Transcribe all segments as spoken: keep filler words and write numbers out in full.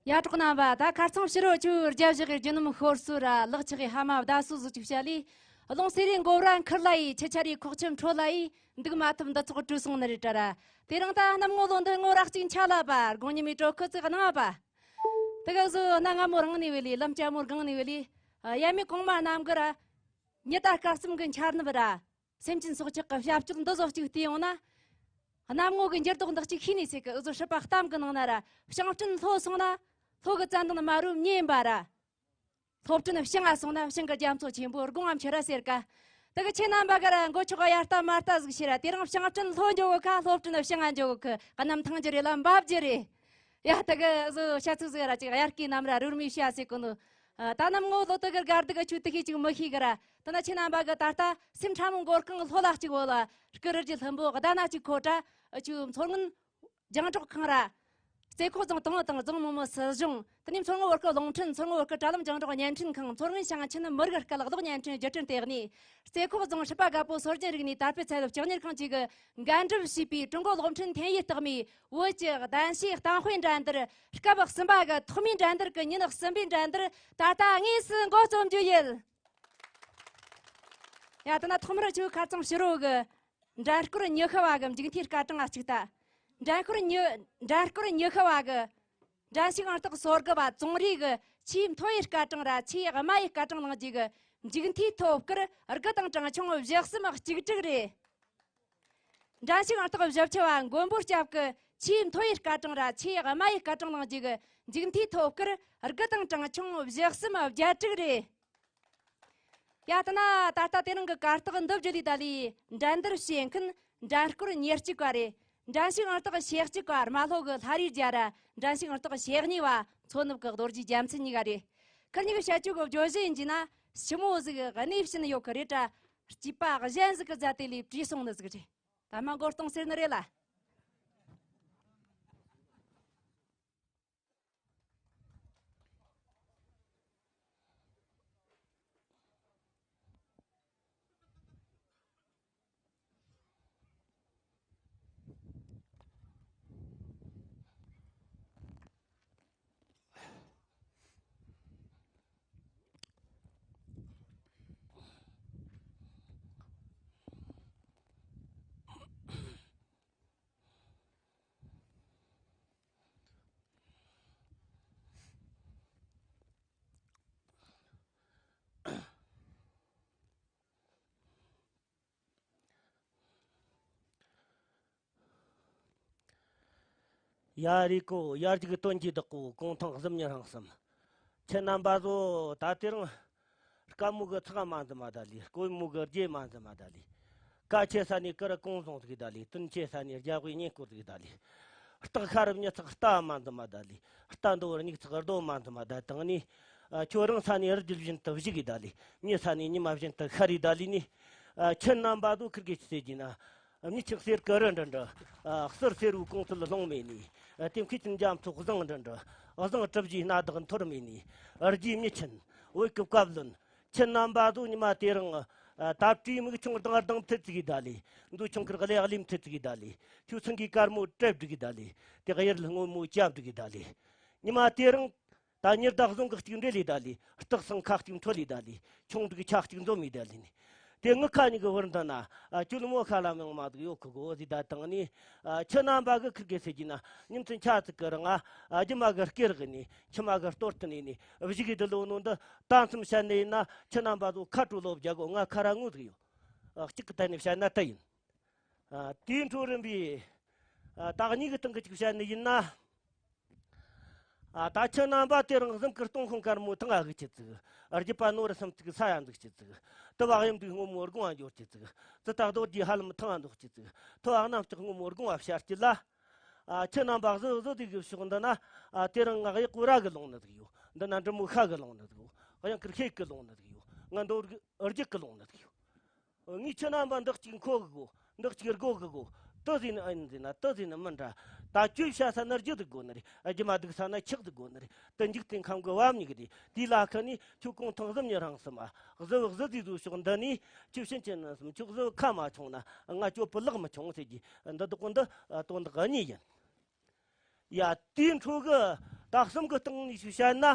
ཡ་གྲོགས་རྣམ་པ། ད་ཁ་རྩང་ཕྱི་རོལ་ཆུ་རྒྱབ་བཞག་གི་རྒྱུ་ནོམ་ཤོར་སོ་ར། ལག་ཆགས་གི་ཕ་མ་བདག་སོ་ཟིག་ཅིག་བཤད་ལས། རླུང་སེ་རེ་མགོ་ར་འཁུར་ལ་ཡི། ཆུ་ཆ་རེ་ཁོག་ཆུ་འཕྲོ་ལ་ཡི། འདུག་མ་ཐུབ་འདི་ཚོགས་བྲོས་སོང་ནི་རེད་དྲ་ར། དེ་རིང་ད་གནམ་ངོ་ལོ་འདི་ངོ་ར་གཅིག་འཆར་ལ་བ། དགོང་ཉི་མའི་དྲོ་ཁུ་ཙིག་གནང་བ། དེ་ག་ཟོ་གནའ་སྔ་མོ་རང་ནས་བས་ལས། ལམ་སྐྱ་མོ་སྒང་ནས་བས་ལས། ཡ་མའི་གོང་མ་རྣམ་གི་ར། ཉི་ཟླ་སྐར་གསུམ་གི་འཆར་ནུབ་ར། སེམས་ཅན་སྲོག་ཆགས་ཀྱི་བྱ་སྤྱོད་འདི་ཚོ་གཅིག་བལྟས་ཡོང་ན། གནམ་ངོ་གི་འགྱུར་ལྡོག་འདི་གཅིག་ཤེས་ནས་ཟེར་གི། འུ་ཚོ་སྲིད་པ་གཏམ་གི་ནང་ན་ར། བྱང་སྤྲིན་ལྷོ་སོང་ན། ལྷོ་གི་ཙན་དན་དམར་པོ་མཉེན་པ་ར། ལྷོ་སྤྲིན་བྱང་ང་སོང་ན། བྱང་གི་རྒྱ་མཚོ་ཆེན་པོ་སྒོ་ང་འཁྱིལ་ར་ཟེར་ག། དེ་གི་ཁྱེད་རྣམ་པ་གི་ར་མགོ་ཆོག་ག་ཡར་ལྟ་མར་ལྟ་ཟིག་བྱེད་ར། དེ་རིང་བྱང་སྤྲིན་ལྷོ་འགྱོ་གོ་ཁ། ལྷོ་སྤྲིན་བྱང་ང་འགྱོ་གོ་གི། གནམ་ཐང་རྒྱུ་རེད་ལ་འབབ་རྒྱུ་རེད། ཡ་ད་གི་བཟོ་བྱ་ཚིག་ཟིག་ར་ཅིག་དབྱར་ཁའི་གནམ་ར་རུར་མའི་བྱ་ཟེར་གོ་ནོ། ཨ། ད་གནམ་ངོ་ལོ་དེ་གི་དགའ་སྡུག་གི་ཆུ་དེ་ཤེས་ཅིག་མི་ཤེས་གི་ར། དེ་ན་ཁྱེད་རྣམ་པ་གི་ད་ལྟ་སེམས་ཕྲ་མོ་མགོ་རྐང་ལྷོ་ལ་གཅིག་འོ་ལ། སྐུ་རི་རྒྱུད་ལྷུན་པོ་ཟླ་ན་གཅིག་ཁོ་ཏྲ། ཨ། ཆུ་མཚོ་སྔོན་རྒྱང་སྒྲོག་ཁང་ར། རྩེ་ཁོག་རྫོང་དང་དང་རྫོང་མི་མོ་སྲིད་གཞུང་། དེ་ནས་མཚོ་སྔོན་བོད་སྐད་རླུང་འཕྲིན། མཚོ་སྔོན་བོད་སྐད་དྲ་ལམ་རྒྱང་སྒྲོག་བརྙན་འཕྲིན་ཁང་། མཚོ་སྔོན་ཞིང་ཆེན་མི་རིགས་སྐད་ཀློག་བརྙན་འཕྲིན་བརྒྱུད་འཕྲིན་ལྟེ་གནས། རྩེ་ཁོག་རྫོང་སྲིད་པ་རྒད་པོ་སྲོལ་རྒྱུན་རིག་གནས་དར་སྤེལ་ཚད་ལུགས་ལྕགས་གཉེར་ཁང་བཅས་ཀྱིས་འགན་སྒྲུབ་བྱས་པའི་ཀྲུང་གོ་གློག་འཕྲིན་ཐོན་ཡུལ་རྟགས་མའི་བོད་ཀྱི་གདན་ཞུའི་གཏམ་དཔེ་འགྲན་བསྡུར་སྐབས་གསུམ་པ་གི་ཐོག་མའི་འགྲན་བསྡུར་གྱི་ཉིན་གསུམ་པའི་འགྲན་བསྡུར་ད་ལྟ་དངོས་སུ་འགོ་རྩོམ་རྒྱུ་ཡིན། ཡ་དེ་ན་ཐོག་མར་ཆུ་ཁ་ཚང་ཕྱི་རོལ་གི་འགྲན་སྐོར་ཉི་ཤུ་བ་གི་མཇུག་མཐའི་སྐར་གྲངས་ང་གཅིག་ལྟ། འགྲན་སྐོར་ཉི་འགྲན་སྐོར་ཉི་ཤུ་བ་གི་འགྲན་ཞུགས་ཨང་རྟགས་སོ་དགུ་བ་ཙོང་རི་གི་ཆེས་མཐོ་བའི་སྐར་གྲངས་ར་ཆེས་དམའ་བའི་སྐར་གྲངས་བླངས་རྗེས་གི་མཇུག་མཐའི་ཐོབ་སྐར་དགུ་དང་གྲངས་ཆུང་བཞི་གསུམ་གཅིག་དྲུག་རེད། འགྲན་ཞུགས་ཨང་རྟགས་བཞི་བཅུ་བ་མགོན་པོ་སྐྱབས་ཀྱི་ཆེས་མཐོ་བའི་སྐར་གྲངས་ར་ཆེས་དམའ་བའི་སྐར་གྲངས་བླངས་རྗེས་ཀྱི་མཇུག་མཐའི་ཐོབ་སྐར་དགུ་དང་གྲངས་ཆུང་བཞི་གསུམ་བརྒྱད་དྲུག་རེད། ཡ་ད་ན་ད་ལྟ་དེ་རིང་གི་གར་སྟེགས་འདི་བརྒྱུད་ལས་ད་ལས་འགྲན་བསྡུར་བྱེད་མཁན་འགྲན་སྐོར་ཉེར་གཅིག་པ་རེད། འགྲན་ཞུགས་ཨང་རྟགས་ཞེ་གཅིག་པ་རྨ་ལྷོ་གི་ལྷ་རིའི་རྒྱལ་ར། འགྲན་ཞུགས་ཨང་རྟགས་ཞེ་གཉིས་པ་མཚོ་ནུབ་ཀྱི་རྡོ་རྗེ་རྒྱལ་མཚན་གཉིས་ཀ་རེད། ཁིར་གཉིས་ཀྱི་བྱ་སྤྱོད་ཀྱི་བརྗོད་གཞི་ཡིན་གྱི་ན། ཞི་མོ་ཟིག་གནས་བྱིན་ཡོད་གི་རེད་དྲ། སྐྱེས་པ་གཞན་ཟིག་གི་མཛད་དེ་ལས་བྲིས་སོང་ནི་ཟིག་རེད། ད་མ་མགོ་སྟོང་ཟེར་ནི་རེད་ལ། ཡ་རེད་གོ། ཡར་རྒྱུག་སྟོན་གྱི་བདག་པོ། གུང་ཐང་གཟིམ་ཉི་རང་གསུམ། ཁྱེད་རྣམ་པ་ཚོ་ད་དེ་རིང་དཀའ་མོ་གི་ཚགས་མ་འཛིན་མ་ད་ལི། དཀོན་མོ་གི་རྗེས་མ་འཛིན་མ་ད་ལི། ཀ་ཆེ་ས་ནས་ཀི་ར་གོང་བཟུང་ཟིག་ད་ལི། བསྟུན་ཆེ་ས་ནས་རྒྱ་དབུས་གཉེན་སྐོར་ཟིག་ད་ལི། སྟག་ཤ་རུ་མྱི་ཚགས་རྟ་མ་འཛིན་མ་ད་ལི། རྟ་འདོ་བར་མྱིག་ཚགས་རྡོ་མ་འཛིན་མ་ད་དང་ནི། ཁྱོད་རང་ས་ནས་རི་རྒྱུད་བཞིན་དུ་བཞུགས་གི་ད་ལི། མྱི་ས་ནས་ཉི་མ་བཞིན་དུ་ཤར་རི་ད་ལི་ནི། ཁྱེད་རྣམ་པ་ཚོ་ཁིར་གེ་ཆི་ཟེར་གྱི་ན། མྱི་ཆེན་གསེར་གི་རི་འདྲ་འདྲ། གསེར་སེར་བོའི་གོང་ཚད་ལྷུང་མེད་ནི། ལྟེམ་ཁའི་ཆུ་འཇམ་ཚོགས་བཟང་འདྲ་འདྲ། བཟང་གྲུ་བཞིའི་སྣ་བདག་འཐོར་མེད་ནི། རྒྱའི་མྱི་ཆེན། བོད་ཀྱི་བཀའ་བློན། ཁྱེད་རྣམ་པ་ཚོ་ཉི་མ་དེ་རིང་། ད་བྲིས་མིག་ཆུང་ལྡང་ལྡང་ཐུབ་ཅིག་གི་ད་ལི། མདོ་ཆུང་ཁུར་ཀླེ་གླིམ་ཐུབ་ཅིག་གི་ད་ལི། ཁྱོད་ཚང་གི་དཀར་མོ་གྲབས་འགྲིག་གི་ད་ལི། དེ་གཡེར་ལ་སྔོན་མོ་སྐྱབས་འགྲིག་གི་ད་ལི། ཉི་མ་དེ་རིང་། ད་ཉི་ཟླ་གཟུང་གི་གཅིག་འབྲེལ་ལི་ད་ལི། སྟག་སང་ཁ་གཅིག་འཕྲོ་ལི་ད་ལི། ཆུང་འབྲིག་ཆ་གཅིག་འཛོམས་མི་ད་ལི་ནི། དེ་ངི་ཁ་ཉིག་གི་བར་འདི་ན། ཨ། ཁྱོད་མོ་ཁ་ལ་མང་མ་ཟིག་ཡོད་ཁུ་གོ་ཟི་ད་དང་ནི། ཨ། ཁྱེད་རྣམ་པ་གི་ཁིར་གེ་ཟེར་གྱི་ན། ཉིན་མཚན་ཆ་ཚིག་གི་རང་ང་། ཨ། རྒྱུ་མ་གི་སྐེ་རག་ནི། ཁྱི་མ་གི་ལྟོར་ཏུ་ནི་ནི། བཞི་གི་འདི་ལོ་ནོ་འདི་ད་མཚམས་བཤད་ནི་ཡིན་ན། ཁྱེད་རྣམ་པ་ཚོ་ཁ་དྲོ་ལོ་བརྒྱ་གོ། ང་ཁ་ར་ངུ་ཟིག་ཡོད། ཨ། གཅིག་གི་ད་ནི་བཤད་ན་ད་ཡིན། ཨ། དེའི་འཕྲོ་རིམ་པའི། ཨ། ད་གཉིས་ཀྱི་སྟེང་གི་གཅིག་བཤད་ནི་ཡིན་ན། ཨ། ད་ཁྱེད་རྣམ་པ་དེ་རིང་གཟིམ་གི་སྟོང་ཁུང་དཀར་མོ་ཐང་ཨ་གི་ཆི་ཙིག། རྒྱུད་པ་ནོར་སུམ་ཙིག་ས་ཡ་འཛུགས་ཆི་ཙིག། དུ་བ་གཡམ་དུས་སྔོན་མོ་དགུང་ཨ་འབྱོར་ཆི་ཙིག། ཙི་ཏག་རྡོ་རྗེ་ཧ་ལམ་ཐང་ཨ་འཛུགས་ཆི་ཙིག། ཐོ་ཨ་གནམ་ལྕགས་སྔོན་མོ་དགུང་ཨ་བཤར་ཆི་ལ། ཨ། ཁྱེད་རྣམ་པ་གཟི་གཟི་དེ་གི་ཕྱོགས་འདི་ན། ཨ། དེ་རིང་ང་གཡག་གོ་ར་གི་ལོང་ནི་ཟིག་ཡོད། འདི་ན་འབྲི་མོ་ཤ་གི་ལོང་ནི་ཟིག་ཡོད། གཡང་ཁིར་ཤེད་གི་ལོང་ནི་ཟིག་ཡོད། ང་འདོར་གི་རྒྱུག་གི་ལོང་ནི་ཟིག་ཡོད། ངས་ཁྱེད་རྣམ་པ་འདི་གཅིག་མཁོ་གི་གོ། འདི་གཅིག་དགོ་གི་གོ། དུ་ཟིན་ཨིན་ཟིན་ན་དུ་ཟིན་མི་འདྲ། ད་ཁྱོད་བཤད་ས་ན་རྒྱུ་ཟིག་དགོ་ནི་རེད། རྒྱུ་མ་སྡུག་ས་ན་ཆག་ཟིག་དགོ་ནི་རེད། དུ་འཇིག་རྟེན་ཁམས་གི་བབ་ཉིག་རེད། དེ་ལ་ཁ་ནི་ཁྱོད་གོང་ཐང་གཟིམ་ཉི་རང་གསུམ་ཨ། གཟི་བ་གཟི་དེ་ཟོ་ཕྱོགས་འདི་ནི་ཁྱོད་ཕྱིན་ཅི་ནང་གསུམ་ཁྱོད་གཟི་བ་ཁ་མ་ཆུང་ན་ང་ཁྱོད་བུ་ལག་མི་ཆུང་ཟེར་གྱི་འདི་དག་གོ། འདི་དོན་དག་གཉིས་ཡིན། ཡ། དེའི་འཕྲོ་གི་ད་ ད་གསུམ་གི་སྟེང་ནས་ཞུ་བཤད་ན།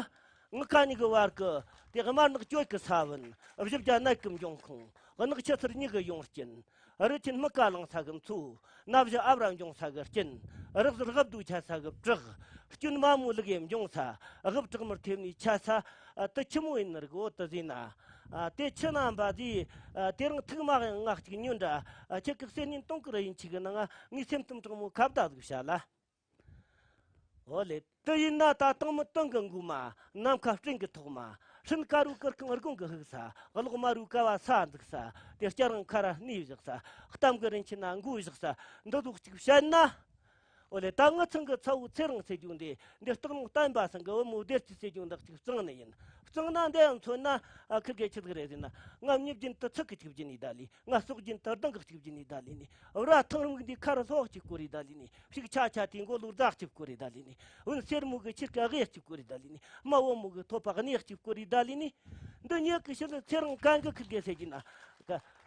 ངི་ཁ་གཉིས་ཀྱི་བར་གྱི་དེ་དམར་ནག་གཅོད་ཀྱི་ས་བོན། བཞི་བརྒྱ་ནད་ཀྱི་འབྱུང་ཁུངས། ནག་ཆུ་ཚུར་གཉིས་ཀྱི་ཡོང་རྐྱེན། རི་ཆེན་སྨུག་ཀ་ལང་ས་གི་མཚོ། ན་བཞི་ཨབ་ར་འབྱུང་ས་གི་རྐྱེན། རི་ཟུར་ཧབ་རྡོ་ཆ་ས་གི་བྲག་སྐྱོན་མ་མོ་ལུག་ཡེ་འབྱུང་ས། ཧབ་བྲག་མར་ཐེབས་ནས་ཆ་ས། དེ་ཆི་མོ་ཡིན་ནི་རིག་འོ་དེ་ཟིན་ན། དེ་ཆི་ན་འབའ་དེ། དེ་རིང་ཐུག་མ་ཡང་ང་གཅིག་ཉོན་འདྲ། ཁྱེད་ཀྱི་སེམས་ཉིན་སྟོང་གི་ར་ཡིན་ཆི་གི་ནང་ང་ངའི་སེམས་གཏམ་དྲང་མོ་ཁ་བརྡ་ཟིག་བྱ་ལ། འོ་ལེ། དེ་ཡིན་ན་ད་དང་མི་དོན་གི་མགོ་མ། ནམ་མཁའ་སྤྲིན་གི་ཐོག་མ། སྲིན་དཀར་རུ་གུར་ཁང་དགུང་གི་ཧུག་ས། གློག་དམར་རུ་ཀ་བ་ས་འཛུགས་ས། དེ་སྐྱ་རང་ཁ་ར་སྣེ་བཞག་ས། གཏམ་གི་རིན་ཆེན་ན་མགོ་བཞག་ས། འདི་ཟོག་ཅིག་བཤད་ན། འོ་ལེ། ད་ངི་ཚང་གི་ཚ་བོ་ཚེ་རིང་ཟེར་རྒྱུ་འདི། འདི་སྟག་ལུང་བསྟན་པ་ཚང་གི་བུ་མོ་བདེ་སྐྱིད་ཟེར་རྒྱུ་འདི་གཅིག་གཙང་ནི་ཡིན། གཙང་ན་འདི་ཡང་མཚོན་ན། ཨ། ཁིར་གེ་ཆི་ཟིག་རེད་ཟེར་ན། ང་མྱི་བརྒྱན་དུ་ཚིག་གི་གཅིག་བརྒྱན་ནི་ད་ལི། ང་སྲོག་རྒྱུན་དུ་སྡང་གི་གཅིག་བརྒྱུད་ནས་ད་ལི་ནི། བུ་ར་ཐང་རིམ་གྱི་འདི་ཁ་རུ་སློག་གཅིག་བསྐོར་རེ་ད་ལི་ནི། ཕྱུགས་ཆ་ཆ་དེ་མགོ་ལོར་བདག་གཅིག་བསྐོར་རེ་ད་ལི་ནི། བུན་སེར་མོ་གི་ཁྱིར་ཀ་གེ་གཅིག་བསྐོར་རེ་ད་ལི་ནི། མ་བུ་མོ་གི་ཐོད་པ་གནས་གཅིག་བསྐོར་རེ་ད་ལི་ནི། འདི་ཉེ་གི་ཕྱི་ལ་ཚེ་རིང་གན་གི་ཁིར་གེ་ཟེར་གྱི་ན།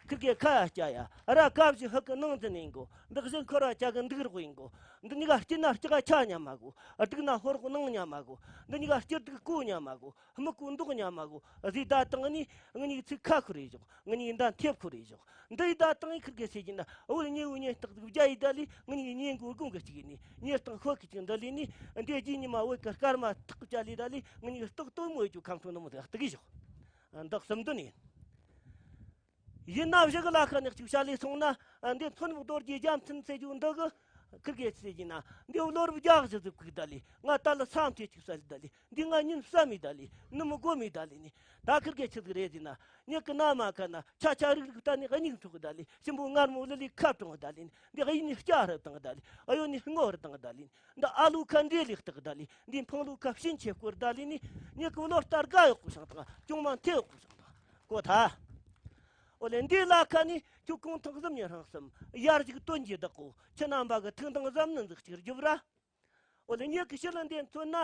ཁིར་གེ་ཁ་ཡ་སྐྱ་ཡ་ར་ཀ་བཞི་ཧུ་གི་ནང་འཛིན་ནས་གོ། འདི་བཞིན་འཁོར་བ་ཅག་གི་འདུག་རོགས་ཡིན་གོ། འདི་གཉིས་ཀ་སྐྱིད་ན་སྐྱག་ཆ་ཉམས་མ་གོ། སྡུག་ན་ཧོར་གོ་ནང་ཉམས་མ་གོ། འདི་གཉིས་ཀ་སྐྱིད་སྡུག་གོ་ཉམས་མ་གོ། མི་ཀུན་མདོག་ཉམས་མ་གོ། བཟོས་ད་བཏང་ནི། ངེད་གཉིས་ཚིག་ཁ་ཁུར་རེ་བཞག། ངེད་གཉིས་མདའ་མཐེབ་ཁུར་རེ་བཞག། འདི་ཡི་ད་བཏང་ཡི་ཁིར་གེ་ཟེར་གྱི་ན། བོད་ཉེ་བོ་ཉེ་སྟག་ཟིག་བརྒྱ་ཡི་ད་ལི། ངེད་གཉིས་ཉེ་མགོ་དགུང་གི་གཅིག་ཡིན་ནི། ཉེ་སྟག་ཤོད་ཀྱི་གཅིག་འདི་ལི་ནི། འདི་རྗེས་ཉི་མ་བོད་ཀྱི་སྐར་མ་ཐག་བཅད་ལི་ད་ལི། ངེད་གཉིས་སྟག་སྟོན་མོ་ཡི་ཅུ་ཁམ་ཁྲུང་ནི་མོ་ཟིག་སྟག་གི་བཞག། འདི་གསུམ་འདི་ནི། ཡིན་ན་བཞི་གི་ལ་ཁ་ནས་གཅིག་བྱ་ལས་སོང་ན། འདི་མཚོ་ནུབ་རྡོ་རྗེ་རྒྱལ་མཚན་ཟེར་རྒྱུ་འདི་གི། ཁིར་གེ་ཟེར་གྱི་ན། འདི་ལོ་རབས་བརྒྱ་ཟིག་ཟིག་གི་ད་ལི། ང་ད་ལ་སམ་ཐེ་ཅིག་ས་ལི་ད་ལི། འདི་ང་ཉིན་བསམ་མི་ད་ལི། ནུ་མོ་གོ་མི་ད་ལི་ནི། ད་ཁིར་གེ་ཆི་ཟིག་རེད་ཟེར་ན། ཉི་གི་ན་མ་ཁ་ན་ཆ་ཆ་རིག་རིག་ད་ནི་གཉིས་འཁྲུག་གི་ད་ལི། ཞིམ་པོ་མངར་མོ་ལི་ལི་ཁ་གྲོང་གི་ད་ལི་ནི། འདི་གཡས་ནི་སྐྱ་རུ་བཏང་གི་ད་ལི། གཡོན་ནི་སྔོ་རུ་བཏང་གི་ད་ལི་ནི། འདི་ཨ་ལུ་ཁ་འདྲེ་ལི་བཏགས་གི་ད་ལི། འདི་འཕང་ལུ་ཁ་ཕྱིན་ཆེ་བསྐོར་ད་ལི་ནི། ཉི་གི་བློ་ལྟར་དགའ་ཡོག་གོ་ཤང་དང་། ཅུང་མ་མཐེ་ཡོག་གོ་ཤང་དང་། གོ་ཐ། འོ་ལེ། འདི་ལ་ཁ་ནི་ཁྱོད་གུང་ཐང་གཟིམ་ཉི་རང་གསུམ། ཡར་ཞིག་སྟོན་གྱི་བདག་གོ། ཁྱེད་རྣམ་པ་གི་ཐུགས་འདང་གཟབ་ནན་ཟིག་ཅིག་རྒྱུབ་ར། འོ་ལེ། ཉི་གི་ཕྱི་ལ་འདི་མཚོན་ན།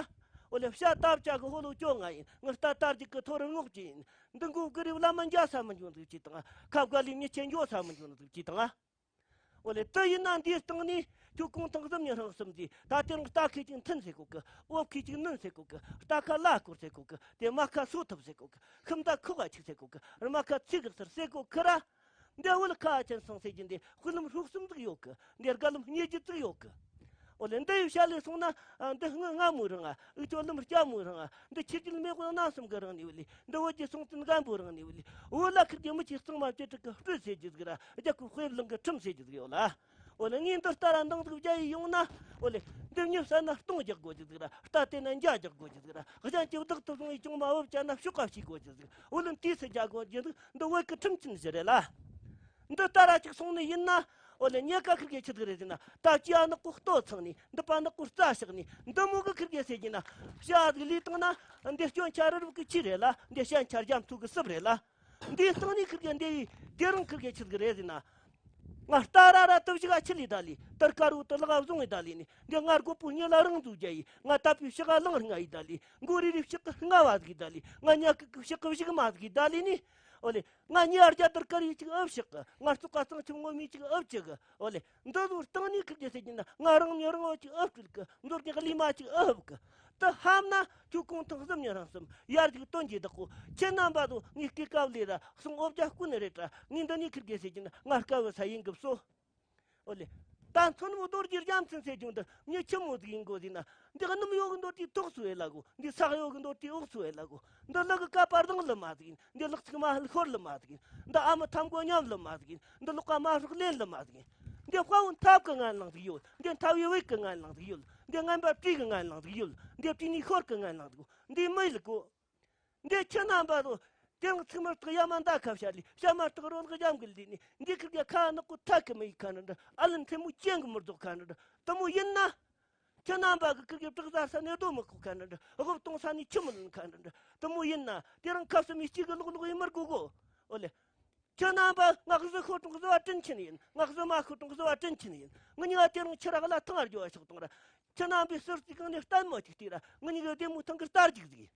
འོ་ལེ། བྱ་སྟབས་ཅག་གི་ཧོ་ལོ་ཅོ་ང་ཡིན། ངི་རྟ་དར་རྒྱུག་གི་ཐོ་རུ་རྔོག་ཅི་ཡིན། འདི་མགོ་གི་རི་བླ་མ་འཇའ་ས་མི་འཇོན་ཟིག་ཅི་དང་། ཁ་བཀའ་ལི་མི་ཆེ་འཇོ་ས་མི་འཇོན་ཟིག་ཅི་དང་། འོ་ལེ། དེ་ཡིན་ན་འདིའི་སྟེང་ནས་ཁྱོད་གུང་ཐང་གཟིམ་ཉི་རང་གསུམ་ཟིག། ད་དེ་རིང་རྟ་ཁེ་ཅིག་མཐུན་ཟེར་གོ་གི། འོབ་ཁེ་ཅིག་ནུན་ཟེར་གོ་གི། རྟ་ཁ་ལ་སྐོར་ཟེར་གོ་གི། དེ་མ་ཁ་སོ་ཐུབ་ཟེར་གོ་གི། ཤིམ་ད་ཁུག་ག་ཆིག་ཟེར་གོ་གི། རྨ་ཁ་ཚིག་གི་ཟེར་ཟེར་གོ་གི་ར། འདི་བོད་ཁ་ཅན་སང་ཟེར་གྱི་འདི་དཔེ་ལམ་ཧྲུག་གསུམ་ཟིག་ཡོད་གི། འདི་སྒ་ལམ་སྙེ་རྒྱུ་ཟིག་ཡོད་གི། འོ་ལེ། འདི་ཡི་བྱ་ལས་སོང་ན། འདི་སྔ་སྔ་མོ་རང་ཨ། འུ་ཅོ་ལམ་སྐྱ་མོ་རང་ཨ། འདི་ཆི་རྒྱུད་མེ་གོ་ན་གསུམ་གི་རང་ནི་བ་ལི། འདི་བོད་ཀྱི་སོང་ཙན་སྒམ་པོ་རང་ནི་བ་ལི། བོད་ལ་ཁིར་གི་མི་ཆེ་གཙང་མ་བཅུ་དྲུག་གི་སྤྲུལ་ཟེར་རྒྱུ་ཟིག་ར། རྒྱ་ཁུ་དཔེ་བླང་གི་ཁྲིམས་ཟེར་རྒྱུ་ཟིག་ཡོད་ལ། འོ་ལེ། ངས་འདི་ལྟ་ར་འདང་ཟིག་བརྒྱ་ཡི་ཡོང་ན། འོ་ལེ། འདི་མྱི་བསད་ན་སྟོང་རྒྱག་དགོས་རྒྱུ་ཟིག་ར། རྟ་དེ་ན་འཇའ་རྒྱག་དགོས་རྒྱུ་ཟིག་ར། གཞན་གྱི་བདག་ཏུ་བཟུང་བའི་ཅུང་མ་བབ་བྱ་ན་ཤོག་ཁ་ཕྱིས་དགོས་རྒྱུ་ཟིག། འོ་ལེ། དུས་སུ་རྒྱག་དགོས་རྒྱུ་ཟིག། འདི་བོད་ཀྱི་ཁྲིམས་ཆེན་བཞི་རེད་ལ། འདི་ལྟ་ར་ཅིག་སོང་ནི་ཡིན་ན། འོ་ལེ། ཉེ་ཀ་ཁིར་གེ་ཆི་ཟིག་རེད་ཟེར་ན། ད་ཅི་ཨ་ནག་པོ་ལྟོ་ཚང་ནི། འདི་པ་ནག་པོ་རྩ་བཤགས་ནི། འདི་མོ་གི་ཁིར་གེ་ཟེར་གྱི་ན། བྱ་ཟིག་ལས་བཏང་ན། འདི་སྐྱོན་ཆ་རི་རབ་ཀྱི་ཆི་རེད་ལ། འདི་ཤན་ཆ་རྒྱ་མཚོ་གི་སྲིབ་རེད་ལ། འདི་སྟེང་ནས་ཁིར་གེ་འདི་ཡི་དེ་རིང་ཁིར་གེ་ཆི་ཟིག་རེད་ཟེར་ན། ང་རྟ་ར་ར་དུ་བཞི་ག་ཆི་ལི་ད་ལི། དར་དཀར་བོ་དུ་ལག་བཟུང་བའི་ད་ལི་ནི། འདི་ང་རྒོད་པོ་སྙི་ལ་རང་འཛུགས་རྒྱ་ཡི། ང་ད་པི་ཕྱི་ག་ལང་རྔ་ཡི་ད་ལི། མགོ་རི་རི་ཕྱི་གི་རྔ་བ་ཟིག་ད་ལི། ང་ཉག་གི་གི་ཕྱི་གི་བཞི་གི་མ་ཟིག་ད་ལི་ནི། འོ་ལེ། ང་ཉི་ཨར་རྒྱ་དར་དཀར་ཡི་ཅིག་ཨབ་ཕྱི་གི། ང་རྩུག་ག་གཙང་ཆུ་ངོ་མི་ཅིག་ཨབ་ཅི་གི། འོ་ལེ། འདི་ཚོ་སྟེང་ནས་ཁིར་གེ་ཟེར་གྱི་ན། ང་རང་མྱི་རང་བ་ཅིག་ཨབ་སྤྲུལ་གི། མདོར་གྱི་གླུ་མ་ཅིག་ཨབ་གི། དུ་ཧམ་ན་ཁྱོད་གུང་ཐང་གཟིམ་ཉི་རང་གསུམ། ཡར་ཅིག་སྟོན་གྱི་བདག་པོ། ཁྱེད་རྣམ་པ་ཚོ་ངའི་སྐེ་ཀ་བ་ལས་ར་གསུང་འོབ་རྒྱ་ཀུན་རེད་དྲ། ངས་འདི་ནས་ཁིར་གེ་ཟེར་གྱི་ན། ང་དཀའ་བའི་ས་ཡིན་གི་སོ། འོ་ལེ། ད་མཚོ་ནུབ་རྡོ་རྗེ་རྒྱལ་མཚན་ཟེར་རྒྱུ་འདི་མྱི་ཆི་མོ་ཟིག་ཡིན་དགོས་ཟེར་ན། འདི་གནམ་ཡོད་གི་འདོད་དེ་ཐོག་སུ་ཨེ་ལ་གོ། འདི་ས་གཡོ་གི་འདོད་དེ་འོག་སུ་ཨེ་ལ་གོ། འདི་ལག་གི་ཀ་པར་དང་ལི་མ་ཟིག་ཡིན། འདི་ལག་ཚིགས་མ་ཧལ་ཤོར་ལི་མ་ཟིག་ཡིན། འདི་ཨ་མ་ཐམ་གོ་ཉམས་ལི་མ་ཟིག་ཡིན། འདི་ལོག་ཀ་མ་ཧྲོག་ལེན་ལི་མ་ཟིག་ཡིན། འདི་དཔའ་བོ་འཐབ་གི་ངན་ལང་ཟིག་ཡོད། འདི་འཐབ་ཡི་བེག་གི་ངན་ལང་ཟིག་ཡོད། འདི་ངན་པ་བྲིས་གི་ངན་ལང་ཟིག་ཡོད། འདི་བྲིས་ནི་ཤོར་གི་ངན་ལང་ཟིག་ཡོད། འདི་མི་ལ་གོ། འདི་ཁྱེད་རྣམ་པ་ཚོ། དེ་རིང་ཚིག་མར་བཏགས་ཡ་མ་མདའ་ཁ་བཤད་ལི། བྱ་མར་བཏགས་རོ་ལག་འཇམ་གི་ལི་ནི། འདི་ཁིར་གི་ཁ་ནག་པོ་ཐག་གི་མི་ཡི་ཁ་འདྲ་འདྲ། ཨ་ལན་ཐལ་མོ་ཅན་གི་མི་རྫོགས་ཁ་འདྲ་འདྲ། དེ་མོ་ཡིན་ན། ཁྱེད་རྣམ་པ་གི་ཁིར་གི་བྲག་ཟ་ས་ནས་རྡོ་མི་ཁུག་ཁ་འདྲ་འདྲ། དབུབ་གཏོང་ས་ནས་ཆུ་མི་ལོན་ཁ་འདྲ་འདྲ། དེ་མོ་ཡིན་ན། དེ་རིང་ཁ་བསམ་མི་གཅིག་གི་ལོག་ལོག་ཡིན་མར་གོ་གོ། ཨོ་ལེ། ཁྱེད་རྣམ་པ་ང་གཟི་ཤོར་གྲོང་གཟི་བ་དྲིན་ཆེན་ཡིན། ང་གཟི་མ་ཤོར་གྲོང་གཟི་བ་དྲིན་ཆེན་ཡིན། ང་གཉིས་ཀ་དེ་རིང་ཁྱི་ར་ག་ལ་ཐང་ཨར་རྒྱོ་བ་ཤོག་དང་ར། ཁྱེད་རྣམ་པའི་ཟུར་གཅིག་གང་ནས་ལྟད་མོ་གཅིག་བལྟས་ར། ང་གཉིས་ཀའི་བདེ་མོ་ཐང་གི་རྟ་རྒྱུག་ཟིག།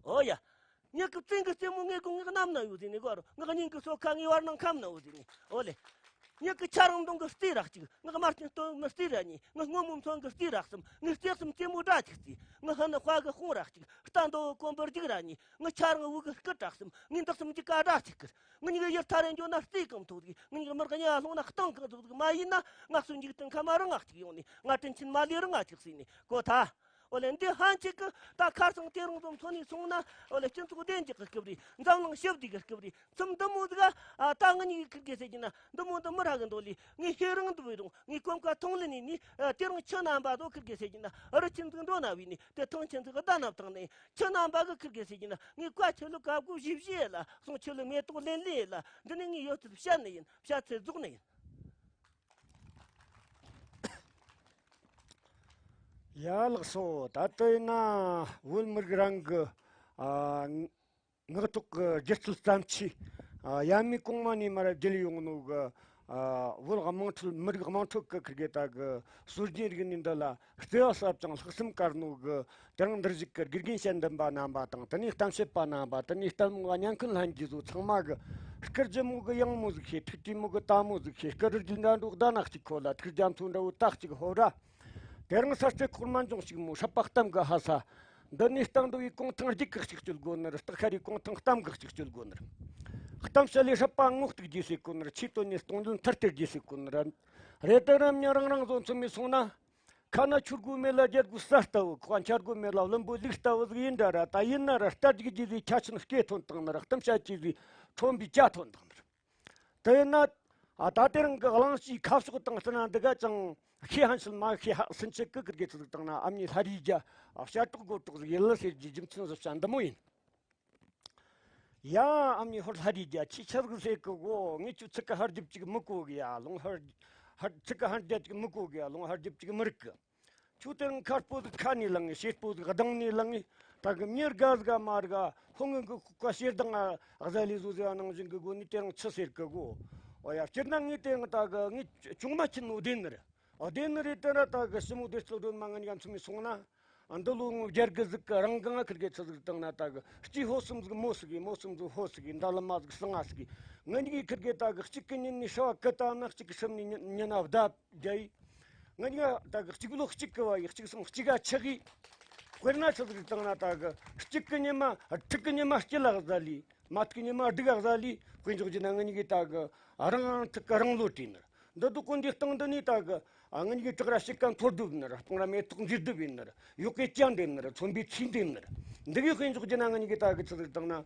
ཨོ་ཡ། ངེད་ཀྱི་བཙན་གྱི་རྩེ་མོ་ངེད་ཀྱི་ངེད་གནམ་ན་ཡོད་ཟེར་ནས་གོ་རོ། ངེད་སྙིང་གི་སོ་ཁ་ངའི་བར་སྣང་ཁམས་ན་ཡོད་ཟེར་ནས། ཨོ་ལེ། ངེད་ཀྱི་ཆ་རང་མདུང་གི་རྩེ་རག་གཅིག། ངེད་དམར་ཆེན་སྟོད་མི་རྩེ་ར་གཉིས། ངེད་སྔོན་མོ་མཚོན་གི་རྩེ་རག་གསུམ། ངེད་རྩེ་གསུམ་རྩེ་མོ་སྒྲ་གཅིག་རྩེ། ངེད་ཧ་ནི་དཔའ་གི་དཔུང་རག་གཅིག། རྟ་འདོ་བའི་གོམ་པར་རྒྱུག་ར་གཉིས། ངེད་ཆ་རང་དབུགས་གི་སྐུད་རག་གསུམ། ངེད་འདི་གསུམ་གྱི་ཀ་སྒྲ་གཅིག་གི། ངེད་གཉིས་ཀྱི་ཡུལ་ཐ་རེ་འགྱོ་ན་རྩེ་གང་མཐོ་གི། ངེད་གཉིས་ཀྱི་མི་རག་ཉ་ལྷུང་ན་སྟེང་གང་ཚུགས་གི། མ་ཡིན་ན་ང་སུ་འཇིག་རྟེན་ཁ་མ་རང་ང་གཅིག་ཡོང་ནི། ང་དྲིན་ཆེན་མ་ལས་རང་ང་གཅིག་ཟེར་ནི་གོ་ཐལ། འོ་ལེ། འདི་ཧན་ཆིག་གི་ད་ཁར་སང་དེ་རིང་ཙམ་ཚོ་ནས་སོང་ན། འོ་ལེ། སྤྱི་ཚོགས་བདེ་འཇགས་ཀྱི་སྐབས་རེད། འཛམ་གླིང་ཞི་བདེ་གི་སྐབས་རེད། མཚམས་འདི་མོ་ཟིག་ཨ། ད་ངེད་གཉིས་ཀྱི་ཁིར་གེ་ཟེར་གྱི་ན་འདི་མོ་འདི་མི་རག་གི་འདུག་ལེ། ངས་ཤེས་རང་འདུག་བས་རུང་། ངས་གོམ་ཁ་ཐོང་ལེ་ནས་ནི། ཨ། དེ་རིང་ཁྱི་རྣམ་པ་ཚོ་ཁིར་གེ་ཟེར་གྱི་ན་རི་ཆེན་ཟིག་འགྲོ་ན་བས་ནི། དེ་ཐང་ཆེན་ཟིག་བདའ་ན་བཏང་ནས། ཁྱི་རྣམ་པ་གི་ཁིར་གེ་ཟེར་གྱི་ན་ངས་བཀའ་ཁྱི་ལུ་བཀའ་བཀོད་བཞེས་བཞེས་ལ། གསུང་ཁྱི་ལུ་མེ་ཏོག་ལེན་ལེན་ལ། འདི་ནི་ངས་ཡོད་ཚད་བཤད་ནི་ཡིན། བཤད་ཚད་རྫོགས་ནི་ཡིན། ཡ་ལགས་སོ། ད་ལྟ་ཡིན་ན་བོད་མི་རིགས་རང་གི། ཨ། ངག་ཐོག་གི་སྒྱུ་རྩལ་བརྩམས་ཆོས། ཨ། ཡབ་མེས་གོང་མ་ནས་མར་བརྒྱུད་ཡོང་ནོ་གི། ཨ། བོད་དམངས་ཁྲོད། མི་རིགས་དམངས་ཁྲོད་ཀྱི་ཁིར་གེ་ད་གི་སྲོལ་རྒྱུན་རིག་གནས་འདི་ལ་བརྩེ་བ་ཟབ་ཅིང་ལྷག་བསམ་དཀར་ནོ་གི། དེ་རིང་འདིར་བཞུགས་ཀྱི་དགེ་རྒན་དཔྱད་འདེམས་པ་རྣམ་པ་དང་། དེ་ནས་གཏམ་བཤད་པ་རྣམ་པ། དེ་ནས་ལྟད་མོ་བ་ཉན་མཁན་ལྷན་རྒྱས་ཚོ་ཚང་མ་གི། སྐུ་ལྗིད་མོ་གི་ཡང་མོ་ཟིག་ཤེས། ཐུགས་དྲོན་མོ་གི་ལྟད་མོ་ཟིག་ཤེས། སྐུ་རི་རྒྱུད་འདྲ་འགྲོགས་ཟླ་ནག་གཅིག་ཁོ་ལ། ཐུགས་རྒྱ་མཚོ་འདྲ་བོ་ཏག་གཅིག་ཧོ་ར། དེ་རིང་ས་སྐྱ་འཁོར་མ་འབྱུང་ཞིག་མོ། སྲབ་པ་གཏམ་གི་ཧ་ས། འདི་ནས་སྟེང་འདུ་བའི་གུང་ཐང་རྒྱུད་ཀྱི་གཅིག་སྤྱོད་དགོ་ནི་རེད། སྟག་ཤ་རའི་གུང་ཐང་གཏམ་གི་གཅིག་སྤྱོད་དགོ་ནི་རེད། གཏམ་བཤད་ལས་སྲབ་པ་ངོ་གཏུག་རྒྱུ་ཟེར་གོ་ནི་རེད། ཆོས་དོན་ནས་སྟོང་འཛིན་མཐར་སྟེར་རྒྱུ་ཟེར་གོ་ནི་རེད། རེད་དེ་རིང་མྱི་རང་རང་བཟོ་མཚོན་མི་སོང་ན། ཁ་ན་ཆོས་སྒོ་མེད་ལ་རྒྱལ་སྒོ་ཟ་ལྟ་བུ། ཁོག་ཆ་སྒོ་མེད་ལ་བླུན་པོ་ལུག་ལྟ་བུ་ཟིག་ཡིན་འདྲ་ར། ད་ཡིན་ན་ར་རྟ་རྒྱུག་རྒྱུ་ཟིག་ཁྱད་ཆོས་སྐད་ཐོན་བཏང་ནི་ར། གཏམ་བཤད་རྒྱུ་ཟིག་ཁྲོམ་པའི་ཇ་ཐོན་བཏང་ནི་ར། དེ་ཡིན་ན། ཨ། ད་དེ་རིང་གི་གླེང་གཞིའི་ཁ་ཕྱོགས་དང་བསྟུན་ན་འདི་ག་ཅང་ཤེས་ཧན་ཤིལ་མ་ཤེས་ཧ་སུན་ཆད་ཀི་ཀིར་གེ་ཚིག་བཏང་ན། ཨ་མྱེས་ལྷ་རིའི་རྒྱལ། ཨ། ཞྭ་ཏོག་སྒོ་ཏོག་ཟིག་ཡིན་ལ་ཟེར་རྒྱུའི་རྒྱུ་མཚན་ཟིག་བཤད་འདི་མོ་ཡིན། ཡ། ཨ་མྱེས་ཧོར་ལྷ་རིའི་རྒྱལ། ཁྱོས་ཆི་ཟིག་ཟེར་གི་གོ། ངས་ཁྱོད་ཚིག་གི་ཧར་རྒྱབ་ཅིག་མི་གོ་གི་ཡ། ལོང་ཧར། ཧར། ཚིག་གི་ཧར་རྒྱབ་ཅིག་མི་གོ་གི་ཡ། ལོང་ཧར་རྒྱབ་ཅིག་མི་རིག་གི། ཁྱོད་དེ་རིང་ཁ་སྤོ་ཟིག་ཁ་ནས་ལངས་ངེ། ཕྱེད་སྤོ་ཟིག་གདང་ནས་ལངས་ངེ། ད་གི་མྱི་དགའ་ཟིག་མ་དགའ། ཧོ་ངན་གི་ཁོག་ག་ཞེ་སྡང་ང་ཟ་ལས་བཟོ་ཟེར་བ་ནང་བཞིན་གི་སྒོ་ནས་དེ་རིང་ཆི་ཟེར་གི་གོ། ཨོ་ཡ། སྤྱིར་ན་ངས་དེ་རིང་ད་གི་ངས་ཅུང་མ་ཁྱིན་ནོ་བདེན་ནི་རེད། ཨོ། བདེན་ནི་རེད། དེ་ར་ད་གི་ཞི་མོ་བདེ་སྐྱིད་སྒྲོལ་མ་ང་གཉིས་ཀ་མཚོན་མི་སོང་ན། འདི་ལོ་ངོ་རྒྱལ་གི་ཟིག་གི་རང་གི་ང་ཁིར་གེ་ཆི་ཟིག་བཏང་ན། ད་གི་སྐྱེས་ཕོ་གསུམ་ཟིག་མོ་ཟིག་གི། མོ་གསུམ་ཟིག་ཕོ་ཟིག་གི། འདྲ་ལ་མ་ཟིག་སང་ང་ཟིག་གི། ང་གཉིས་ཀྱི་ཁིར་གེ་ད་གི་གཅིག་གི་ཉིན་ནས་ཤ་བ་ཀི་བཏབ་ན། གཅིག་གི་སྲིབ་ནས་ཉི་ཉི་ན་བརྡབ་རྒྱ་ཡི། ང་གཉིས་ད་གི་གཅིག་ལོ་གཅིག་གི་བ་ཡི། གཅིག་སང་གཅིག་ག་ཆག་གི། དཔེར་ན་ཆི་ཟིག་བཏང་ན། ད་གི་གཅིག་གི་ཉི་མ། ཕྲུག་གི་ཉི་མ་སྐྱིད་ལ་ཟ་ལི། མ་ཐུག་ཉི་མ་སྡུག་ག་ཟ་ལི། དཔེ་འཇོག་རྒྱུ་ན་ང་གཉིས་ཀྱི་ད་གི་རང་ཐུག་གི་རང་ལོ་བྲིས་ནི་རེད། འདི་དུ་ཀུན་འདི་སྟེང་འདི་ནས་ད་གི། ཨ། ང་གཉིས་ཀྱི་བྲག་ར་ཕྱེད་ཀ་མཐོ་རྡུབ་ནི་རེད། སྤང་ར་མེ་ཏོག་མཛེས་སྡུག་ཡིན་ནི་རེད། ཡོག་གེ་སྐྱ་འདེབས་ནི་རེད། ཚོན་པའི་ཚིག་འདེབས་ནི་རེད། འདི་གའི་དཔེ་འཇོག་རྒྱུ་ན་ང་གཉིས་ཀྱི་ད་གི་ཆི་ཟིག་བཏང་ན།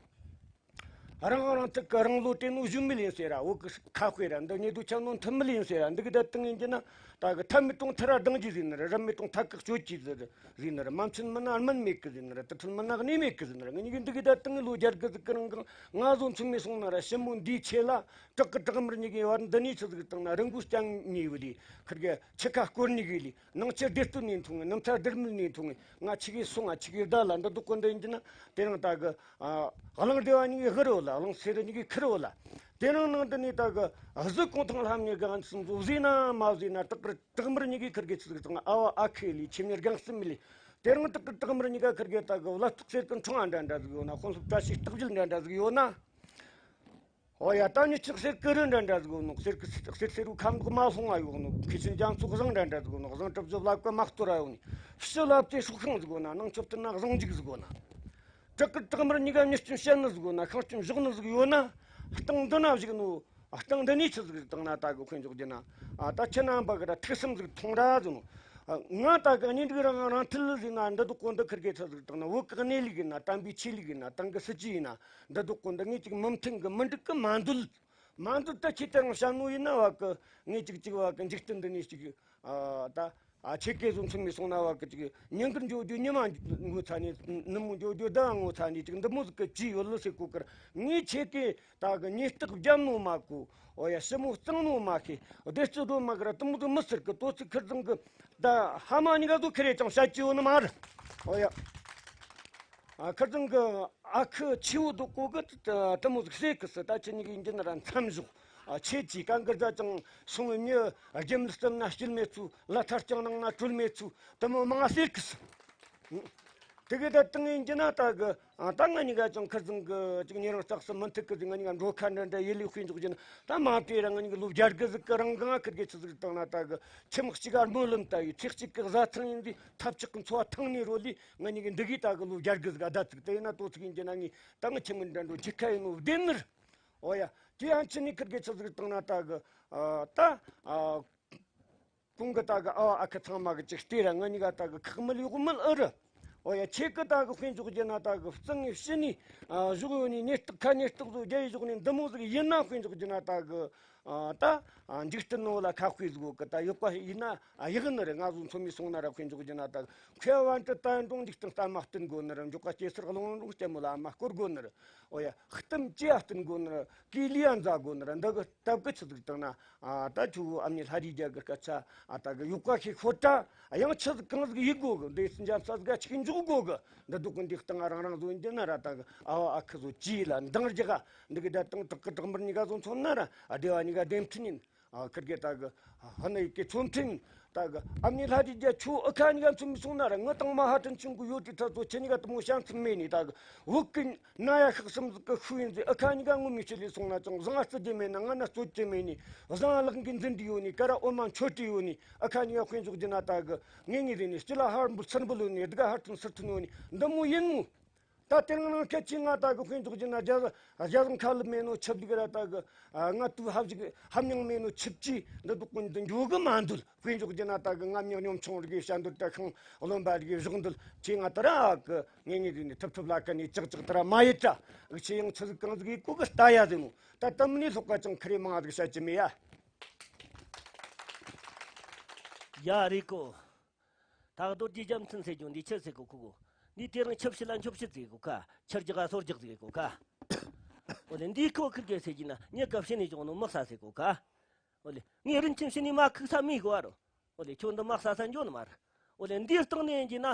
རང་རང་ཐུག་གི་རང་ལོ་བྲིས་ནོ་གཞུ་མི་ལེན་ཟེར་ར། བོད་གི་ཁ་དཔེ་ར། འདི་ཉེ་དུ་ཆ་ནོ་མཐུན་མི་ལེན་ཟེར་ར། འདི་གི་ད་སྟེང་ཡིན་རྒྱུ་ན། ད་གི་ཐབས་མེད་དང་ཐར་ར་སྡང་རྒྱུ་ཟེར་ནི་རེད། རབ་མེད་དང་ཐབས་གི་གཅོད་རྒྱུ་ཟེར་ཟེར་ནི་རེད། མ་མཐུན་མིན་ན་སྨན་མེད་གི་ཟེར་ནི་རེད། དུ་མཐུན་མིན་ན་གནས་མེད་གི་ཟེར་ནི་རེད། ང་གཉིས་ཀྱི་འདི་གི་ད་སྟེང་ལོ་རྒྱལ་གི་ཟིག་གི་རང་གང་ང་བཟོ་མཚོན་མི་སོང་ན་ར། ཞི་མོ་འདིའི་ཆེད་ལ། བྲག་གི་བྲག་དམར་གཉིས་ཀྱི་བར་འདི་ནས་ཆི་ཟིག་བཏང་ན། རི་མགོ་རྐྱང་ཉེ་བ་ལས། ཁིར་གེ་ཆུ་ཁ་སྐོར་ནི་གི་ལས། ནང་ཆུ་སྡེར་སྟོད་ནས་འཐུང་ངེ། ནམ་མཐའ་སྡེར་མོ་ནས་འཐུང་ངེ། ང་ཆི་གི་སོང་ང་། ཆི་གི་བདག་ལ། འདི་དུ་ཀུན་འདི་ཡིན་རྒྱུ་ན། དེ་རིང་ད་གི། ཨ། གླང་སྡེ་བ་གཉིས་ཀྱི་ཧི་རོ་ལ། གླང་སེ་རི་གཉིས་ཀྱི་ཁི་རོ་ལ། དེ་རིང་ནང་འདི་ནས་ད་གི་གཟི་གུང་ཐང་ལྷམ་གཉིས་གི་ང་ཚོ་བཟོས་ན་མ་བཟོས་ན། བྲག་གི་བྲག་དམར་གཉིས་ཀྱི་ཁིར་གེ་ཆི་ཟིག་བཏང་ང་། ཨ་བ་ཨ་ཁུ་ལས་ཁྱིམ་ནས་སྒང་གསུམ་མི་ལས། དེ་རིང་བྲག་གི་བྲག་དམར་གཉིས་ཀ་ཁིར་གེ་ད་གི་བླ་སྟོད་གསེར་གི་འཕྲེང་བ་འདྲ་འདྲ་ཟིག་ཡོད་ན། དཔོན་སློབ་བཀྲ་ཤིས་རྟགས་བརྒྱད་འདྲ་འདྲ་ཟིག་ཡོད་ན། ཨོ་ཡ། ད་ནི་ཅིག་གསེར་སྐུ་རུ་འདྲ་འདྲ་ཟིག་ཡོད་ནོ། གསེར་གི་གསེར་སེར་བོ་ཁ་མདོག་མ་ལྷུང་བ་ཡོད་ནོ། མཁས་ཆེན་རྒྱ་མཚོ་བཟང་འདྲ་འདྲ་ཟིག་ཡོད་ནོ། བཟང་གྲུབ་བཞི་བླ་བཀའ་མ་གཏོར་བ་ཡོད་ནི། ཕྱི་ལ་བལྟས་སྲོག་ཤིང་ཟིག་ཡོད་ན། ནང་ཆོས་བསྟན་ན་གཟང་འཇུག་ཟིག་ཡོད་ན། བྲག་གི་བྲག་དམར་གཉིས་ཀ་མྱུར་སྐྱོབ་བྱེད་ནི་ཟིག་ཡོད་ན། ཤིང་སྐྱོབ་བཞག་ནི་ཟིག་ཡོད་ན། སྟེང་འདི་ན་བཞུགས་ནོ། སྟེང་འདི་ནས་ཆི་ཟིག་བཏང་ན། ད་གི་དཔེ་འཇོག་རྒྱུ་ན། ཨ། ད་ཁྱེད་རྣམ་པ་གི་ར་ཐུགས་བསམ་ཟིག་ཐོངས་ར་ཟེར་ནོ། ཨ། ང་ད་གི་གཉེན་སྒྲིག་རང་རང་མཐུན་ལ་ཟེར་ན། འདི་དུ་ཀུན་འདི་ཁིར་གེ་ཆི་ཟིག་བཏང་ན། བོད་གི་གནས་ལུགས་ཡིན་ན། དམ་པའི་ཆོས་ལུགས་ཡིན་ན། ཏང་གི་སྲིད་ཇུས་ཡིན་ན། འདི་དུ་ཀུན་འདི་ངས་ཅིག་མི་མཐུན་གི། མི་འགྲིག་གི། མ་འདོད། མ་འདོད་ད་ཁྱེད་ལྟར་བཤད་ནོ་ཡིན་ན། བ་གི་ངས་ཅིག་ཅིག་བ་གི་འཇིག་རྟེན་འདི་ནས་ཅིག། ཨ། ད། ཨ། ཆེ་གེ་བཟོ་མཚོན་མི་སོང་ན། བ་གི་ཅིག་ཉིན་དཀར་འགྱོ་རྒྱུ་ཉི་མ་ངོ་ཚ་ནས། ནུབ་མོ་འགྱོ་རྒྱུ་ཟླ་བ་ངོ་ཚ་ནས། ཅིག་འདི་མོ་ཟིག་གི་ཅི་ཡོད་ལ་ཟེར་གོ་ཀར། ངས་ཆེ་གེ་ད་གི་ཉེས་རྟགས་བརྒྱབ་ནོ་མ་གོ། ཨོ་ཡ། ཞི་མོ་གཙང་ནོ་མ་ཤེས། བདེ་སྐྱིད་སྒྲོལ་མ་གི་ར་དུ་མོ་དུ་མི་ཟེར་གི། དོ་ཚིག་ཁིར་ཚང་གི་ད་ཕ་མ་གཉིས་ཀ་ཚོ་ཁེ་རེ་ཅང་བཤད་ཀྱི་ཡོད་ནི་མ་རེད། ཨོ་ཡ། ཨ། ཁིར་ཚང་གི་ཨ་ཁུ་ཆེ་བོ་དུ་གོ་གི། དུ་མོ་ཟིག་ཟེར་གི་སི། ད་ཁྱེད་གཉིས་ཀྱི་འགྱིན་ན་ར་མཚམས་བཞག། ཨ། ཁྱེད་ཀྱིས་གང་གི་རྫ་ཅང་སོང་བའི་མྱི་རྒྱུ་མི་བསྟུན་ན་སྐྱིད་མེད་ཚུལ། ལ་ཐར་ཅང་ནང་ན་གྲོལ་མེད་ཚུལ། དུ་མོ་མང་ཟེར་གི་སི། དེ་གི་ད་དང་ཡིན་གྱི་ན་ད་གི་ཨ་ད་ང་གཉིས་ཀ་ཅང་ཁིར་ཚང་གི་ཅིག་ཉེ་རིང་རྩག་སུ་མི་ཐུག་གི་ཟིག་ང་གཉིས་ཀ་འགྲོ་ཁ་འདྲ་འདྲ་ཡེ་ལི་དཔེ་འཇོག་གྱི་ན་ད་མ་དེ་ར་ང་གཉིས་ཀ་ལོ་བརྒྱད་དགུ་ཟིག་གི་རང་གང་ཁིར་གི་ཆི་ཟིག་བཏང་ན་ད་གི་ཁྱིམ་གཅིག་ག་སྨོན་ལམ་ལྟ་ཡི་ཚེ་གཅིག་གི་བཟའ་ཚང་ཡིན་ཟིག་ཐབས་ཅིག་གི་འཚོ་བ་ཐང་ནས་རོ་ལི་ང་གཉིས་ཀ་འདི་གི་ད་གི་ལོ་བརྒྱད་དགུ་ཟིག་ག་ད་ཚིག་དེ་ཡིན་ན་ཏོ་ཚིག་ཡིན་གྱི་ན་ངས་ད་ང་ཁྱིམ་གི་འདྲ་འགྲོ་ཁྱི་ཁ་ཡིན་ནོ་བདེན་ནི་རེད། ཨོ་ཡ། དེ་ཡང་ཅི་ནས་ཁིར་གི་ཆི་ཟིག་བཏང་ན་ད་གི་ཨ་ད་ཨ། གོང་གི་ད་གི་ཨ་བ་ཨ་ཁུ་ཚང་མ་གི་ཅིག་ལྟོས་ར་ང་གཉིས་ཀ་ད་གི་ཁག་མིལ་གཡོག་མིལ་ཨི་རུ། ཨོ་ཡ་ཁྱེད་ཀི་ད་གི་དཔེ་འཇོག་རྒྱུ་ན་ད་གི་གཙང་ངེ་ཕྱི་ནས་ཨ་བཞུགས་ཡོད་ནི་ནས་སྟག་ཁ་ནས་སྟག་བཟོ་རྒྱ་ཡི་བཞུགས་ནས་འདི་མོ་ཟིག་ཡིན་ན་དཔེ་འཇོག་རྒྱུ་ན་ད་གི་ཨ་ད་ཨ་འཇིག་རྟེན་ནོ་ལ་ཁ་དཔེ་ཟིག་གི་ད་ཡོད་པ་ཡིན་ན་ཨ་ཡག་ནི་རེད། ང་ཚོ་ཚོ་མི་སོང་ན་ར་དཔེ་འཇོག་རྒྱུ་ན་ད་གི་ཁོས་བན་དུ་ད་འགྲོང་འཇིག་རྟེན་གཏམ་མ་བསྟུན་དགོ་ནི་རེད། འཇོག་ག་སྐྱེ་སར་གློང་འགྲོང་སྐྱེ་མོ་ལ་མ་སྐོར་དགོ་ནི་རེད། ཨོ་ཡ། གཏམ་ཅི་ཡ་བསྟན་དགོ་ནི་ར་གི་ལི་ཡ་མཛའ་དགོ་ནི་ར་འདི་གི་སྟབས་གི་ཆི་ཟིག་བཏང་ན་ཨ་ད་ཁྱོད་ཨ་མྱེས་ལྷ་རིའི་རྒྱལ་གི་སྐད་ཆ་ཨ་ད་གི་ཡོག་པ་ཤིག་ཤོད་དྲ་ཡང་ཆི་ཟིག་གང་ཟིག་ཡིག་དགོ་གི་འདི་སི་འཇམ་ས་ཟིག་ཅིག་འཇོག་དགོ་གི་འདི་སྡུག་གི་འདི་བཏང་རང་རང་བཟོ་འདི་ན་ར་ད་གི་ཨ་བ་ཨ་ཁུ་བཟོ་ཅི་ལ་འདང་རྒྱག་ག་འདི་གི་ད་དང་དྲག་གི་དྲག་མར་གཉིས་ཀ་བཟོ་མཚོན་ན་ར་ཨ་སྡེ་བ་གཉིས་ཀ་སྡེ་མཐུན་ཡིན། ཨ་ཁིར་གེ་ད་གི་ཧ་ནི་ཡི་གེ་ཚོ་མཐུན། ད་གི་ཨ་མྱེས་ལྷ་རིའི་རྒྱལ་ཁྱོད་ཨ་ཁ་གཉིས་ཀ་མཚོན་མི་སོང་ན་ར་ངི་དང་མ་ཧ་ཏན་ཆུང་གི་ཡོད་དུས་ཐ་ཚོ་ཁྱེད་གཉིས་ཀ་དུ་མོ་བྱང་ཚུལ་མེད་ནི་ད་གི་བུ་ཀུན་ན་ཡ་ཤག་སུམ་ཟིག་གི་ཤུ་ཡིན་ཟི་ཨ་ཁ་གཉིས་ཀ་ངོ་མི་ཆེ་ལས་སོང་ན་ཅང་བཟང་ཨ་རྩི་རྒྱུ་མེད་ན་ང་ན་རྩོད་རྒྱུ་མེད་ནི་བཟང་ཨ་ལག་གི་འཛིན་དུ་ཡོད་ནི་ཀ་ར་ཨོ་མ་མཆོད་དུ་ཡོད་ནི་ཨ་ཁ་གཉིས་ཀ་དཔེ་འཇོག་རྒྱུ་ན་ད་གི་ངེ་ངེ་རེ་ནི་སྤྱི་ལ་ཧར་འབུལ་ཚུར་འབུལ་ཡོད་ནི་སྡུག་ག་ཧར་ཐོན་སུར་ཐོན་ཡོད་ནི་འདི་མོ་ཡིན་མོ། ད་དེ་རིང་ནང་སྐད་ཆའི་ང་ད་གི་དཔེ་འཇོག་རྒྱུ་ན་རྒྱ་རྒྱ་རང་ཁ་ལུ་མེད་ནོ་ཆབ་ལིག་ར་ད་གི་ང་ཏུ་ཧབ་ཞིག་ཧམ་ཉང་མེད་ནོ་ཆིབ་ཀྱི་འདི་དུ་ཀུན་དུ་འཇོག་གི་མ་འདུལ། དཔེ་འཇོག་རྒྱུ་ན་ད་གི་ང་མྱང་ཉོམ་ཆུང་རིགས་བཤད་འདུལ་ད་ཁང་རློན་པ་རིགས་བཞག་འདུལ་ཁྱེད་ང་ད་ར་གི་ངེ་ངེ་རིགས་ནི་ཐུབ་ཐུབ་ལ་ཀ་ནས་ཅག་ཅག་ད་ར་མ་ཡེད་དྲ་ཨུ་ཆེ་ཡང་ཆི་ཟིག་གང་ཟིག་ཡེད་གོ་གི་ལྟ་ཡ་ཟེར་ནོ། ད་དམ་ནི་ལྷོག་ཀ་ཅང་ཁི་རེ་མང་ཟིག་བཤད་ཀྱི་མེད་ཡ། ཡ་རེད་གོ། ད་རྡོ་རྗེ་རྒྱལ་མཚན་ཟེར་རྒྱུ་འདི་ཆི་ཟེར་གོ་ཁུ་གོ། འདི་དེ་རིང་ཆབ་ཕྱི་ལ་མཆོད་ཕྱི་ཟེར་གོ་ཁ། ཆར་རྒྱག་ག་སོར་རྒྱག་ཟེར་གོ་ཁ། འོ་ལེ་འདི་ཁོ་ཁིར་གེ་ཟེར་གྱི་ན་ངེད་ཀ་ཕྱི་ནས་བྱུང་ནོ་མི་ས་ཟེར་གོ་ཁ། འོ་ལེ་ངས་རིན་ཆེན་ཕྱི་ནས་མ་ཁུག་ས་མི་གོ་བ་རོ། འོ་ལེ་ཁྱོད་འདི་མ་ས་ས་འཇོ་ནི་མ་རེད། འོ་ལེ་འདིའི་སྟེང་ནས་ཡིན་གྱི་ན་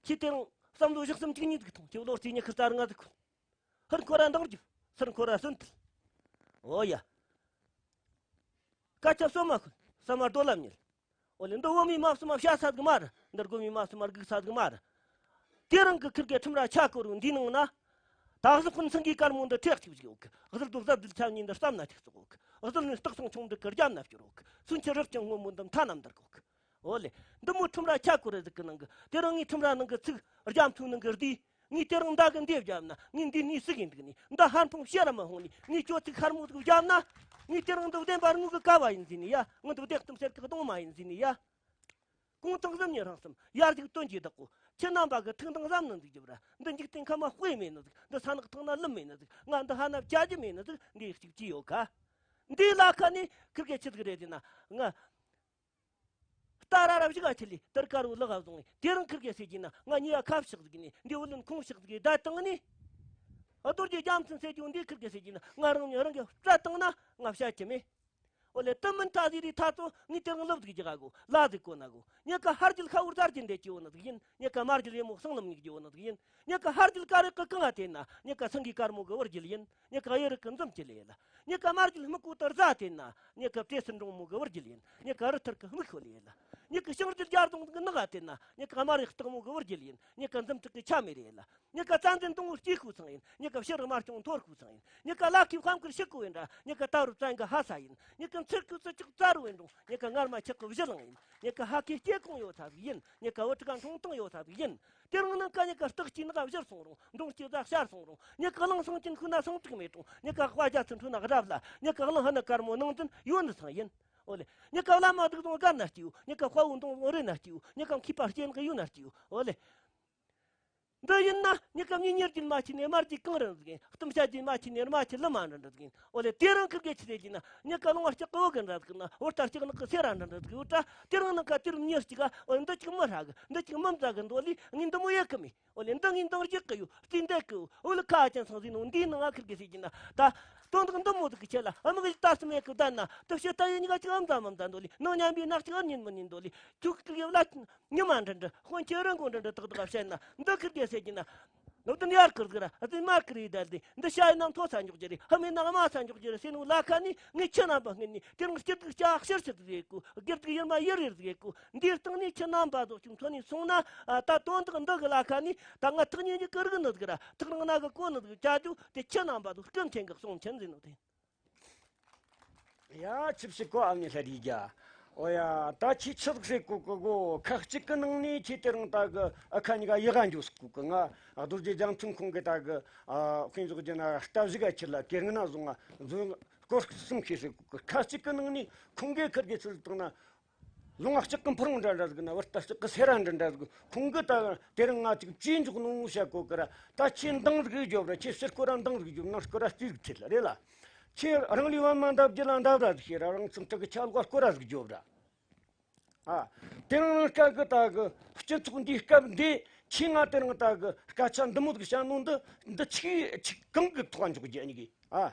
ཁྱི་དེ་རིང་བསམ་བློ་བཞག་སེམས་གཅིག་གཉིས་ཟིག་ཐོང་ཁྱེད་ལོ་རྩིས་ཉི་ཁུ་རྩ་ར་ང་ཟིག་ཁུ། ཧར་འཁོར་ར་འདང་རྒྱུ། སར་འཁོར་ར་སོན་ཐལ། འོ་ཡ། སྐད་ཆ་སོ་མ་ཁུལ། ས་མ་རྡོ་ལ་ཉིལ། འོ་ལེ་འདི་བོ་མི་མ་སུ་མ་བཤད་ས་གི་མ་རེད། འདི་རྒོ་མི་མ་སུ་མ་སྒུག་ས་གི་མ་རེད། དེ་རིང་གི་ཁིར་གེ་ཁྲིམས་ར་ཆ་བསྐོར་བོ་འདི་ནང་ན། ད་གཟུགས་ཀུན་སེང་གེའི་དཀར་མོ་འདི་ཁྲེགས་གཅིག་གཅིག་ཡོད་གི། གཟུགས་རྡོ་གཟར་རྡུལ་ཆ་གཉིས་འདི་གཏམ་ན་ཐིག་ཙོག་ཡོད་གི། གཟུགས་ནི་སྟག་ཚང་ཆུང་འདི་གི་རྒྱབ་ན་བསྐྱུར་ཡོད་གི། སུན་ཆི་རབ་ཀྱང་སྔོན་མོ་འདི་མཐའ་ན་འདར་གོ་གི། འོ་ལེ། འདི་མོ་ཁྲིམས་ར་ཆ་བསྐོར་རེ་ཟིག་གི་ནང་གི། དེ་རིང་ངའི་ཁྲིམས་ར་ནང་གི་ཚིག་རྒྱ་མཚོའི་ནང་གི་རྡུལ། ངས་དེ་རིང་མདའ་གི་འདེབས་བརྒྱབ་ན་ངས་འདི་ནས་ཟིག་ཡིན་འདུག་ནི། མདའ་ཧར་འཕུང་ཕྱི་ར་མ་ཧོང་ནི། ངས་ཁྱོད་ཚིག་ཤར་མོ་ཟིག་བརྒྱབ་ན། ངས་དེ་རིང་འདི་བདེན་པ་དངུལ་གི་ཀ་བ་ཡིན་ཟིན་ནི་ཡ། ངས་འདི་བདེན་གཏམ་གསེར་གི་གདུང་མ་ཡིན་ཟིན་ནི་ཡ། གོང་ཐང་གཟིམ་ཉི་རང་གསུམ་ཡར་རྒྱུག་སྟོན་གྱི་བདག་པོ། ཁྱེད་རྣམ་པ་གི་ཐུགས་འདང་གཟབ་ནི་ཟིག་རྒྱབ་ར། འདི་འཇིག་རྟེན་ཁ་མ་དཔེ་མེད་ནི་ཟིག་འདི་ས་ནག་ཐང་ན་ལུམ་མེད་ནི་ཟིག་ང་འདི་ཧ་ན་བྱ་རྒྱུ་མེད་ནི་ཟིག་འདི་གཅིག་ཅི་ཡོད་ཀ། འདི་ལ་ཁ་ནི་ཁིར་གེ་ཆི་ཟིག་རེད་ཟེར་ན་ང་། རྟ་ར་ར་བཞི་ག་ཆི་ལི་དར་དཀར་བོ་ལག་བཟུང་ངས་དེ་རིང་ཁིར་གེ་ཟེར་གྱིན་ན་ང་གཉིས་ཀ་ཁ་བཤགས་ཟིག་ནི་འདི་བུ་ལོན་ཁོང་བཤགས་ཟིག་བསྡད་བཏང་ནི། རྡོ་རྗེ་རྒྱལ་མཚན་ཟེར་རྒྱུ་འདི་ཁིར་གེ་ཟེར་གྱིན་ན་ང་རང་ཉིད་རང་གི་སྐྲ་བཏང་ན་ང་བཤད་ཀྱི་མེད། འོ་ལེ་དུ་མིན་ཏྲ་ཟིག་རི་ཐ་ཚོ་ངས་དེ་རིང་ལབ་ཟིག་རྒྱག་གོ་ལ་ཟིག་གོ་ན་གོ། ཉེ་ག་ཧར་རྒྱུད་ཁ་བོར་ཟར་གྱི་འདེད་ཀྱི་འོ་ན་ཟིག་ཡིན། ཉེ་ག་མར་རྒྱུད་ཡེ་མོ་གསང་ལམ་ཉིག་རྒྱུ་འོ་ན་ཟིག་ཡིན། ཉེ་ག་ཧར་རྒྱུད་ཀ་རེ་ཀི་གང་ང་དེ་ན་ཉེ་ག་སེང་གེ་དཀར་མོ་གི་བུ་རྒྱུད་ཡིན། ཉེ་ག་གཡུ་རིག་གི་འཛུམ་གྱི་ལེ་ལ། ཉེ་ག་མར་རྒྱུད་སྨུག་གུ་དར་ཟ་དེ་ན་ཉེ་ག་བྲེ་སེར་འབྲོང་མོ་གི་བུ་རྒྱུད་ཡིན། ཉེ་ག་རི་ཐུར་གི་སྨུག་ཤོ་ལེ་ལ། ཉེ་ག་ཞིང་རྒྱུད་རྒྱ་རྫོང་གི་ནག་ག་དེ་ན་ཉེ་ག་དམར་ཡག་སྟག་མོ་གི་བུ་རྒྱུད་ཡིན། ཉེ་ག་འཛུམ་དྲུག་གི་ཆ་མེ་རེ་ལ། ཉེ་ག་ཙན་དན་སྡོང་བོ་སྐྱེས་ཁུ་ཚང་ཡིན། ཉེ་ག་ཕྱི་རི་དམར་སྐྱོང་ཐོར་ཁུ་ཚང་ཡིན། ཉེ་ག་ལ་ཁའི་ཁམ་ཁུར་ཤི་ཁུ་ཡིན་ར། ཉེ་ག་ད་རུ་བཙན་གི་ཧ་ས་ཡིན། ཉེ་ག་མཚེར་ཁུ་ཚུ་ཅིག་ཙ་རུ་ཡིན་རུང་། ཉེ་ག་ངར་མ་ཆག་གི་བཞི་ལང་ཡིན། ཉེ་ག་ཧ་ཁའི་སྐྱེ་ཁུང་ཡོད་ས་ཟིག་ཡིན། ཉེ་ག་བུ་ཕྲུག་ག་འཁྲུངས་སྟངས་ཡོད་ས་ཟིག་ཡིན། དེ་རིང་ནང་ཀ་ཉེ་ག་སྟག་གཅིག་ནག་བཞུར་སོང་རུང་། འབྲོང་གཅིག་རྫ་ཤར་སོང་རུང་། ཉེ་ག་གླང་སེང་ཆེན་ཁུ་ན་སེང་ཕྲུག་མེད་རུང་། ཉེ་ག་དཔའ་རྒྱ་ཚུ་འཁྲུ་ན་རབ་ལ། ཉེ་ག་གླང་ཧ་ན་དཀར་མོ་ནང་འཛིན་ཡོད་ནི་ཚང་ཡིན། ཨོ་ལེ། ཉེ་ག་བླ་མ་སྡིག་དང་དགའ་ན་སྐྱིའུ། ཉེ་ག་དཔའ་བོ་འདོང་དང་རེ་ན་སྐྱིའུ། ཉེ་ག་མཁས་པ་སྐྱེ་ནག་ཡོད་ན་སྐྱིའུ། ཨོ་ལེ། འདི་ཡིན་ན་ཉེ་ག་མྱི་གཉེར་གྱིན་མ་ཆི་ནས་དམར་གྱིས་གང་རིན་ཟིག་ཡིན། གཏམ་བཤད་གྱིན་མ་ཆི་ནས་དམར་གྱིས་ལི་མ་འདྲ་འདྲ་ཟིག་ཡིན། ཨོ་ལེ་དེ་རིང་ཁིར་གེ་ཆི་ཟེར་གྱིན་ན་ཉེ་ག་ལོང་བ་ལྕགས་ཀི་བོ་གི་འདྲ་ཟིག་ན་འོ་ལྟར་ལྕགས་ནག་གི་སེ་ར་འདྲ་འདྲ་ཟིག་ཡོད་དྲ། དེ་རིང་ནང་ཀ་དེ་རིང་མྱི་གཅིག་ག་ཨོ་འདི་གཅིག་མི་ཧྲ་གི། འདི་གཅིག་མི་མཛའ་གི་འདོ་ལི་ངས་འདི་མོ་ཡེ་གི་མེད། ཨོ་ལེ་འདི་ངས་འདང་རྒྱག་གི་ཡོད། རྩིས་འདེད་གི་ཡོད། ཨོ་ལེ་ཁ་ཅན་སང་ཟིན་ནོ་འདིའི་ནང་ང་ཁིར་གེ་ཟེར་གྱིན་ན་ད། དོན་དག་འདི་མོ་ཟིག་གི་ཆེད་ལ་ཨ་མི་གི་ལྟ་སེམས་ཡེ་གི་བསྡད་ན་དུ་ཕྱི་ལྟ་ཡེ་གཉིས་ཀ་གཅིག་ཨ་མཛའ་མི་མཛའ་འདོ་ལི་ནང་མཉམ་པའི་ནག་གཅིག་ཨ་ཉིན་མི་ཉིན་འདོ་ལི་ཁྱུག་ཁིར་གེ་བླ། ཉི་མ་འདྲ་འདྲ་དཔོན་ཆེ་རིང་གོང་འདྲ་འདྲ་ཏག་ཏག་བཤད་ན་འདི་ཁིར་གེ་ཟེར་གྱིན་ན། ནུབ་དུ་ཡར་ཁུར་གི་ར་ཨ་ཙི་མར་ཁུར་ཡི་དལ་ཏེ། འདི་ཤ་ཡི་ནང་མཐོ་ས་འཇོག་རྒྱུ་རེད། ཧ་མའི་ནང་དམའ་ས་འཇོག་རྒྱུ་རེད་ཟེར་ནོ་ལ་ཁ་ནི་ངས་ཁྱི་རྣམ་པ་སྔུན་ནས། དེ་རིང་སྐྱིད་སྡུག་ལྕགས་ཤར་ཆུ་ཟིག་ཡེད་གོ། དགེ་སྡིག་ཡུར་མ་ཡུར་ཡུར་ཟིག་ཡེད་གོ། འདིའི་སྟེང་ནས་ཁྱི་རྣམ་པ་ཚོ་ཅིག་མཐོ་ནས་སོང་ན། ཨ། ད་དོན་དག་འདི་གི་ལ་ཁ་ནི་ད་ང་ཐག་ཉེ་ཉེ་གི་རིག་ནི་ཟིག་ར་ཐག་རིང་ན་གི་གོ་ནི་ཟིག་བྱ་རྒྱུ་དེ་ཁྱི་རྣམ་པ་ཚོ་སྐུ་མཁྱེན་གི་གསུང་མཁྱེན་ཟེར་ནོ་དེ། ཡ། ཆི་བྱེད་གོ། ཨ་མྱེས་ལྷ་རིས་རྒྱ། ཨོ་ཡ། ད་ཁྱི་ཆི་ཟིག་ཟེར་གོ་གི་གོ། ཁ་གཅིག་གི་ནང་ནས་ཁྱི་དེ་རིང་ད་གི་ཨ་ཁ་གཉིས་ཀ་ཡི་ག་འགྱོ་ཟིག་གོ་གི། ང་རྡོ་རྗེ་རྒྱ་མཚོ་ཁོང་གི་ད་གི། ཨ། དཔེ་འཇོག་རྒྱུ་ན་རྟ་བཞི་ག་ཁྱི་ལ་གེ་ང་ན་བཟུང་ང་བཟུང་སྐོར་གསུམ་ཤེས་ཟིག་གོ་གི། ཁ་གཅིག་གི་ནང་ནས་ཁོང་གི་ཁུར་གི་ཆི་ཟིག་བཏང་ན། ལུང་གཅིག་གི་ཕུ་རུང་འདྲ་འདྲ་ཟིག་ན། བུ་རྟ་གཅིག་གི་སེ་ར་འདྲ་འདྲ་ཟིག་ཁོང་གི་ད་དེ་རིང་ང་ཅིག་ཅི་འཇོག་ནོ་བཤད་གོ་གི་ར། ད་ཁྱེད་འདང་ཟིག་རྒྱོབ་ར། ཁྱེད་ཕྱི་སྐོར་ར་འདང་ཟིག་རྒྱོབ། ནང་སྐོར་ར་རྩིས་ཟིག་ཁྲིད་ལ་རེད་ལ། ཁྱེད་རང་ལུས་པ་མ་འདབ་རྒྱུ་ལ་འདབ་ར་ཟིག་བྱེད་ར། རང་སེམས་ཁྲལ་གི་ཆ་ལོག་སྐོར་ར་ཟིག་རྒྱོབ་ར། ཨ། དེ་རིང་རང་སྐབས་གི་ད་གི་སྤྱི་ཚོགས་འདིའི་སྐབས་འདི་ཁྱེད་ང་དེ་རིང་ད་གི་སྐད་ཆ་འདི་མོ་ཟིག་བཤད་ནོ་འདི་འདི་ཆི་ཆི་གང་གི་ཐོག་འཇོག་རྒྱུ་ཨ་ནི་གི། ཨ།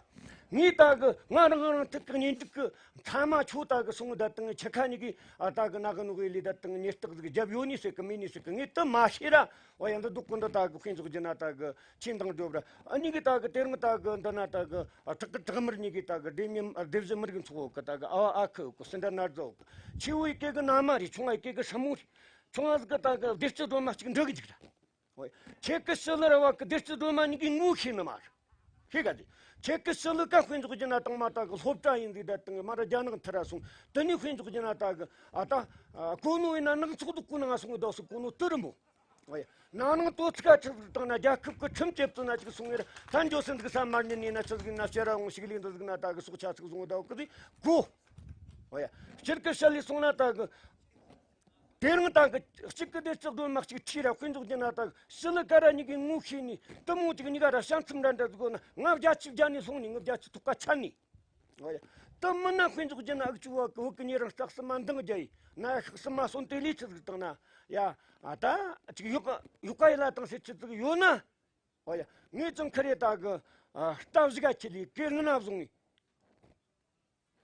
ངས་ད་གི་ང་རང་རང་ཐུག་གི་གཉེན་སྒྲིག་གི་ཚང་མ་ཁྱོད་ད་གི་སོང་བསྡད་དང་། ཁྱི་ཁ་གཉིས་ཀྱིས། ཨ། ད་གི་ན་གི་ནོ་གི་ལས་བསྡད་དང་། ཉེས་རྟགས་ཟིག་བརྒྱབ་ཡོད་ནི་ཟེར་གི་མེད་ནི་ཟེར་གི་ངས་དེ་མ་ཤེས་ར། འོ་ཡ། འདི་སྡུག་གི་འདི་ད་གི་དཔེ་འཇོག་རྒྱུ་ན་ད་གི་ཁྱེད་འདང་རྒྱོབ་ར། ཨ་ནི་གི་ད་གི་དེ་རིང་ད་གི་འདི་ན་ད་གི། ཨ། བྲག་གི་བྲག་དམར་གཉིས་ཀྱིས་ད་གི་སྡེ་མི། ཨ། སྡེ་བཞི་མི་རིགས་ཚོགས་གི་ད་གི་ཨ་བ་ཨ་ཁུ་གི་སུ་འདྲ་ན་རྫོགས་གི། ཆེ་བོ་ཡི་གེ་གི་ན་མ་རེད། ཆུང་བ་ཡི་གེ་གི་སྲུ་མོ་རེད། ཆུང་བ་ཟིག་གི་ད་གི་བདེ་སྐྱིད་སྒྲོལ་མ་གཅིག་འབྲི་གི་འཇུག་ར། ཨོ་ཡ། ཁྱེད་ཀྱི་ཞི་ལི་ར་བ་གི་བདེ་སྐྱིད་སྒྲོལ་མ་གཉིས་ཀྱིས་ངོ་ཤེས་ནི་མ་རེད། ཤེས་ག་དེ། ཁྱེད་ཀྱི་ཞི་ལི་ཀ་དཔེ་འཇོག་རྒྱུ་ན་དང་མ་ད་གི་སློབ་གྲྭ་ཡིན་ཟིག་བསྡད་དང་། མ་ར་རྒྱ་ནག་མཐར་ར་སོང་། དེ་ནས་དཔེ་འཇོག་རྒྱུ་ན་ད་གི། ཨ། ད། ཨ། གོ་ནོ་ཡིན་ན་ནག་ཚོགས་འདུ་གོ་ནང་སོང་གི་བསྡད་སོང་། གོ་ནོ་དུ་རིན་པོ། ཨོ་ཡ། ན་ནིང་དོ་ཚིགས་ཁ་ཆི་ཟིག་བཏང་ན། རྒྱལ་ཁབ་ཀྱི་ཁྲིམས་བཅད་བཏང་ན་ཅིག་སོང་ངེ་ར། ད་འགྱོ་སེ་འདུག་ས་མ་ཉན་ནི་ན་ཆི་ཟིག་ན་ཕྱིར་ར་འོང་ཞིག་ལས་འདི་ཟིག་ན་ད་གི་སྲོག་ཆགས་ཚིག་བཟུང་བ་ད་གི་ཟིག་གོ། ཨོ་ཡ། སྤྱིར་གི་ཞི་ལི་སོང་ན་ད་གི། དེ་རིང་ད་གི་གཅིག་གི་དེ་ལྕགས་སྒྲོལ་མ་གཅིག་ཁྲིད་ར། དཔེ་འཇོག་རྒྱུ་ན་ད་གི་ཞི་ལི་ཀ་ར་གཉིས་ཀྱིས་ངོ་ཤེས་ནས། དེ་མོ་ཅིག་གཉིས་ཀ་ར་བྱམས་སེམས་འདྲ་འདྲ་ཟིག་གོ་ན། ང་བརྒྱ་ཆ་བརྒྱ་ནས་ལྷུང་ནས། ང་བརྒྱ་ཆ་ཐོག་ཁ་ཆད་ནས། ཨོ་ཡ། དེ་མིན་ན་དཔེ་འཇོག་རྒྱུ་ན་ཨུ་ཆུ་བ་གི་བུ་གི་ཉེ་རིང་རྟགས་གསུམ་མ་འདང་རྒྱ་ཡིན་ན། ཤག་གསུམ་མ་སོང་དེ་ལས་ཆི་ཟིག་བཏང་ན། ཡ། ཨ། ད་ཅིག་ཡོག་ཡོག་ག་ཡི་ལ་བཏང་ཟེར་ཆི་ཟིག་ཡོད་ན། ཨོ་ཡ། ངས་ཅང་ཁ་རེ་ད་གི། ཨ། རྟ་བཞི་ག་ཁྱི་ལས་གེ་ང་ན་བཟུང་ངས།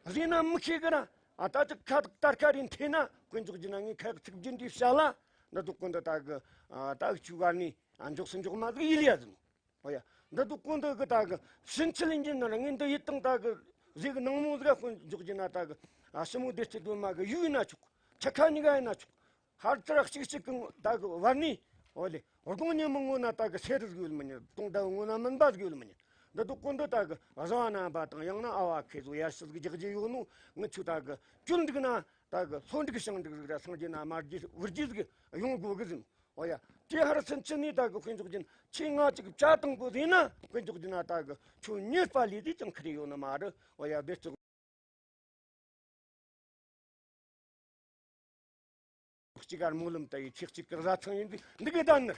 བཟས་ན་མི་ཤེས་གི་ར། ཨ། ད་ཅིག་ཁ་དར་ཁ་རེ་འཐེན་ན། དཀོན་མཆོག་གྱིས་ན་ངས་ཁ་ཚིག་རྒྱུ་འདི་བཤད་ལ། འདི་དུ་ཀུན་ཏུ་ད་གི། ཨ། ད་ཆུ་བར་ནས། ཨ། མགྱོགས་སུ་མགྱོགས་མ་ཟིག་ཡིད་ལ་ཡ་ཟིན། ཨོ་ཡ། འདི་དུ་ཀུན་ཏུ་གི་ད་གི་ཕྱིན་ཆད་ལས་འགྱུར་ན་ར། ངས་འདི་ཡིད་དང་ད་གི་ཟིག་གི་ནང་མོ་ཟིག་དཀོན་མཆོག་གྱིས་ན་ད་གི། ཨ། ཞི་མོ་བདེ་སྐྱིད་སྒྲོལ་མ་གི་ཡུལ་ཡིན་ན་ཆོག་ཁྱི་ཁ་གཉིས་ཀ་ཡིན་ན་ཆོག་ཧར་ཙི་ར་གཅིག་གཅིག་གི་ད་གི་བར་ནས། ཨོ་ལེ། དགུང་ཉི་མ་ངོ་ན་ད་གི་སེར་ཟིག་ཡོད་མི་ཉན། དུང་ཟླ་བ་ངོ་ན་མུན་པ་ཟིག་ཡོད་མི་ཉན། འདི་དུ་ཀུན་ཏུ་ད་གི་བཟའ་བ་རྣམ་པ་དང་། ཡང་ན་ཨ་བ་ཁེ་ཟོ་ཡར་ཞུ་ཟིག་རྒྱག་རྒྱུ་ཡོད་ནོ། ངི་ཆུ་ད་གི་སྐྱོན་འགྲིག་ན་ད་གི་ལྷོ་འགྲིག་བྱང་འགྲིག་ཟིག་ར། སངས་རྒྱས་ན་མར་རྒྱུ་བུ་རྒྱུ་ཟིག་ཡོང་དགོས་གི་ཟིན། ཨོ་ཡ། དེ་ཧར་ཚུན་ཆད་ནས་ད་གི་དཔེ་འཇོག་རྒྱུ་ན། ཁྱེད་ང་ཅིག་བྱ་བཏང་དགོས་ཟིན་ན། དཔེ་འཇོག་རྒྱུ་ན་ད་གི་ཁྱོད་ཉེས་པ་ལས་དེ་ཅང་ཁ་རེ་ཡོད་ནི་མ་རེད། ཨོ་ཡ། བདེ་སྐྱིད། གཅིག་གར་སྨོན་ལམ་བཏབ་ཡི་ཚེ་གཅིག་གི་བཟའ་ཚང་ཡིན་འདི་འདི་གི་ད་ནི།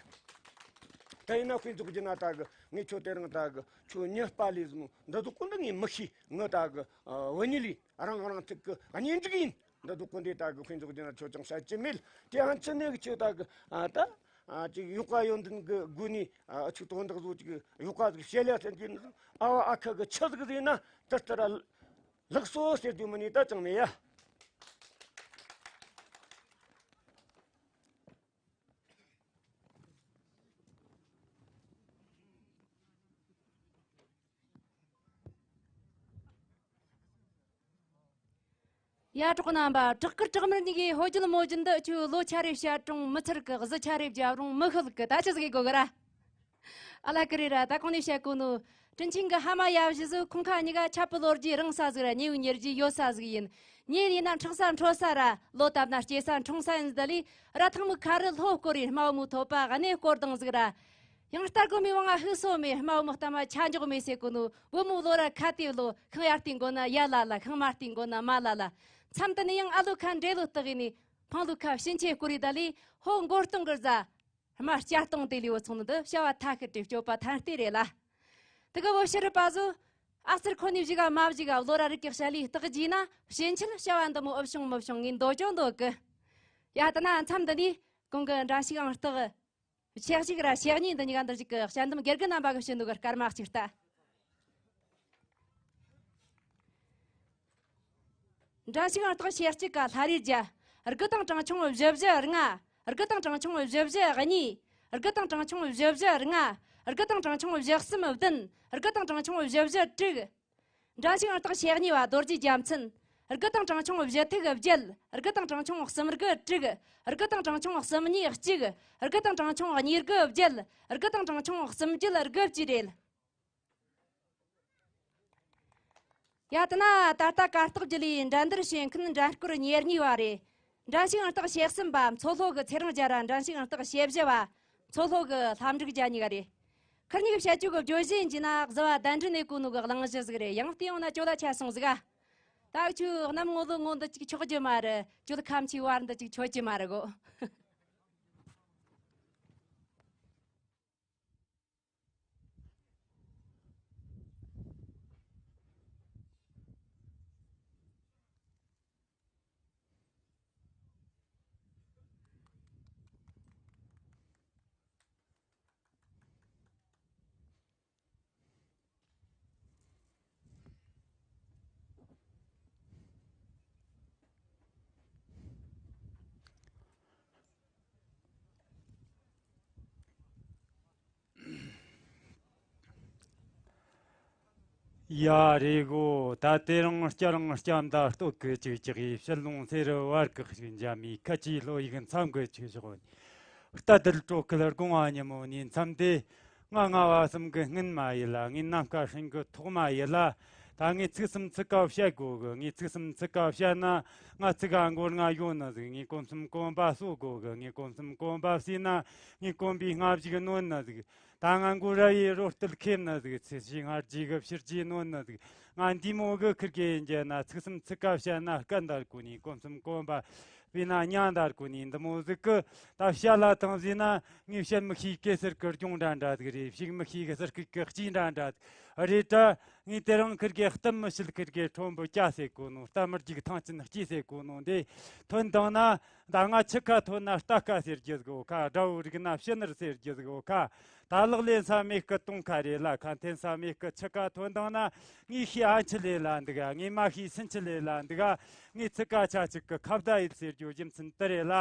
ད་ཡིན་ན་དཔེ་འཇོག་རྒྱུ་ན་ད་གི་ངས་ཁྱོད་དེ་རིང་ད་གི་ཁྱོད་ཉེས་པ་ལས་ཟིན་འདི་དུ་ཀུན་ཏུ་ངས་མི་ཤེས། ངི་ད་གི། ཨ། བུ་གཉིས་ལས་རང་རང་ཐུག་གི་གཉེན་སྒྲིག་ཡིན། འདི་དུ་ཀུན་ཏུ་ད་གི་དཔེ་འཇོག་རྒྱུ་ན་ཁྱོད་ཅང་བཤད་ཀྱི་མེད། དེ་ཧན་ཆི་ནས་གི་ཁྱོད་ད་གི། ཨ། ད། ཨ། ཅིག་ཡོག་ག་ཡོན་ཏན་གི་སྒོ་ནས། ཨ། ཆུ་དོན་དག་བཟོ་ཅིག་ཡོག་ག་ཟིག་བཤད་ལ་ཟེར་གྱི། ཨ་བ་ཨ་ཁུ་གི་ཆི་ཟིག་ཟིན་ན་དེ་ལྟར་ལགས་སོ་ཟེར་རྒྱུ་མིན་ནི་ད་ཅང་མེད་ཡ། ཡ། གྲོགས་རྣམ་པ། བྲག་དཀར་བྲག་དམར་གཉིས་ཀྱི་ཕོ་རྒྱུད་མོ་རྒྱུད་འདི་ཁྱོད་ལོ་ཆ་རེ་བཤད་རུང་མི་ཚར་གི། གཟི་ཆ་རེ་བརྒྱབ་རུང་མི་ཤོད་གི། ད་ཆི་ཟིག་གི་དགོས་གི་ར། ཨ་ལ་ཀི་རེད་ར། ད་གོང་ནས་བཤད་གོ་ནོ། དྲིན་ཆེན་གི་ཕ་མ་ཡབ་གཞིས་ཟིག་ཁོང་ཁ་གཉིས་ཀ་ཆབ་བུ་ལོ་རྒྱུས་རིང་ས་ཟིག་ར། ཉེ་བའི་ཉེ་རྒྱུས་ཡོད་ས་ཟིག་ཡིན། ཉེ་ཡིན་ན་འཁྲིག་ས་འཕྲོད་ས་ར། ལོ་བཏབ་ན་སྐྱེ་ས་འཁྲུངས་ས་ཡིན་ཟིག་ད་ལི་ར། ཐང་མི་ཁ་རི་ལྷོ་སྐོར་རི། རྨ་བུ་མོ་ཐོབ་པ་གནས་སྐོར་དང་ཟིག་ར། ཡང་རྟ་རྒོད་མའི་བང་ང་ཕུག་སོ་མེད། རྨ་བུ་མོ་གཏམ་མ་ཆ་འཇོག་མེད་ཟེར་གོ་ནོ། བུ་མོ་ལོ་ར་ཁ་ཏེ་ལོ། ཁང་ཡར་བལྟས་འགོ་ན་ཡར་ལ་ལ། ཁང་མར་བལྟས་འགོ་ན་མར་ལ་ལ། མཚམས་དེ་ནས་ཡང་ཨ་ལོ་ཁ་འདྲེ་ལོ་སྟག་ཡིན་ནི། འཕང་ལོ་ཁ་ཕྱིན་ཆད་སྐོར་རི་ད་ལི། ཕོ་མགོ་སྟོང་གི་རྫ། རྨ་སྐྱ་སྟོང་དེ་ལི་བུ་ཚོང་ནི་འདི་བྱ་བ་ཐ་ཤི་དྲི་སྤྱོད་པ་ཐན་ལྟས་རེད་ལ། དེ་གི་བུ་ཕྱི་རུ་པ་ཟོ། ཨ་ཙིར་ཁོ་ནི་བཞི་ག་མ་བཞི་ག་ལོ་ར་རིག་གི་བྱ་ལི་སྟག་རྗེས་ན། ཕྱིན་ཆད་བྱ་བ་འདི་མོ་ཨུབ་བྱུང་མི་བྱུང་ངས་འདོད་ཅོ་འདོད་གི། ཡ། ད་ན་མཚམས་འདི་ནས་གོང་གི་འདྲ་ཞིག་ཨང་སྟག་ཕྱེད་ཅིག་ར་ཕྱེད་གཉིས་འདི་གཉིས་ཀ་འདིར་ཞིག་གི་གཞལ་འདེམས་དགེ་རྒན་རྣམ་པ་གི་བྱིན་ནོ་གི་སྐར་མ་གཅིག་ལྟ། འདྲ་ཞིག་ཨང་སྟག་ཕྱེད་གཅིག་ག་ལྷ་རིའི་རྒྱལ། དགུ་དང་གྲངས་ཆུང་བཞི་བཞི་ལྔ། དགུ་དང་གྲངས་ཆུང་བཞི་བཞི་གཉིས། དགུ་དང་གྲངས་ཆུང་བཞི་བཞི་ལྔ། དགུ་དང་གྲངས་ཆུང་བཞི་གསུམ་བདུན། དགུ་དང་གྲངས་ཆུང་བཞི་བཞི་དྲུག། འགྲན་ཞུགས་ཨང་རྟགས་ཞེ་གཉིས་པ་རྡོ་རྗེ་རྒྱལ་མཚན། དགུ་དང་གྲངས་ཆུང་བཞི་ཐིག་བརྒྱད། དགུ་དང་གྲངས་ཆུང་གསུམ་དགུ་དྲུག། དགུ་དང་གྲངས་ཆུང་གསུམ་གཉིས་གཅིག། དགུ་དང་གྲངས་ཆུང་གཉིས་དགུ་བརྒྱད། དགུ་དང་གྲངས་ཆུང་གསུམ་བརྒྱད་དགུ་བཅས་རེད། ཡ་དེ་ན་ད་ལྟ་གར་སྟེགས་བརྒྱུད་ལས་འགྲན་བསྡུར་བྱེད་མཁན་འགྲན་བསྐོར་ཉེར་གཉིས་པ་རེད། འགྲན་ཞུགས་ཨང་རྟགས་ཞེ་གསུམ་པ་མཚོ་ལྷོ་གི་ཚེ་རིང་རྒྱལ་ར། འགྲན་ཞུགས་ཨང་རྟགས་ཞེ་བཞི་པ་མཚོ་ལྷོ་གི་ལྷ་འབྲུག་རྒྱལ་གཉིས་ཀ་རེད། ཁིར་གཉིས་ཀྱི་བཤད་རྒྱུ་གི་བརྗོད་གཞི་ཡིན་གྱི་ན་གཟུ་བ་གདན་འདྲེན་ནས་གོ་ནོ་གི་གླེང་གཞི་ཟིག་རེད། ཡང་བལྟས་ཡོང་ན་ཇོ་ལ་ཆ་སོང་ཟིག་ཨ། ད་ཁྱོད་གནམ་ངོ་ལོ་ངོ་འདི་ཅིག་ཆོག་རྒྱུ་མ་རེད། ཁྱོད་ཁམ་ཆུའི་བར་འདི་ཅིག་ཆོད་རྒྱུ་མ་རེད་གོ། ཡ་རེད་གོ། ད་དེ་རིང་སྐྱ་རིང་སྐྱ་མདའ་སྟོད་གི་ཅིག་ཅིག་ཡིས་ཕྱི་ལུང་སེ་རུ་བར་གི་ཞིག་འཇམ་མི་ཁ་ཆེའི་ལྷོ་ཡིག་མཚམས་གི་ཆོས་ཕྱོགས་ནས། རྟ་དར་དྲོ་ཁུལ་དགོང་བ་ཉིན་མོ་ནས་མཚམས་དེ། ང་ང་བ་གསུམ་གི་སྔུན་མ་ཡིན་ལ། ངའི་ནམ་མཁའ་སྲིན་གི་ཐོག་མ་ཡིན་ལ། ད་ངས་ཚིག་གསུམ་ཚིག་ཀ་བཤད་དགོས་གི། ངས་ཚིག་གསུམ་ཚིག་ཀ་བཤད་ན་ང་ཚིག་ག་མགོ་ལྔ་ཡོད་ནི་ཟིག། ངས་གོམ་གསུམ་གོམ་པ་གསོ་དགོས་གི། ངས་གོམ་གསུམ་གོམ་པ་བསྲེས་ན་ངས་གོམ་པའི་སྔ་གཞུག་ནོན་ནི་ཟིག། ད་ང་མགོ་ར་ཡི་རོ་སྟོད་ཁེབས་ནི་ཟིག། ཚེ་ཕྱི་སྔ་རྗེས་གི་ཕྱི་རྗེས་ནོན་ནི་ཟིག། ང་འདི་མོ་གི་ཁིར་གེ་ཡིན་རྒྱུ་ན་ཚིག་གསུམ་ཚིག་ཀ་བཤད་ན་སྐད་འདར་གོ་ནི། གོམ་གསུམ་གོམ་པ་བས་ན་ཉ་འདར་གོ་ནི། འདི་མོ་ཟིག་གི་ད་བཤད་ལ་ཐང་ཟིན་ན་ངས་བཤད་མི་ཤེས་གེ་སར་གི་སྒྲུང་འདྲ་འདྲ་ཟིག་རེད། བཤད་མི་ཤེས་གེ་སར་གི་གི་གཅིག་འདྲ་འདྲ་ཟིག་རེད་ད། ངས་དེ་རིང་ཁིར་གེ་གཏམ་མི་བཤད་ཁིར་གེ་ཁྲོན་པོ་སྐྱ་ཟེར་གོ་ནོ། གཏམ་མི་རྒྱུག་ཐང་ཆེན་སྐྱེས་ཟེར་གོ་ནོ་འདི་ཐོན་བཏང་ན། ད་ང་ཆུ་ཁ་ཐོན་ན་རྟ་ཁ་ཟེར་རྒྱུ་ཟིག་ཡོད་ཁ། དགྲ་བོ་རིག་ན་ཕྱི་ནར་ཟེར་རྒྱུ་ཟིག་ཡོད་ཁ། ད་ལག་ལེན་ས་མེད་གི་དུང་ཁ་རེད་ལ། ཁ་འཐེན་ས་མེད་གི་ཆུ་ཁ་ཐོན་བཏང་ན། ངའི་ཤི་ཨ་མཆི་ལེ་ལ་འདུག་ག། ངའི་མ་ཤི་སུན་ཆི་ལེ་ལ་འདུག་ག། ངའི་ཚིག་ཀ་ཆ་གཅིག་གི་ཁ་བརྡ་ཡིན་ཟེར་རྒྱུ་རྒྱུ་མཚན་དེ་རེད་ལ།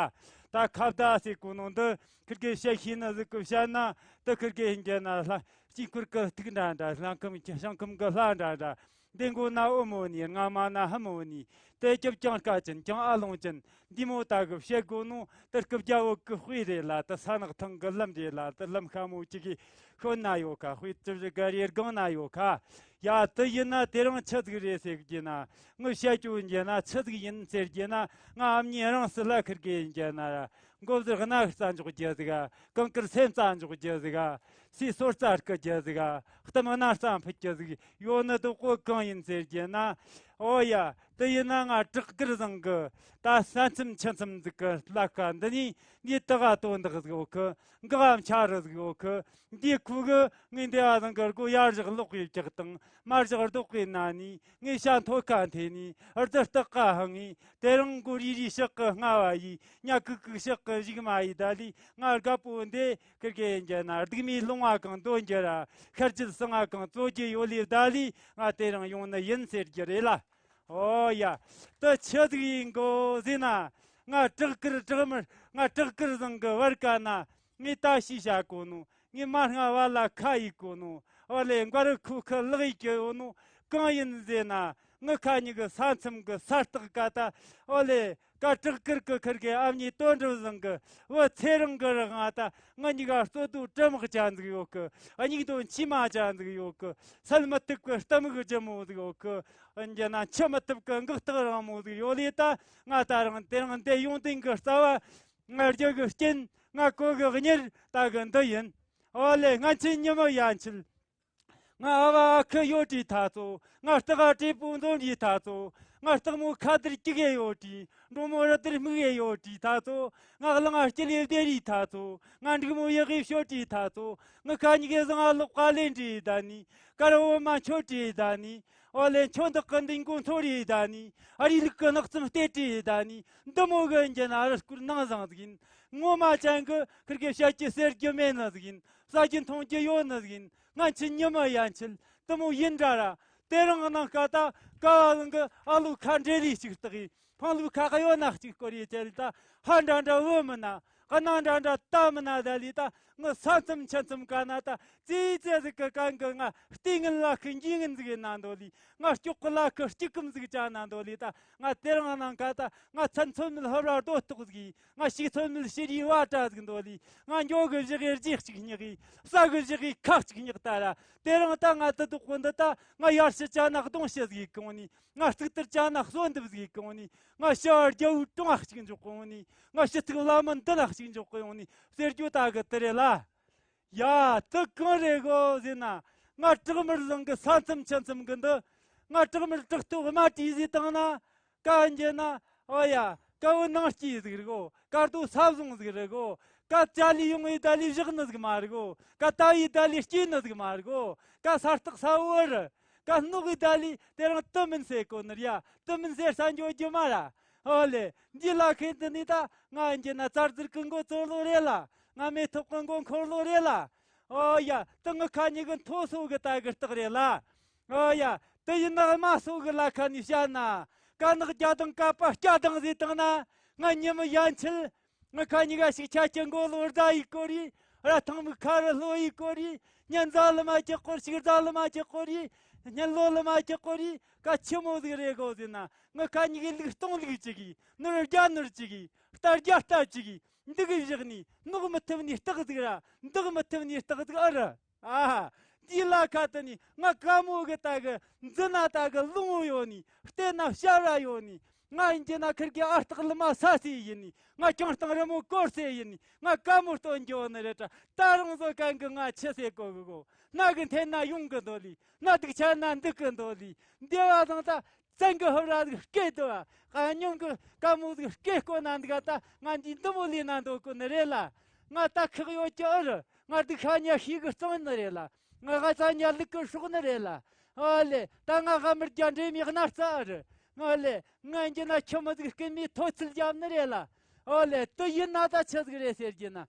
ད་ཁ་བརྡ་ཟེར་གོ་ནོ་འདི་ཁིར་གེ་བཤད་ཤེས་ནི་ཟིག་གི་བཤད་ན། དེ་ཁིར་གེ་ཡིན་རྒྱུ་ན་ལྷ་དཀྱིལ་འཁོར་གི་ཐིག་འདྲ་འདྲ། ལྷ་ཁམས་ཀྱི་ཞིང་ཁམས་གི་ལྷ་འདྲ་འདྲ། འདི་མགོ་ན་འོ་མོ་ནི། རྔ་མ་ན་ཧ་མོ་ནི། དེ་སྐྱབས་ཀྱང་དཀའ་ཅན་ཀྱང་ཨ་ལོང་ཅན། འདི་མོ་ད་གི་བཤད་དགོས་ནོ། དེ་སྐུ་རྒྱ་བོད་གི་དཔེ་རེད་ལ། དེ་ས་ནག་ཐང་གི་ལམ་རེད་ལ། དེ་ལམ་ཤ་མོ་ཅིག་གི་ཤོད་ན་ཡོད་ཁ། དཔེ་ཅི་བཞི་ག་རེ་སྒང་ན་ཡོད་ཁ། ཡ་དེ་ཡིན་ན་དེ་རིང་ཆི་ཟིག་རེད་ཟེར་རྒྱུ་ན། ངི་བཤད་རྒྱུ་ཡིན་རྒྱུ་ན་ཆི་ཟིག་ཡིན་ཟེར་རྒྱུ་ན། ང་ཨ་མྱེས་རང་སི་ལ་ཁིར་གེ་ཡིན་རྒྱུ་ན་ར། མགོ་ཟུར་སྣ་རྩ་འཇོག་རྒྱུ་ཟིག་ག། རྐང་དཀར་སེམས་རྩ་འཇོག་རྒྱུ་ཟིག་ག། སའི་སོར་རྩ་རྐུ་རྒྱུ་ཟིག་ག། གཏམ་སྣ་རྩ་འཕུད་རྒྱུ་ཟིག་ཡོད་ནི་དོ་ཀོ་གང་ཡིན་ཟེར་རྒྱུ་ན། ཨོ་ཡ། དེ་ཡིན་ན་ང་བྲག་དཀར་བཟང་གི་ད་ས་མཚམས་ཆུ་མཚམས་ཟིག་གི་ལ་ཁ་འདི་ནས་འདི་དག་ག་དོན་དག་ཟིག་ཡོད་གི། འགག་ག་འཆའ་རུ་ཟིག་ཡོད་གི། འདི་ཁུ་གི་ངས་འདི་བ་བཟང་གི་སྒོ་ཡར་བཞག་ལོག་གི་རྒྱག་དང་མར་བཞག་ལྡོག་གི་ན་ནི། ངས་ཤ་མཐོ་ཁ་འཐེན་ནི་རྫི་སྟག་ཁ་ཧང་ངས། དེ་རིང་མགོ་རི་རི་ཞག་གི་སྔ་བ་ཡིས། ཉ་གུག་གུག་ཞག་གི་གཞུག་མ་ཡིས། ད་ལི་ང་རྒད་པོ་འདི་ཁིར་གེ་ཡིན་རྒྱུ་ན། སྡུག་མའི་ལོང་བ་གང་འདོན་རྒྱུ་ར། ཤར་རྒྱུད་སང་བ་གང་རྩོད་རྒྱུ་ཡོད་ལི། ད་ལི་ང་དེ་རིང་ཡོང་ནི་ཡིན་ཟེར་རྒྱུ་རེད་ལ། ཨོ་ཡ། དེ་ཆི་ཟིག་ཡིན་གོ་ཟེར་ན། ང་བྲག་དཀར་བྲག་དམར། ང་བྲག་དཀར་བཟང་གི་བར་ག་ན། ངས་ད་ཤི་བྱ་གོ་ནོ། ངས་མ་སྔ་བ་ལ་ཁ་ཡིག་གོ་ནོ། ཨོ་ལེ་མགར་ཁུ་ཁུ་ལག་ཡིག་གི་ཡོད་ནོ་གང་ཡིན་ཟེར་ན། ངི་ཁ་གཉིས་གི་ས་མཚམས་གི་ས་སྟག་ཀ་ད། ཨོ་ལེ་ཀ་བྲག་དཀར་གི་ཁིར་གི་ཨ་མྱེས་དོན་གྲུབ་བཟང་གི་བུ་ཚེ་རིང་གི་རག་ང་ད། ངི་གཉིས་ཀ་རྩོད་དུ་གྲི་དམག་ཅན་ཟིག་ཡོད་གི། སྙིང་དོན་མཆི་མ་ཅན་ཟིག་ཡོད་གི། སེལ་མི་ཐུབ་གི་གཏམ་གི་ལྗིད་མོ་ཟིག་ཡོད་གི། འཇོན་ན་འཆི་མི་ཐུབ་གི་འགག་ཐག་རིང་མོ་ཟིག་ཡོད་ལེ། ད་ང་ད་རང་དེ་རིང་འདི་ཡོང་དུས་གི་རྩ་བ། ང་རྒྱུ་གི་རྐྱེན། ང་གོ་གི་གཉེར་ད་གི་འདི་ཡིན། ཨོ་ལེ་སྔ་ཕྱི་ཉི་མ་ཡན་ཆད། ང་ཨ་བ་ཨ་ཁུ་ཡོད་དྲིས་ཐ་ཚོ། ང་སྟག་ཨ་བྲེ་པོ་འཛོམས་དྲིས་ཐ་ཚོ། ང་སྟག་མོ་ཁ་དར་སྐྱུག་གེ་ཡོད་དྲིས། འབྲོང་མོ་རི་དར་སྨུག་གེ་ཡོད་དྲིས་ཐ་ཚོ། ང་གླང་ཨ་སྐྱི་ལེ་བདེ་རིས་ཐ་ཚོ། ང་འབྲུག་མོ་ཡག་གེ་ཤོད་དྲིས་ཐ་ཚོ། ང་ཁ་གཉིས་གེ་བཟང་ཨ་ལོག་ཀ་ལེ་འདྲིས་ད་ནི། ཀ་ར་འོ་མ་མཆོད་དྲིས་ད་ནི། ཨོ་ལེ་མཆོད་འདག་གི་འདི་མགོ་མཐོ་རེད་ད་ནི། ཨ་རི་ལུག་གི་ནག་ཙམ་སྟེ་དྲིས་ད་ནི། འདི་མོ་གི་འཇོན་ན་ཨ་རི་སྐོར་ནང་བཟང་ཟིག་ཡིན། ངོ་མ་ཅན་གི་ཁིར་གི་བཤད་རྒྱུ་ཟེར་རྒྱུ་མེད་ནི་ཟིག་ཡིན། ཟ་རྒྱུ་འཐུང་རྒྱུ་ཡོད་ནི་ཟིག་ཡིན། སྔ་ཕྱི་ཉི་མ་ཡན་ཆད་དེ་མོ་ཡིན་འདྲ་ར། དེ་རིང་གནང་ཀ་ད་ཀ་བ་ལང་གི་ཨ་ལུ་ཁ་འདྲེ་ལི་གཅིག་སྟག་ཡིན། ཕང་ལུ་ཁ་ག་ཡོད་ན་གཅིག་སྐོར་ཡི་ཅལ་ད། ཧ་འདྲ་འདྲ་བུ་མི་ན། གནའ་འདྲ་འདྲ་ད་མི་ན་ད་ལི་ད། ངི་ས་མཚམས་ཆུ་མཚམས་ག་ན་ད་ཙི་ཙི་ཟིག་གི་གན་གི་ང་ལྟས་ངན་ལ་ཁི་འགྱིས་ངན་ཟིག་ཡིན་ན་འདོད་ལི། ང་སྐྱོག་གི་ལ་ཁི་སྐྱིད་ཀུམ་ཟིག་ཅ་ན་འདོད་ལི། ད་ང་དེ་རིང་ནང་ག་ད་ང་མཚན་ཚོད་མེད་ཧབ་ར་རྡོ་ཐོག་ཟིག་ཡིན། ང་ཞིག་ཚོད་མེད་ཤེ་རི་བ་ཏྲ་ཟིག་འདོད་ལི། ང་འགྱོ་གི་བཞི་གི་རྗེས་གཅིག་སྙེག་གི། ས་གི་བཞི་གི་ཁ་གཅིག་སྙེག་ད་ར། དེ་རིང་ད་ང་དུ་དོག་གོ་འདི་ད་ང་ཡར་ཕྱི་ཅ་ན་གདོང་ཕྱི་ཟིག་གི་གོང་ནི། ང་གཙུག་ཏུར་ཅ་ན་གསོན་འདེབས་ཟིག་གི་གོང་ནི། ང་ཤ་བར་རྒྱལ་བོའི་དྲུང་ཨ་གཅིག་འཇོག་གོང་ནི། ང་ཕྱི་ཚིག་བླ་མ་འདི་ལ་གཅིག་འཇོག་གི་ཡོང་ནི་ཟེར་རྒྱུ་ད་གི་དེ་རེད་ལ། ཡ། དེ་གང་རེད་གོ་ཟེར་ན། ང་བྲག་དམར་ལང་གི་ས་མཚམས་ཆུ་མཚམས་གི་འདི། ང་བྲག་དམར་བྲག་ཐོག་དམའ་གྲས་ཟིག་བཏང་ན། ཀ་འགྱེད་ན། ཨོ་ཡ། ཀ་བོ་ནང་སྐྱིད་ཟིག་རེད་གོ། ཀ་རྡོ་ས་བཟུང་ཟིག་རེད་གོ། ཀ་ཅ་ལི་ཡོང་བའི་ད་ལི་བཞག་ནི་ཟིག་མ་རེད་གོ། ཀ་ད་ཡི་ད་ལི་སྐྱིད་ནི་ཟིག་མ་རེད་གོ། ཀ་ས་སྟག་ས་བོ་རེད། ཀ་སྣུག་གི་ད་ལི་དེ་རིང་དུ་མིན་ཟེར་གོ་ནི་ར་ཡ། དུ་མིན་ཟེར་ས་འགྱོ་རྒྱུ་མ་ར། ཨོ་ལེ། འདི་ལ་ཁེ་འདི་ནི་ད་ང་འགྱེད་ན་ཙར་ཙིར་གི་མགོ་ཚོར་ལོ་རེད་ལ། ང་མེ་ཐོག་གི་མགོ་འཁོར་ལོ་རེད་ལ། ཨོ་ཡ། དེ་ངི་ཁ་ཉིག་གི་མཐོ་སོ་གི་ད་གི་རྟགས་རེད་ལ། ཨོ་ཡ། དེ་ཡིན་ན་དམའ་སོ་གི་ལ་ཁ་ནས་བཤད་ན། ཀ་ནག་རྒྱ་དང་ཀ་པ་སྐྱ་དང་ཟེར་བཏང་ན། ང་ཉི་མ་ཡན་ཆད། ང་ཁ་ཉིག་ག་ཞིག་ཆ་ཁྱི་མགོ་ལོ་རྫ་ཡི་སྐོར་ཡི། ར་ཐང་མི་ཁ་རུ་ལྷོ་ཡི་སྐོར་ཡི། ཉན་རྫ་ལི་མ་ཁྱི་སྐོར་ཞིག་རྫ་ལི་མ་ཁྱི་སྐོར་ཡི། ཉན་ལོ་ལི་མ་ཁྱི་སྐོར་ཡི། ཀ་ཆི་མོ་ཟིག་རེད་གོ་ཟེར་ན། ང་ཁ་ཉིག་གི་ལུག་སྟོང་ལུག་ཅིག་གི། ནོར་རྒྱ་ནོར་ཅིག་གི། རྟ་རྒྱ་རྟ་ཅིག་གི། འདི་གི་བཞག་ནི་ནོག་མི་ཐུབ་ནི་རྟགས་ཟིག་ར། འདག་མི་ཐུབ་ནི་རྟགས་ཟིག་ཨ་ར། ཨ། འདི་ལ་ཁ་དུ་ནི་ང་ཀ་མོ་གི་ད་གི་འཛི་ན་ད་གི་ལུང་ཡོད་ནི། རྟེན་ན་ཤ་ར་ཡོད་ནི། ང་ཡིན་གྱི་ན་ཁིར་གི་ཨ་སྟག་ལི་མ་ས་སི་ཡིན་ནི། ང་ཀྱང་སྟག་རི་མོ་སྐོར་སེ་ཡིན་ནི། ང་ཀ་མོ་སྟོན་རྒྱུ་ནི་རེད་ད། ད་རང་བཟོ་གན་གི་ང་ཆི་སེ་གོ་གི་གོ། ན་གི་འཐེན་ན་ཡོང་གི་འདོད་ལི། ན་སྡུག་ཆ་ན་འདུག་གི་འདོད་ལི། འདི་བ་དང་ད། བཙན་གི་ཧབ་ར་ཟིག་སྐད་དུ་བ། ཉུང་གི་ཀ་མོ་ཟིག་སྐད་སྐོ་ན་འདི་ག་ད་ང་འདི་འདི་མོ་ལས་ན་འདོད་གོ་ནི་རེད་ལ། ང་ད་ཁག་ཡོད་ཀྱི་ཨ་རུ། ང་འདི་ཁ་ཉ་ཤི་གི་གཙང་ནི་རེད་ལ། ང་ཧ་ཚ་ཉ་ལུག་གི་སྲོག་ནི་རེད་ལ། ཨ་ལེ། ད་ང་ཧ་མི་རྒྱ་འདྲེ་མི་གནར་རྩ་ཨ་རུ། ང་ལེ། ང་འགྱི་ན་ཁྱི་མོ་ཟིག་སྐུ་མི་ཐོ་ཚིལ་རྒྱབ་ནི་རེད་ལ། ཨ་ལེ། དུ་ཡིན་ན་ད་ཆི་ཟིག་རེད་ཟེར་གྱི་ན།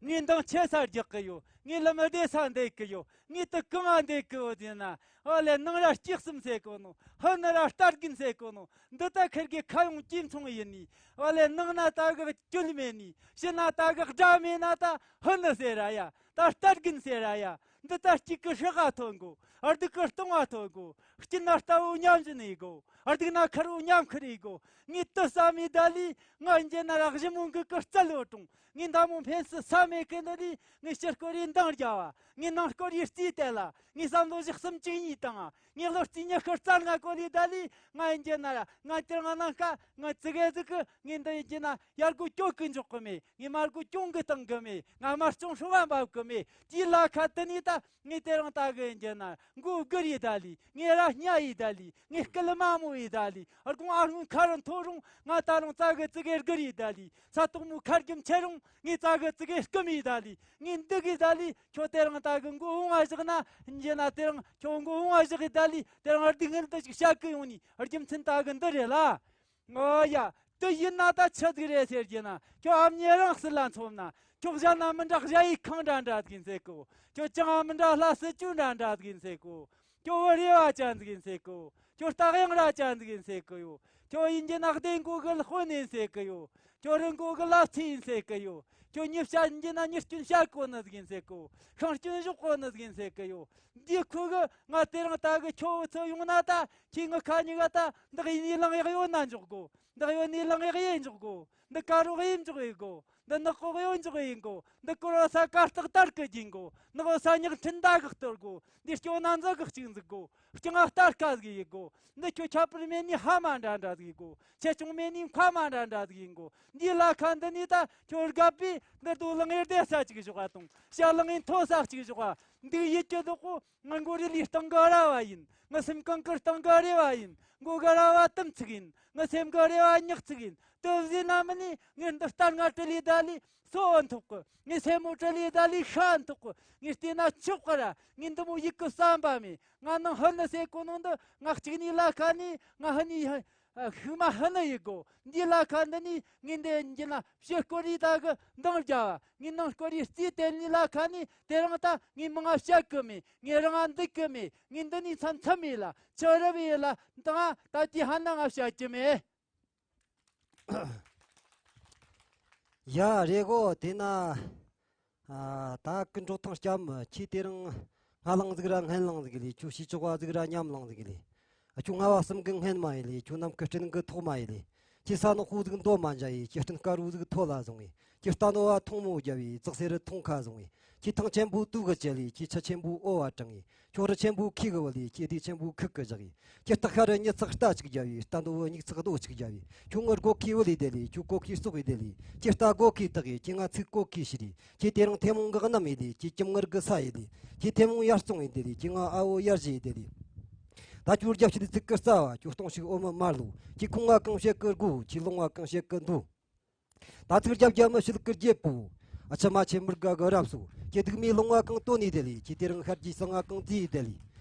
ངས་འདང་ཆེ་ས་རྒྱག་གི་ཡོད། ངས་ལམ་བདེ་ས་འདེད་གི་ཡོད། ངས་དུ་གང་ང་འདེད་གི་ཡོད་ཟེར་ན། ཨོ་ལེ། ནང་ར་སྐྱེག་གསུམ་ཟེར་གོ་ནོ། ཧི་ནི་ར་རྟ་རྒན་ཟེར་གོ་ནོ། འདི་ད་ཁིར་གི་ཁ་ཡོང་སྐྱིད་མཚུངས་ཡིན་ནི། ཨོ་ལེ། ནང་ན་ད་གི་སྐྱོལ་མེད་ནི། ཕྱི་ན་ད་གི་དགྲ་མེད་ན་ད་ཧི་ནི་ཟེར་ར་ཡ། ད་རྟ་རྒན་ཟེར་ར་ཡ། འདི་ལྟར་གཅིག་གི་ཧྲི་ག་ཐོན་གོ། ཨར་སྡུག་གི་སྟོང་བ་ཐོན་གོ། སྐྱིད་ན་རྟ་བོ་མཉམ་བཞིན་ཡིན་གོ། ཨར་སྡུག་ན་ཁར་བོ་མཉམ་ཁུར་ཡིན་གོ། ངས་དུ་བསམ་མི་ད་ལི། ང་འགྱེད་ན་རག་གཞི་མོ་འགུག་གི་རྩལ་ཡོད་རུང་། ངས་མདའ་མོ་འཕེན་སི་ས་མེད་གི་འདི་ལི། ངས་ཕྱི་སྐོར་ཡི་འདང་རྒྱ་བ། ངས་ནང་སྐོར་ཡི་རྩིས་དེ་ལ། ངས་བསམ་བློ་བཞི་གསུམ་གཅིག་གཉིས་བཏང་། ངས་བློ་རྩིས་ཉི་ཤུ་རྩ་ལྔ་གོ་ལི་ད་ལི། ང་འགྱེད་ན་ར་ང་དེར་ང་ནང་ཁ་ང་ཙི་གེ་ཙི་གི། ངས་འདི་འགྱེད་ན་ཡར་སྒོ་སྐྱོ་གི་འཇོག་གི་མེད། ངས་མར་སྒོ་སྐྱོང་གི་བཏང་གི་མེད། ང་མར་སྐྱོང་ཧྲོ་བ་འབབ་གི་མེད། དེའི་ལ་ཁ་དུ་ནི་ད། ངས་དེ་རིང་ད་གི་འགྱེད་ན་མགོ་སྒུར་ཡི་ད་ལི། ངས་ར་སྙ་ཡི་ད་ལི། ངས་སྐུ་ལི་མ་མོ་ཡི་ད་ལི། ཨར་ཁོང་ཨར་ངུ་ཁ་རུ་མཐོ་རུང་ང་ད་རུང་ཙ་གི་ཙི་གེ་སྒུར་ཡི་ད་ལི། ས་དོག་མོ་ཁ་རྒྱུ་མཆེ་རུང་ངས་ཙ་གི་ཙི་གེ་སྐུམ་ཡི་ད་ལི། ངས་འདི་གི་ད་ལི། ཁྱོད་དེ་རིང་ད་གི་མགོ་འོང་བ་བཞག་ན་འགྱེད་ན་དེ་རིང་ཁྱོད་མགོ་འོང་བ་བཞག་གི་ད་ལི། དེ་རིང་ཨར་སྡུག་ངན་དུ་ཞིག་བཤད་གི་ཡོང་ནི། ཨར་རྒྱུ་མཚན་ད་གི་འདི་རེད་ལ། ཨོ་ཡ། དེ་ཡིན་ན་ད་ཆི་ཟིག་རེད་ཟེར་གྱི་ན། ཁྱོད་ཨ་མྱེས་རང་སྲིད་ལ་འཚོབ་ན། ཁྱོད་གཞན་ན་མི་འདྲ་གཞན་ཡི་ཁང་འདྲ་འདྲ་ཟིག་ཡིན་ཟེར་གོ། ཁྱོད་ཅང་ཨ་མི་འདྲ་ལྷ་སྲིད་ཅུ་འདྲ་འདྲ་ཟིག་ཡིན་ཟེར་གོ། ཁྱོད་བུ་རེ་བ་ཅན་ཟིག་ཡིན་ཟེར་གོ། ཁྱོད་སྟག་ཡང་ར་ཅན་ཟིག་ཡིན་ཟེར་གོ་ཡོ། ཁྱོད་ཡིན་གྱི་ན་གདན་མགོ་གི་དཔོན་ཡིན་ཟེར་གི་ཡོ། ཁྱོད་རི་མགོ་གི་ལ་ཚེ་ཡིན་ཟེར་གི་ཡོ། ཁྱོད་ཉི་ཤ་ཡིན་གྱི་ན་ཉི་སྐྱོན་བཤད་གོ་ནི་ཟིག་ཡིན་ཟེར་གོ། ཤིང་སྐྱོན་བཞོག་གོ་ནི་ཟིག་ཡིན་ཟེར་གི་ཡོ། འདི་ཁོ་གི་ང་དེ་རིང་ད་གི་ཁྱོད་བུ་ཚོ་ཡོང་ན་ད། ཁྱེད་ངི་ཁ་ཉིག་ག་ད་འདི་གི་ཡིན་ནི་ལང་ཡག་ཡོད་ན་འཇོག་གོ། འདི་གི་ཡོད་ནི་ལང་ཡག་ཡེ་འཇོག་གོ། འདི་ཀ་རོག་ཡེ་འཇོག་ཡེ་གོ། འདི་ནག་ཀོག་ཡོད་འཇོག་ཡེ་གོ། འདི་ཀོར་བ་ས་ཀ་སྟག་དར་གི་སྦྱིན་གོ། ནག་བ་ས་ཉག་ཁྲིན་ཟླ་གི་གཏོར་གོ། འདི་སྐྱོ་ན་འཛག་གི་གཅིག་འཛུག་གོ། སྐྱང་ང་ལྟར་དཀའ་ཟིག་ཡེ་གོ། འདི་ཁྱོད་ཁྱད་པར་མེད་ནི་ཕ་མ་འདྲ་འདྲ་ཟིག་ཡེ་གོ། ཆེ་ཆུང་མེད་ནི་ཁ་མ་འདྲ་འདྲ་ཟིག་ཡེ་གོ། འདི་ལ་ཁ་འདི་ནི་ད་ཁྱོད་དགའ་པས་འདི་རྡོ་ལང་ཡེ་བདེ་ས་གཅིག་བཞག་པ་དང་ཤ་ལང་ཡེ་མཐོ་ས་གཅིག་བཞག་པ། འདི་ཡེ་ཀྱི་ལོག་གོ། ང་མགོ་རིལ་ལི་སྟེང་གི་ར་བ་ཡིན། ང་སེམས་གངས་གི་སྟེང་གི་རེ་བ་ཡིན། མགོ་གི་ར་བ་དུམ་ཚིག་ཡིན། ང་སེམས་གི་རེ་བ་ཉག་ཚིག་ཡིན། དུ་བཟོས་ན་མིན་ནི་ངས་འདི་ལྟར་ང་བྲི་ལི་ད་ལི་སོ་བ་འཐོག་གི། ངས་སེམས་མོ་བྲི་ལི་ད་ལི་ཤ་འཐོག་གི། ངས་བལྟས་ན་ཆོག་གི་ར། ངས་འདི་མོ་ཡིག་གི་བསམ་པ་མེད། ང་ནང་ཧི་ནི་ཟེར་གོ་ནང་འདི་ང་གཅིག་ནི་ལ་ཁ་ནི་ང་ཧི་ནི་ཧི། ཨ། ཤུགས་མ་ཧི་ནི་ཡི་གོ། འདི་ལ་ཁ་འདི་ནི་ངས་འདི་འགྱི་ན་ཕྱི་སྐོར་རི་ད་གི་འདང་རྒྱ་བ། ངས་ནང་སྐོར་རི་རྩིས་དེ་ནི་ལ་ཁ་ནི་དེ་རིང་ད་ངས་མི་ང་བཤད་གི་མེད། ངས་རང་ང་འདུག་གི་མེད། ངས་འདི་ནི་མཚམས་མཚམས་མེད་ལ་ཆི་རབ་ཡེ་ལ་ད་ད་དེ་ཧ་ན་ང་བཤད་གི་མེད། ཡ་རེད་གོ། དེ་ན། ཨ། ད་ཀུན་གྲོགས་ཐང་སྐྱབས། ཁྱེད་དེ་རིང་སྔ་ལངས་ཟིག་ར་སྔན་ལངས་ཟིག་ལས། ཁྱོད་ཕྱི་ལྕོགས་བ་ཟིག་ར་མཉམ་ལངས་ཟིག་ལས། ཨ། ཁྱོད་སྔ་བ་གསུམ་གི་སྔན་མ་ཡིན་ལས། ཁྱོད་ནམ་མཁའ་སྤྲིན་གི་ཐོག་མ་ཡིན་ལས། ཁྱེད་ས་ནག་པོ་ཟིག་མདོ་མ་འཇའ་ཡིས། ཁྱེད་སྤྲིན་དཀར་པོ་ཟིག་ཐོ་ལ་བཟུང་ངེ། ཁྱེད་རྟ་ནོར་བ་ཐུང་མོ་རྒྱབ་ཡིས། ཙག་སེར་ཐུང་ཁ་བཟུང་ངེ། ཁྱེད་ཐང་ཆེན་པོ་དུག་གི་བཅད་ལས། ཁྱེད་ཆུ་ཆེན་པོ་ཨོ་བ་དྲངས་ངེ། ཁྱོད་རི་ཆེན་པོ་ཁུ་གི་བུ་ལས། ཁྱེད་སྡེ་ཆེན་པོ་ཁུག་གི་བཞག་ཡིས། ཁྱེད་སྟག་ཤ་རི་མྱི་ཚག་རྟ་གཅིག་རྒྱབ་ཡིས། རྟ་འདོ་བུ་མྱིག་ཚག་རྡོ་གཅིག་རྒྱབ་ཡིས། ཁྱོད་ངུ་སྒོ་ཁའི་བུ་ལས་དེ་ལས། ཁྱོད་གོ་ཁའི་ཟོག་གི་དེ་ལས། ཁྱེད་རྟ་སྒོ་ཁའི་སྟག་ཡིས། ཁྱེད་ང་ཚིག་གོ་ཁའི་ཤི་རེད། ཁྱེད་དེ་རིང་ཐེ་མོང་གི་གནམ་ཡིན་ལས། ཁྱེད་ཀྱི་མངར་གི་ས་ཡིན་ལས། ཁྱེད་ཐེ་མོང་ཡར་བཙོང་ཡིན་དེ་ལས། ཁྱེད་ང་ཨ་བོ་ཡར་བཞེས་ཡིན་དེ་ལས། ད་ཁྱོད་རྒྱབ་ཕྱི་ཚིག་གི་རྩ་བ། ཁྱོད་སྟོང་ཞིག་འོ་མ་དམར་ལོ། ཁྱེད་ཁོང་ང་གང་བཤད་གི་དགོ། ཁྱེད་ལོང་བ་གང་བཤད་གི་འདུག་ད་ཚིག་རྒྱབ་རྒྱབ་མི་ཤིལ་གི་རྒྱལ་པོ། ཨ་ཆི་མ་ཆེ་མི་དགའ་གི་རབ་སོ། ཁྱེད་སྡུག་མའི་ལོང་བ་གང་བཏོན་ནས་དེ་ལས། ཁྱེད་དེ་རིང་ཤར་གྱི་སང་ང་གང་བརྩིས་དེ་ལས།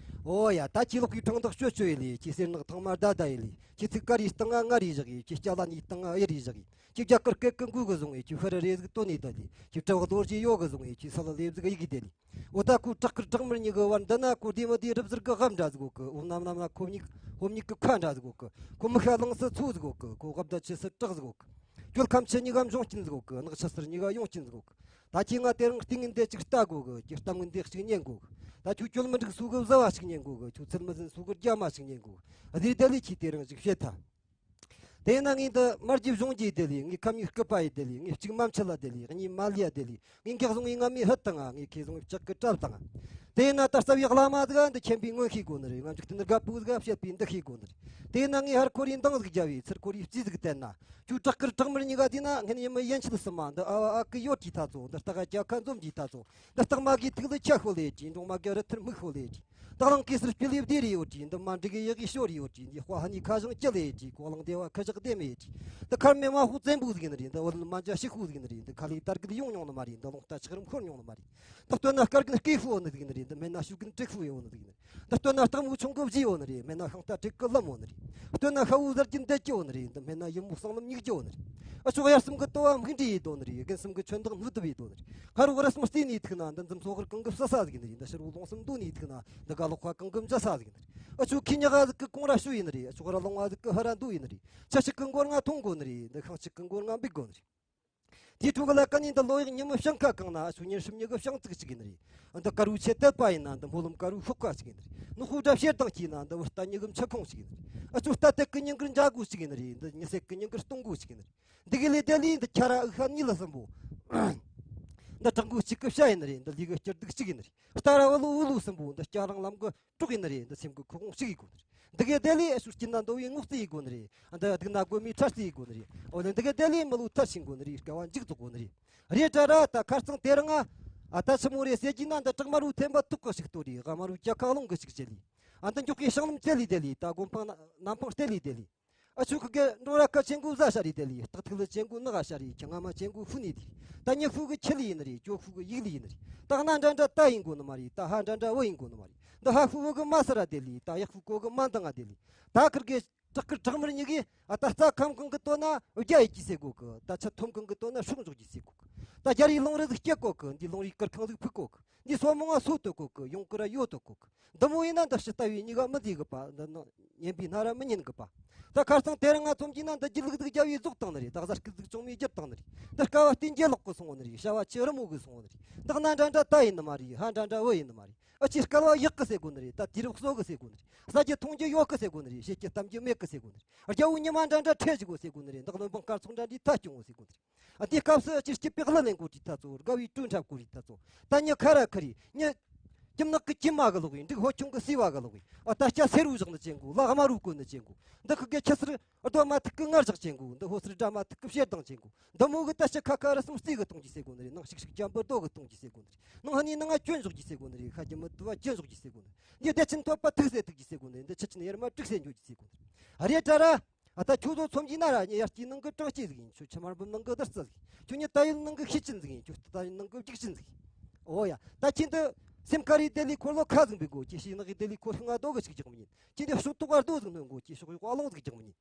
ཨོ་ཡ། ད་ཁྱེད་ལོག་གི་ཕྲེང་ཐག་ཤོད་ཤོད་ཡེ་ལས། ཁྱེད་གསེར་ནག་ཐང་མ་ཟླ་ཟླ་ཡེ་ལས། ཁྱེད་ཚིག་དཀར་ཡི་སྟེང་ང་མངར་ཡི་བཞག་ཡེ། ཁྱེད་སྐྱ་ལ་ནི་སྟེང་ང་གཡེར་ཡི་བཞག་ཡེ། ཁྱེད་རྒྱ་གར་སྐད་ཀི་མགོ་གི་བཟུང་ཡེ། ཁྱེད་ཧ་ར་རེ་ཟིག་བཏོན་ནས་ད་དེ། ཁྱེད་གྲི་བ་རྡོ་རྗེ་ཡོ་གི་བཟུང་ཡེ། ཁྱེད་ས་ལ་ལེབ་ཟིག་གཡུག་གི་དེ་ལས། འོ་ད་ཁོ་བྲག་དཀར་བྲག་དམར་གཉིས་ཀྱི་བར་འདི་ན། ཁོ་བདེ་མི་བདེ་རུབ་ཟུར་གྱི་རབ་འདྲ་ཟིག་གོ་གི། འོ་ནམ་ནམ་ན་ཁོ་མྱིག་ཁོ་མྱིག་གི་ཁ་འདྲ་ཟིག་གོ་གི། ཁོ་མི་ཤ་ལངས་སུ་ཚོ་ཟིག་གོ་གི། ཁོ་དབབ་ད་ཆུ་སུ་བྲག་ཟིག་གོ་གི། གྱོད་ཁམས་ཆུ་གཉིས་ཀ་འབྱུང་སྐྱིན་ཟིག་གོ་གི། ནགས་ཆུ་སེར་གཉིས་ཀ་ཡོང་སྐྱིན་ཟིག་གོ་གི། ད་ཁྱེད་ང་དེ་རིང་སྟེང་ངན་དེ་གཅིག་ལྟ་གོ་གི། ཁྱེད་གཏམ་ངན་དེ་གཅིག་ཉན་གོ་གི། ད་ཁྱོད་གྱོད་མི་འགྲིག་སུ་གི་བཟའ་བ་གཅིག་ཉན་གོ་གི། ཁྱོད་ཚུལ་མི་ཟིན་སུ་གི་རྒྱ་མ་གཅིག་ཉན་གོ་གི། ཨ་དེ་དེ་ལས་ཁྱེད་དེ་རིང་ཅིག་བཤད་ཐལ། དེས་ན་ངས་འདི་དམར་གྱི་གཞུང་གྱིས་དེ་ལས། ངས་ཁམ་ཉིས་སྐུད་པ་ཡིས་དེ་ལས། ངས་གཅིག་མ་མཆེད་ལ་དེ་ལས། གཉིས་མ་ལི་ཡ་དེ་ལས། ངས་འགག་བཟུང་བའི་ང་མའི་ཧུད་དང་། ངས་ཁེ་བཟུང་བའི་ལྕགས་ཀྱི་གྲབས་དང་། དེས་ན་ད་རྩ་བའི་བླ་མ་ཟིག་འདི་མཁྱེན་པའི་ངོ་ཤེས་དགོས་ནི་རེད། ང་འཇིག་རྟེན་རྒད་པོ་ཟིག་བཤད་པའི་འདི་ཤེས་དགོས་ནི་རེད། དེས་ན་ངས་ཧར་ཁོ་རའི་འདང་ཟིག་རྒྱབ་ཡེ། ཚུར་ཁོ་རའི་རྩིས་ཟིག་བསྟན་ན། ཁྱོད་བྲག་དཀར་བྲག་དམར་གཉིས་ཀ་དེས་ན། སྔན་ཡིན་མི་ཡན་ཆད་སུ་མ་འདི་ཨ་བ་ཨ་ཀི་ཡོད་ཀྱི་ཐ་ཚོ། འདི་སྟག་ག་རྒྱལ་ཁ་འཛོམས་ཀྱི་ཐ་ཚོ། འདི་སྟག་མ་གི་ཐུག་ལ་ཆ་ཤོ་ལེ་ཀྱི། འབྲོང་མ་གི་རི་ཐུར་མིག་ཤོ་ལེ་ཀྱི། ད་གླང་གེ་སར་སྤྱི་ལེ་བདེ་རེ་ཡོད་ཀྱི། འདི་མ་འགྲིག་གི་ཡག་གི་ཤོ་རེ་ཡོད་ཀྱི། འདི་དཔའ་ཧ་ནི་ཁ་བྱང་སྐྱི་ལེ་ཀྱི། གོ་ལང་སྡེ་བ་ཁ་བཞག་སྡེ་མེད་ཀྱི། འདི་ཁར་མེ་མ་ཧུ་བཙན་པོ་ཟིག་ཡིན་རེད། འདི་བ་ལུ་མ་འཇའ་ཤི་ཁུ་ཟིག་ཡིན་རེད། འདི་ཁ་ལི་དར་གི་ཡོང་མྱོང་ནི་མ་རེད། འདི་ལོང་རྟ་ཆག་རིམ་འཁོར་མྱོང་ནི་མ་རེད། འདི་སྟོད་ན་སྐར་གི་སྐེ་ཧུ་ཡོད་ནི་ཟིག་ཡིན་རེད། འདི་སྨད་ན་ཤུག་གི་དྲེག་ཧུ་ཡོད་ནི་ཟིག་ཡིན་རེད། འདི་སྟོད་ན་སྟག་མོ་ཆུང་གི་བཞི་ཡོད་ནི་རེད། སྨད་ན་ཤིང་རྟ་དྲེག་གི་ལམ་ཡོད་ནི་རེད། སྟོད་ན་ཤ་བོ་གཟར་གྱི་འདེད་ཀྱི་ཡོད་ནི་རེད། འདི་སྨད་ན་ཡུ་མོ་གསང་ལམ་སྙིགས་ཀྱི་ཡོད་ནི་རེད། ཨ་ཅོག་དབྱར་གསུམ་གི་ལྟོ་བ་མིག་འདྲེས་ཡེ་དོ་ནི་རེད། དགུན་གསུམ་གི་ཆོན་ཐག་སྣུད་དུ་བྱས་དོ་ནི་རེད། ཁ་རོག་རི་གསུམ་བརྩིས་ནས་ཐུག་ན། འདི་འཛུམ་སོ་ཧར་གང་གི་བསུ་ས་ཟིག་ཡིན་ནི་རེད། འདི་ཕྱི་རོག་ལོང་གསུམ་འདུག་ནས་ཐུག་ན། འདི་དགའ་ལོག་ཁ་གང་གི་འཇའ་ས་ཟིག་ཡིན་ནི་རེད། ཨ་ཅོག་ཁྱི་ཉག་ག་ཟིག་གི་ཀོང་ར་ཤུ་ཡིན་ནི་རེད། ཨ་ཅོག་ར་ལོང་བ་ཟིག་གི་ཧ་ར་འདུ་ཡིན་ནི་རེད། ཆ་ཞིག་གི་མགོ་རྔ་འཐུང་དགོ་ནི་རེད། འདི་ཤིང་ཞིག་གི་མགོ་རྔ་འབིག་དགོ་ནི་རེད། དེའི་ཕྲུ་གུ་ལ་ཀ་ནི་འདི་ལོ་ཡག་ཉིན་མོ་ཞིང་ཁ་གང་ན། ཨ་ཅོག་ཉིན་ཧྲིམ་ཉི་གི་ཤིང་ཙིག་ཅིག་ཡིན་ནི་རེད། འདི་དཀར་བོའི་ཆེ་དད་པ་ཡིན་ན། འདི་སྨོན་ལམ་དཀར་བོའི་ཤོག་ཁ་ཅིག་ཡིན་ནི་རེད། ནུ་ཧུ་དགྲ་ཕྱིར་དང་གྱིས་ན། འདི་བུ་རྟ་ཉི་གི་མཆུ་ཁུང་ཅིག་ཡིན་ནི་རེད། ཨ་ཅོག་རྟ་དད་ཀི་ཉིན་གི་འཇའ་གུ་ཅིག་ཡིན་ནི་རེད། འདི་ཉི་ཟེར་ཀི་ཉིན་གི་སྟོང་གུ་ཅིག་ཡིན་ནི་རེད། འདི་གི་ལས་དེ་ལས་འདི་ཁྱ་ར་ཨུ་ཤ་ནི་ལ་གསུམ་པོ། འདི་བྲག་མགོ་གཅིག་གི་བྱ་ཡིན་ནི་རེད། འདི་ལུས་གི་སྐྱིར་སྡུག་གཅིག་ཡིན་ནི་རེད། རྟ་ར་བ་ལོ་འུ་ལུ་གསུམ་པོ། འདི་སྐྱ་རང་ལམ་གི་གྲོགས་ཡིན་ནི་རེད། འདི་སེམས་གི་ཁུ་ཁུང་ཞིག་ཡིན་དགོས་ནི་རེད། འདི་གའི་དེ་ལས་ཨ་ཤུ་སྐྱིད་ན་འདོ་བའི་ངོ་བརྩི་ཡིན་དགོས་ནི་རེད། འདི་སྡུག་ན་རྒོད་མའི་ཁྲ་རྩི་ཡིན་དགོས་ནི་རེད། འོ་ལེ་འདི་གའི་དེ་ལས་མི་ལོ་ཐར་ཤིང་དགོས་ནི་རེད། དཀའ་བ་མཇུག་རྫོགས་དགོས་ནི་རེད། རེད་དྲ་ར། ད་ཁ་རྩང་དེ་རིང་ང་ཨ་ད་ཆི་མོ་རེད་ཟེར་གྱི་ན། འདི་བྲག་དམར་བོའི་ཐེམ་པ་ཐུག་གི་ཞིག་ལྟོས་རེད། ག་དམར་བོའི་རྒྱལ་ཁ་རླུང་གི་ཞིག་བྱེད་ལས། ཨ་འདི་མགྱོགས་ཀྱི་ཤིང་ལམ་བཙལ་ལས་དེ་ལས། ད་སྒོ་འཕང་ན་ནམ་འཕང་བལྟས་ལས་དེ་ལས། ཨ་ཆོ་ཁུ་གེ་འགྲོ་ར་ཁ་ཆེན་གོ་བཟའ་ཤ་རེད་དེ་ལས། སྟག་ཐིག་ལ་ཆེན་གོ་ནག་ཤ་རེད། ཁྱི་ང་མ་ཆེན་གོ་ཧུ་ནི་དེ། ད་ཉི་ཧུ་གི་ཁྱི་ལི་ཡིན་ནི་རེད། ཅོ་ཧུ་གི་ཡིག་ལི་ཡིན་ནི་རེད། ད་གནའ་འདྲ་འདྲ་ད་ཡིན་གོ་ནི་མ་རེད། ད་ཧ་འདྲ་འདྲ་བུ་ཡིན་གོ་ནི་མ་རེད། འདི་ཧ་ཧུ་བུ་གི་མ་སི་ར་དེ་ལས། ད་ཡག་ཧུ་གོ་གི་མ་འདང་ང་དེ་ལས། ད་ཁིར་གེ་བྲག་དཀར་བྲག་དམར་གཉིས་གི་ཨ་ད་རྩྭ་ཁམ་གང་གི་ལྟོ་ན་རྒྱ་ཡི་ཀྱི་ཟེར་གོ་གི། ད་ཆུ་ཐོམ་གང་གི་ལྟོ་ན་སྲོག་འཇོག་ཀྱི་ཟེར་གོ་གི། ད་རྒྱ་རི་ལུང་རི་ཟིག་སྐྱེ་གོ་གི། འདི་ལུང་རི་དཀར་ཁང་ཟིག་ཕུག་གོ་གི། འདི་སོ་མོ་ང་སོ་ལྟོས་གོ་གི། ཡོང་གི་ར་ཡོད་ལྟོས་གོ་གི། འདི་མོ་ཡིན་ན་འདི་ཕྱི་ལྟ་བའི་གཉིས་ཀ་མི་བདེ་གི་པ། འདི་ནང་ཉན་པའི་སྣ་ར་མི་ཉན་གི་པ། ད་ཁ་སང་དེ་རིང་ང་ཚོམ་གྱིས་ན་འདི་རྒྱུ་ལུག་ཟིག་རྒྱབ་ཡི་རྫོགས་བཏང་ནི་རེད། ད་གཟའ་སྐུ་ཟིག་ཅུང་མའི་རྒྱབ་བཏང་ནི་རེད། འདི་སྐལ་བ་བསྟན་རྒྱལ་ལོག་གི་སོང་བ་ནི་རེད། བྱ་བ་ཆེ་རི་མོ་གི་སོང་བ་ནི་རེད། འདི་གནའ་འདྲ་འདྲ་ད་ཡིན་ནི་མ་རེད། ཧ་འདྲ་འདྲ་བུ་ཡིན་ནི་མ་རེད། ཨ་ཅེ་སྐལ་བ་ཡག་གི་ཟེར་གོ་ནི་རེད། ད་དུས་རབས་གསོ་གི་ཟེར་གོ་ནི་རེད། ཟ་རྒྱུ་འཐུང་རྒྱུ་ཡོད་གི་ཟེར་གོ་ནི་རེད། བྱེད་རྒྱུ་གཏམ་རྒྱུ་མེད་གི་ཟེར་གོ་ནི་རེད། རྒྱལ་བོ་ཉི་མ་འདྲ་འདྲ་ཁྲེལ་ཞིག་གོ་ཟེར་གོ་ནི་རེད། འདག་ལོན་འབངས་དཀར་ཚོགས་འདྲ་འདྲའི་ཐ་སྐྱོང་ངོ་ཟེར་གོ་ནི་རེད། ཨ་དེ་སྐབས་སུ་ཅིར་སྐྱིད་པའི་གླུ་ལེན་གོ་དྲིས་ཐ་ཚོ། དགའ་བའི་གྲོས་འཁྲབ་གོ་རིས་ཐ་ཚོ། ད་ཉི་ཁ་ར་ཁ་རི་ཉི། ཁྱིམ་ནག་གི་ཁྱིམ་མ་གི་ལོག་ཡིན། འབྲུག་ཧོ་ཆུང་གི་སྲིད་བ་གི་ལོག་ཡིན། ཨ་ད་སྐྱ་སེར་བུ་བཞག་ནི་ཅན་གོ། ལ་དམར་བུ་གོན་ནི་ཅན་གོ། འདི་ཁུ་གེ་ཁྱི་སིར་རྡོ་མ་ཐུག་གི་ངར་བཞག་ཅན་གོ། འདི་ཧོ་སིར་དགྲ་མ་ཐུག་གི་བཤེར་དང་ཅན་གོ། འདི་མོ་གི་ད་ཕྱི་ཁ་ཁ་ར་སུམ་རྩེ་གི་གཏོང་གི་ཟེར་གོ་ནི་རེད། ནང་ཤིག་ཤིག་རྒྱམ་པོ་རྡོ་གི་གཏོང་གི་ཟེར་གོ་ནི་རེད། ནང་ཧ་ནི་ནང་ང་སྐྱོན་བཞག་གི་ཟེར་གོ་ནི་རེད། ཁ་རྒྱ་མི་དུ་བ་སྐྱོན་བཞག་གི་ཟེར་གོ་ནི་རེད། འདི་བདེ་ཆེན་ཐོབ་པ་ཐུག་ཟེར་ཐུག་གི་ཟེར་གོ་ནི་རེད། འདི་ཆུ་ཆེན་ཡར་མ་དྲུག་ཟེར་འཇོག་གི་ཟེར་གོ་ནི་རེད། རེད་དྲ་ར། ཨ་ད་ཁྱོད་ཚོ་ཚོམ་གྱིས་ན་ར་ཉི་ཡར་སྐྱིད་ནང་གི་གྲང་སྐྱིད་ཟིག་ཡིན། ཁྱོད་ཆུ་དམར་འབུམ་ནང་གི་བདུད་རྩི་ཟིག་ཡིན། ཁྱོད་ཉི་ད་ཡུལ་ནང་གི་ཤེས་ཅན་ཟིག་ཡིན། ཁྱོད་ད་ཡུལ་ནང་གི་རྒྱུག་ཅན་ཟིག་ཡིན། འོ་ཡ། ད་ཁྱེད་འདི་སེམས་ཁ་རི་དེ་ལས་འཁོར་ལོ་ཁ་ཟིག་འབུད་གོ། ཁྱེད་ཤེས་ནག་གི་དེ་ལས་འཁོར་ཤིང་ང་རྡོ་གི་ཞིག་རྒྱག་མི་ཉན། ཁྱེད་འདི་ཕྱོགས་གཏོགས་བར་རྡོ་ཟིག་སྣོན་གོ། ཁྱེད་ཕྱོགས་ཡོག་ཨ་ལོང་ཟིག་རྒྱག་མི་ཉན།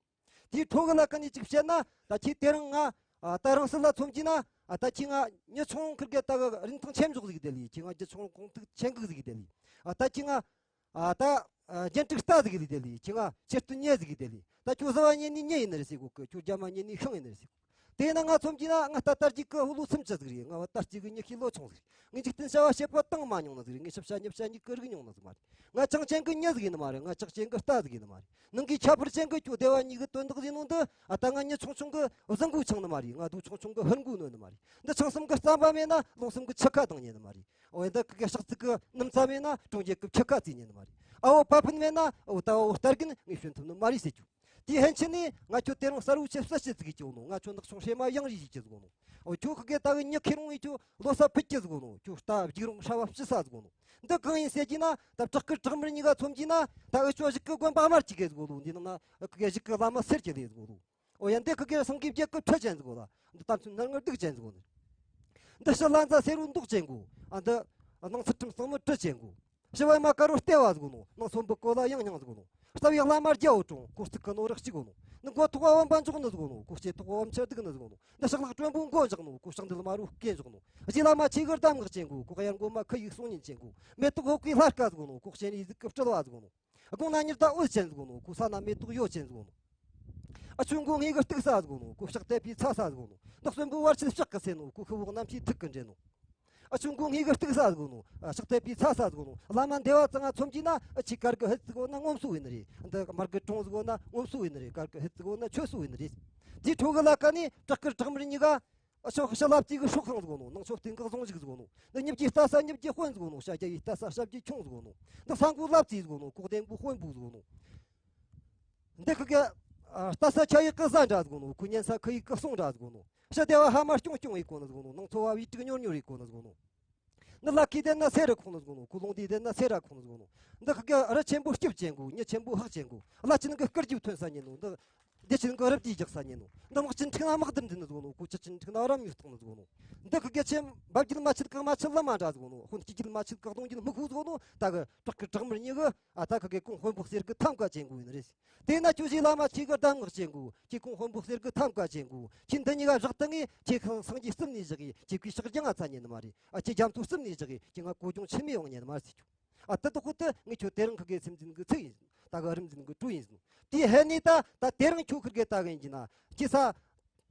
དེའི་ཁྲོ་གི་ལ་ཀ་ནས་ཅིག་བཤད་ན། ད་ཁྱེད་དེ་རིང་ང་ཨ་ད་རང་སྲིད་ལ་ཚོམ་གྱིས་ན། ཨ་ད་ཁྱེད་ང་མྱི་ཆུང་ཁིར་གེ་ད་གི་རིན་ཐང་ཆེན་འཇོག་ཟིག་དེ་ལས། ཁྱེད་ང་རྒྱུ་ཆུང་གོང་ཐུག་ཆེན་གི་ཟིག་དེ་ལས། ཨ་ད་ཁྱེད་ང་ཨ་ད་ཨ་རྒྱན་དྲུག་རྟ་ཟིག་ལས་དེ་ལས། ཁྱེད་ང་ཆེར་སྟོན་ཉེ་ཟིག་དེ་ལས། ད་ཁྱོད་བཟའ་བ་ཉེ་ནི་ཉེ་ཡིན་ནི་རེད་ཟེར་གོ་གི། ཁྱོད་རྒྱ་མ་ཉེ་ནི་ཤིང་ཡིན་ནི་རེད་ཟེར་གོ། དེས་ན་ང་མཚོན་གྱིས་ན་ང་ད་ལྟ་རྒྱུག་གི་ལོ་སུམ་ཅུ་ཟིག་རེད། ང་བ་ད་གཅིག་གི་ཉི་ཤུའི་ལོ་ཆུང་ཟིག་རེད། ངས་འཇིག་རྟེན་བྱ་བ་བྱེད་པ་བཏང་མ་མྱོང་ནི་ཟིག་རེད། ངས་ཞིབ་བྱ་ཉིབ་བྱ་གཉིས་ཀྱི་རིག་མྱོང་ནི་ཟིག་མ་རེད། ང་ཅང་ཅན་གི་མྱི་ཟིག་ཡིན་ནི་མ་རེད། ང་ཅག་ཅན་གི་རྟ་ཟིག་ཡིན་ནི་མ་རེད། ནང་གི་ཁྱད་པར་ཅན་གི་ཁྱོད་སྡེ་བ་གཉིས་གི་དོན་དག་ཟིན་ནོ་འདི། ཨ་ད་ང་མྱི་ཆུང་ཆུང་གི་བཟང་གོ་ཆང་ནི་མ་རེད། ང་དུ་ཆུང་ཆུང་གི་ཧུར་མགོ་ནོན་ནི་མ་རེད། འདི་ཆང་གསུམ་གི་རྩམ་པ་མེད་ན་ལོང་གསུམ་གི་ཆུ་ཁ་བཏང་ཉན་ནི་མ་རེད། འོ་ཡ་འདི་གི་ཤག་ཙིག་གི་སྣུམ་ཚྭ་མེད་ན་གྲོང་ཁྱེར་གི་ཁྱུ་ཁ་བཙས་ཉན་ནི་མ་རེད། ཨ་བོ་བ་ཕུན་མེད་ན་འོ་ད་བོ་རྟ་རྒན་ངས་ཞོན་ཐུབ་ནི་མ་རེད་ཟེར་རྒྱུ། དེའི་ཕན་ཆད་ནས་ང་ཁྱོད་དེ་རིང་གསར་བུ་ཆེ་བསད་ཅི་ཟིག་གི་སྐྱོ་ནོ། ང་ཁྱོད་ནག་ཆུང་ཧྲེ་མ་ཡང་རི་ཞིག་གི་ཟིག་ནོ། འོ་ཁྱོད་ཁི་གེ་ད་གི་མྱི་ཁེ་རུང་ངས་ཁྱོད་ལོ་ས་ཕུད་ཀྱི་ཟིག་ནོ། ཁྱོད་རྟ་རྒྱུག་རུང་ཧྲ་བ་ཕྱི་ས་ཟིག་ནོ། འདི་གང་ཡིན་ཟེར་གྱི་ན་ད་བྲག་དཀར་བྲག་དམར་གཉིས་ཀ་མཚོན་གྱི་ན་ད་འུ་ཆོ་གཞུག་གི་དགོན་པ་དམར་གྱི་གེ་ཟིག་ལོ། འདི་ནང་ན་ཁི་གེ་གཞུག་གི་བླ་མ་སེར་གྱི་ལས་ཟིག་ལོ། འོ་ཡ་འདི་ཁི་གེ་སངས་རྒྱས་བརྒྱད་གི་ཁྲི་ཅན་ཟིག་ལ། འདི་ལྟ་མཚོན་སྣར་ངར་སྡུག་ཅན་ཟིག་ནོ། འདི་ཕྱི་ལ་མཛའ་སེར་བོ་མདོག་ཅན་གོ། ཨ་འདི་ནང་ཚུལ་ཁྲིམས་གཙང་མའི་གྲི་ཅན་གོ། ཕྱི་བ་མ་དཀར་བོ་ལྟེ་བ་ཟིག་ནོ། ནང་སོན་པོ་གོ་ལ་ཡང་སྙིང་ཟིག་ནོ། རྩ་བའི་བླ་མ་རྒྱལ་བོ་གྲོང་། ཁོ་གཙུག་གི་ནོར་རག་གཅིག་གོ་ནོ། ནི་མགོ་ཐོག་བ་བམ་པ་འཇོག་ནི་ཟིག་ནོ། ཁོ་ལྕེ་ཐོག་བ་བམ་ཆ་སྡུག་ནི་ཟིག་ནོ། འདི་ཕྱག་ལག་དྲོན་པོ་མགོ་འཇག་ནོ། ཁོ་ཕྱག་མདུད་དམར་བོ་སྐེ་འཇོག་ནོ། རྗེ་བླ་མ་ཆོས་གི་གདམས་ངག་ཅན་གོ། ཁོ་གཡར་མགོ་མ་ཁུ་ཡིག་གསུང་ཉན་ཅན་གོ། མེ་ཏོག་ཧོག་གི་ལྷ་སྐལ་ཟིག་ནོ། ཁོ་སྤྱན་རས་གཟིགས་གི་སྤྲུལ་བ་ཟིག་ནོ། དགུང་ན་ཉི་ཟླ་འོད་ཅན་ཟིག་ནོ། ཁོ་ས་ན་མེ་ཏོག་ཡོ་ཅན་ཟིག་ནོ། ཨ་ཆུ་མགོ་ངེས་གི་སྟུག་ས་ཟིག་ནོ། ཁོ་ཕྱག་དད་པའི་ཚ་ས་ཟིག་ནོ། འདི་གསོན་པོ་བར་ཆད་ཕྱག་གི་སེ་ནོ། ཁོ་ཤི་བོ་གནམ་གཤིས་ཐུག་གི་འདྲེ་ནོ། ཨ་ཆུ་མགོ་ངེས་གི་སྟུག་ས་ཟིག་ནོ། ཨ་ཕྱག་དད་པའི་ཚ་ས་ཟིག་ནོ། བླ་མ་འདི་བ་ཚང་ང་མཚོན་གྱི་ན། ཨ་ཆུ་དཀར་གི་ཧི་ཟིག་ན་ངོམ་སུ་ཡིན་ནི་རེད། འདི་དམར་གི་གྲོང་ཟིག་ན་ངོམ་སུ་ཡིན་ནི་རེད། དཀར་གི་ཧི་ཟིག་ན་ཆོས་སུ་ཡིན་ནི་རེད། དེའི་ཁྲོད་གི་ལ་ཁ་ནས་བྲག་དཀར་བྲག་དམར་གཉིས་ཀ། ཨ་ཕྱོགས་ཕྱི་ལབ་ཙིག་གི་སྲོག་ཤིང་ཟིག་ནོ། ནང་ཕྱོགས་སྟེང་གི་གཟུངས་གཞུག་ཟིག་ནོ། འདི་ཉིབ་ཀྱི་ལྟ་ས་ཉིབ་ཀྱི་དཔོན་ཟིག་ནོ། ཤ་རྒྱ་ཡི་ལྟ་ས་ཤ་རྒྱའི་ཁྱུང་ཟིག་ནོ། འདི་ས་མགོ་ལབ་ཙིག་ཟིག་ནོ། ཁོག་ལྡེམ་པོ་དཔོན་པོ་ཟིག་ནོ། འདི་ཁི་གེ་ལྟ་ས་ཁྱ་ཡི་ཀི་ས་འདྲ་ཟིག་ནོ། ཁོ་ཉན་ས་ཁི་ཡི་ཀི་སོང་འདྲ་ཟིག་ནོ། ཕྱི་སྡེ་བ་ཧ་མ་སྐྱོང་སྐྱོང་ཡི་གོ་ནི་ཟིག་ནོ། ནང་ཚོ་བ་བི་དྲུག་ཉོར་ཉོར་ཡི་གོ་ནི་ཟིག་ནོ། འདི་ལ་ཁི་དེ་ན་སེ་ར་ཁོང་ནི་ཟིག་ནོ། ཁོ་ལོང་དེ་དེ་ན་སེ་ར་ཁོང་ནི་ཟིག་ནོ། འདི་ཁི་གེ་རི་ཆེན་པོ་སྐྱིབས་ཅན་གོ། ཉི་ཆེན་པོ་ཧག་ཅན་གོ། བླ་ཆེན་གི་སྐུར་རྒྱུ་ཐོན་ས་ཉན་ནོ། འདི་སྡེ་ཆེན་གི་རི་དེའི་རྒྱག་ས་ཉན་ནོ། འདི་དམག་ཆེན་ཁྲིག་ན་དམག་དེར་འཛིན་ནི་ཟིག་ནོ། ཁོ་ཆུ་ཆེན་ཁྲིག་ན་རམ་ཡུལ་བཏང་ནི་ཟིག་ནོ། འདི་ཁི་གེ་ཆེན་འབབ་རྒྱུད་མ་ཆད་གང་མ་ཆད་ལ་མ་འདྲ་ཟིག་ནོ། ཧོན་སྐྱིད་རྒྱུད་མ་ཆད་གང་གདོང་རྒྱུད་མི་ཁུག་ཟིག་ནོ། ད་གི་བྲག་གི་བྲག་དམར་གཉིས་གི། ཨ་ད་ཁི་གེ་གོང་དཔོན་པོ་གསེར་གི་ཐམ་ཀ་ཅན་གོ་ཡིན་རེད། དེས་ན་ཁྱོད་ཞིག་བླ་མ་ཆོས་གི་གདམས་ངག་ཅན་གོ། ཁྱེད་གོང་དཔོན་པོ་གསེར་གི་ཐམ་ཀ་ཅན་གོ། ཁྱེད་འདི་གཉིས་ཀ་བཞག་ཏུ་ངས་ཁྱེད་ཁང་སངས་རྒྱས་གསུམ་ནས་བཞག་གི། ཁྱེད་ཀྱི་ཕྱག་རྒྱ་ང་ཚ་ཉན་ནི་མ་རེད། ཨ་ཁྱེད་རྒྱ་མཚོ་གསུམ་ནས་བཞག་གི། ཁྱེད་ང་གོ་གྱོང་ཆི་མི་ཡོང་ཉན་ནི་མ་རེད་ཟེར་རྒྱུ། ཨ་ད་དུ་ཁོ་ད་ངས་ཁྱོད་དེ་རིང་ཁི་གེ་སེམས་ཅན་གི་ཚིག་ཡིན། ད་གི་རིམ་འཛིན་གི་གྲོས་ཡིན་ཟིན། དེའི་ཧེ་ནས་ད་ད་དེ་རིང་ཁྱོད་ཁིར་གེ་ད་གི་ཡིན་གྱི་ན་ཁྱེད་ས་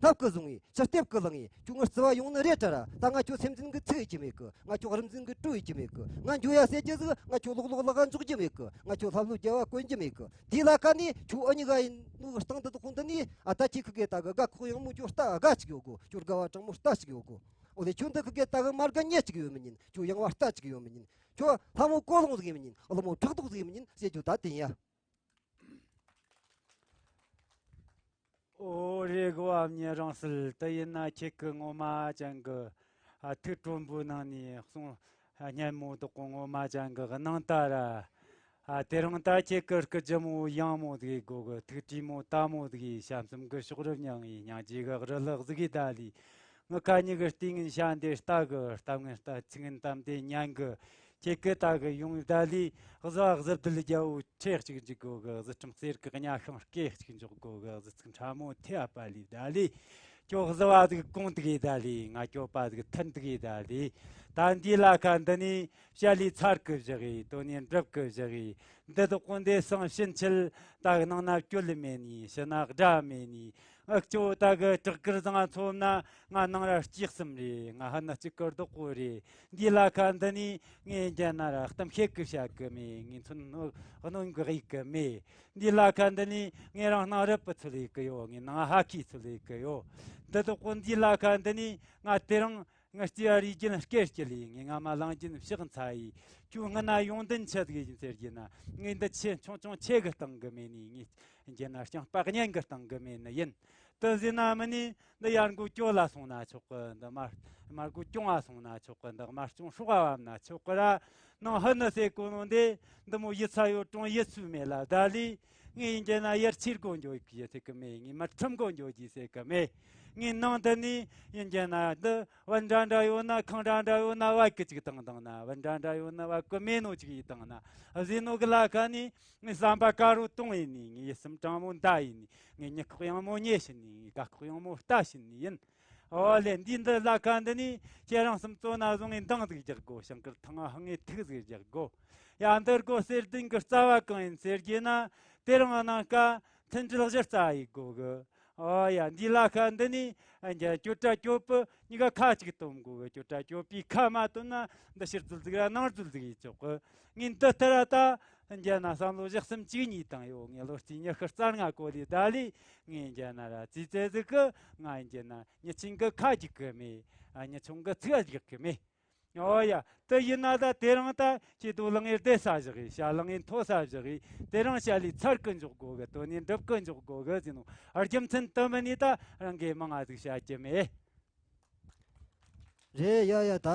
ཐབས་ཀི་བཟུང་ངས་ཕྱི་ལྟེབ་ཀི་ལངས་ངས་ཁྱོད་ངར་རྩི་བ་ཡོང་ནི་རེད་དྲ་ར། ད་ང་ཁྱོད་སེམས་ཅན་གི་ཚིག་ཡེད་རྒྱུ་མེད་གི། ང་ཁྱོད་རིམ་འཛིན་གི་གྲོས་ཡེད་རྒྱུ་མེད་གི། ང་འགྱོ་ཡ་ཟེར་རྒྱུ་ཟིག་ང་ཁྱོད་ལོག་ལོག་ལག་འཇོག་རྒྱུ་མེད་གི། ང་ཁྱོད་ལྷབ་ལྷུབ་རྒྱལ་བ་གོན་རྒྱུ་མེད་གི། དེའི་ལ་ཁ་ནས་ཁྱོད་ཨ་ཉི་ག་ཡིན་ནོ་གི་སྟེང་དུ་དུ་ཁོང་དུ་ནས། ཨ་ད་ཁྱེད་ཁི་གེ་ད་གི་དགའ་ཁོག་ཡང་མོ་ཁྱོད་རྟ་དགའ་ཅིག་ཡོད་གོ། ཁྱོད་དགའ་བ་དྲང་མོ་རྟ་ཅིག་ཡོད་གོ། འོ་ལེ་ཁྱོད་འདི་ཁི་གེ་ད་གི་མ་དགའ་ཉེ་ཅིག་ཡོད་མི་ཉན། ཁྱོད་ཡང་བ་རྟ་ཅིག་ཡོད་མི་ཉན། ཁྱོད་ལྷ་མོ་ཀོ་ལོང་ཟིག་ཡིན་མི་ཉན། ཀླུ་མོ་ཕྲག་དོག་ཟིག་ཡིན་མི་ཉན་ཟེར་རྒྱུ་ད་དེ་ཡ། ཨོ་རེ་གོ་བ་མྱི་རང་སྲིད་དུ་ཡིན་ན་ཁྱེད་ཀྱི་ངོ་མ་ཅན་གི། ཨ་ཐུགས་དྲོན་པོའི་ནང་ནས་གསུང་སྙན་མོ་དག་གོ་ངོ་མ་ཅན་གི་སྣང་ད་ར། ཨ་དེ་རིང་ད་ཁྱེད་ཀྱི་སྐུ་ལྗི་མོ་ཡང་མོ་དགོས་གོ་གི། ཐུགས་དྲི་མོ་ད་མོ་དགོས། བྱམས་སེམས་ཀྱི་ཕྱོགས་རིས་མྱང་ངེ་སྙིང་རྗེ་གི་རི་ལག་ཟིག་གི་ད་ལི། ངི་ཁ་ཉི་གི་ལྟས་ངན་ཤ་འདི་ལྟ་གི། གཏམ་ངན་ལྟ་ཚིག་ངན་གཏམ་དེ་ཉན་གི། ཁྱེད་ཀྱི་ད་གི་ཡོང་ད་ལི། གཟི་བ་གཟི་བདུད་རྒྱལ་བོ་ཁྲེ་གཅིག་འཇིག་གོ་གི། གཟི་ཁྲིམས་གསེར་གི་གཉའ་ཤིང་སྐེ་གཅིག་འཇོག་གོ་གི། གཟི་ཚིག་ཕྲ་མོ་ཐེ་བ་པ་ལི་ད་ལི། ཁྱོད་གཟི་བ་ཟིག་གོང་དུ་གི་ད་ལི། ང་ཁྱོད་པ་ཟིག་མཐུན་དུ་གི་ད་ལི། ད་འདི་ལ་ཁ་འདི་ནི་བཤད་ལི་ཚར་གི་བཞག་གི། དོན་ནི་འགྲུབ་གི་བཞག་གི། འདི་དག་གོ་འདི་སང་ཕྱིན་ཆད་ད་གི་ནང་ན་སྐྱོད་ལི་མེད་ནི། ཕྱི་ན་དགྲ་མེད་ནི། ཨ་ཁྱོད་ད་གི་བྲག་དཀར་བཟང་ཚོམ་ན་ང་ནང་ར་སྐྱེས་གསུམ་རེད། ང་ཧ་ན་གཅིག་གི་བདག་པོ་རེད། འདི་ལ་ཁ་འདི་ནི་ངས་འཇལ་ན་ར་གཏམ་བཤད་གི་བཤད་གི་མེད། ངས་མཚོན་གནོན་གི་གཡུག་གི་མེད། འདི་ལ་ཁ་འདི་ནི་ངས་རང་སྣང་རབ་པི་ཚུལ་ལས་གི་ཡོད། ངས་ནང་ཧ་ཁི་ཚུལ་ལས་གི་ཡོད། འདི་དག་གོ་འདི་ལ་ཁ་འདི་ནི་ང་དེ་རིང་ང་སྐྱེ་བ་རིགས་རྒྱུན་སྐད་སྐྱེ་ལས། ངས་སྔ་མ་ལང་རྒྱུན་ཕྱག་འཚལ་ཡིས། ཁྱོད་སྔ་ན་ཡོང་དོན་ཆི་ཟིག་ཡིན་ཟེར་རྒྱུ་ན། ངས་འདི་ཆེ་ཆུང་ཆུང་ཆེ་གི་སྟེང་གི་མེད་ནི། ངས་འགྱེལ་ན་རྐྱང་སྤག་གཉན་གི་སྟེང་གི་མེད་ནི་ཡིན། དེ་ཟེར་ན་མི་ནི་འདི་ཡར་མགོ་སྐྱོ་ལ་སོང་ན་ཆོག་གི། འདི་མར་མར་མགོ་གྱོང་ལ་སོང་ན་ཆོག་གི། འདི་དམར་གྱོང་ཧྲོག་བབ་ན་ཆོག་གི་ར། ནང་ཧི་ནི་ཟེར་གོ་ནོ་འདི་འདི་མོ་ཡིད་ཚ་ཡོད་གྲོང་ཡིད་ཚུལ་མེད་ལ་ད་ལི། ངས་ཡིན་རྒྱུ་ན་ཡར་ཆིར་གོ་འགྱོ་གི་ཟེར་གི་མེད། ངས་མར་ཁྲིམས་གོ་འགྱོ་གི་ཟེར་གི་མེད། ངས་ནང་འདི་ནི་ཡིན་རྒྱུ་ན་འདི། བན་འདྲ་འདྲ་ཡོད་ན། ཁང་འདྲ་འདྲ་ཡོད་ན། བ་གི་ཅིག་བཏང་བཏང་ན། བན་འདྲ་འདྲ་ཡོད་ན། བ་གི་མེད་ནོ་ཅིག་ཡིས་བཏང་ན། ཟེར་ནོ་གི་ལ་ཁ་ནི་ངས་བསམ་པ་དཀར་བོ་གཏོང་ཡིན་ནི། ངས་ཡིད་སེམས་དྲང་མོ་མདའ་ཡིན་ནི། ངས་མྱི་ཁོག་ཡངས་མོ་མྱེ་བྱིན་ནི། ངས་དཀའ་ཁོག་ཡངས་མོ་རྟ་བྱིན་ནི་ཡིན། ཨོ་ལེ། འདི་འདི་ལ་ཁ་འདི་ནི་ཁྱེད་རང་སེམས་གཙོ་ན་བཟུང་ངས་འདང་ཟིག་རྒྱག་གོ། ཞིང་ཀར་ཐང་ང་ཧང་ངས་ཐུག་ཟིག་རྒྱག་གོ། ཡ་འདིར་གོ་གསེར་ལྡན་གི་རྩ་བ་གང་ཡིན་ཟེར་རྒྱུ་ན། དེ་རིང་ང་ནང་ཀ་མཐུན་སྒྲིལ་གཞི་རྩ་ཡིག་གོ་གི། ཨོ་ཡ། འདི་ལ་ཁ་འདི་ནི་ཨ་འདི་སྐྱོར་དྲ་སྐྱོར་པོ་གཉིས་ཀ་ཁ་གཅིག་སྟོན་དགོས་གི། སྐྱོར་དྲ་སྐྱོར་པའི་ཁ་མ་སྟོན་ན་འདི་ཕྱིར་ཚུར་ཟིག་ར་ནང་ཚུར་ཟིག་ཡིན་ཆོག་གི། ངས་འདི་ལྟར་ར་ད་འདི་ན་བསམ་བློ་བཞི་གསུམ་བཅུ་གཉིས་བཏང་ཡོད། ངས་ལོ་རྩིས་ཉི་ཤུ་རྩ་ལྔ་གོ་ལི་ད་ལི་ངས་འདི་ན་ར་རྩིས་རྩེ་ཟིག་གི། ང་འདི་ན་མྱི་ཆེན་གི་ཁ་རྒྱུག་གི་མེད། ཨ་མྱི་ཆུང་གི་ཚིག་རྒྱག་གི་མེད། ཨོ་ཡ། དེ་ཡིན་ན་ད་དེ་རིང་ད་ཁྱེད་དུ་ལང་ངེར་བསྡད་ས་བཞག་གི། ཤ་ལང་ངེར་མཐོ་ས་བཞག་གི། དེ་རིང་ཤ་ལི་ཚར་གི་འཇོག་དགོ་གི། དོ་ནི་འགྲུབ་གི་འཇོག་དགོ་གི་ཟེར་ནོ། རྒྱུ་མཚན་དུ་མི་ནི་ད་རང་གི་མང་ང་ཟིག་བཤད་ཀྱི་མེད། རེད་ཡ་ཡ། ད་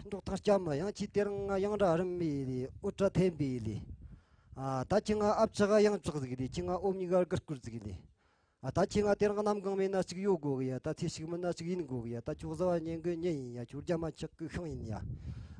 འབྲོག་ཐང་སྐྱ་མ་ཡང་ཁྱེད་དེ་རིང་ང་ཡང་འདྲ་རིམ་མི་ལི་འུ་ཏྲ་འཐེན་པི་ལི། ཨ་ད་ཁྱེད་ང་ཨབ་ཅག་ག་ཡང་ཅག་ཟིག་ལི། ཁྱེད་ང་ཨོ་མྱི་ག་གུར་གུར་ཟིག་ལི། ཨ་ད་ཁྱེད་ང་དེ་རིང་གནམ་གང་མེད་ན་ཅིག་ཡོད་དགོ་གི་ཡ། ད་ཚེ་ཞིག་མིན་ན་ཅིག་ཡིན་དགོ་གི་ཡ། ད་ཁྱོད་བཟའ་བ་ཉན་གི་ཉན་ཡིན་ཡ། ཁྱོད་རྒྱ་མ་ཆག་གི་ཤིང་ཡིན་ཡ།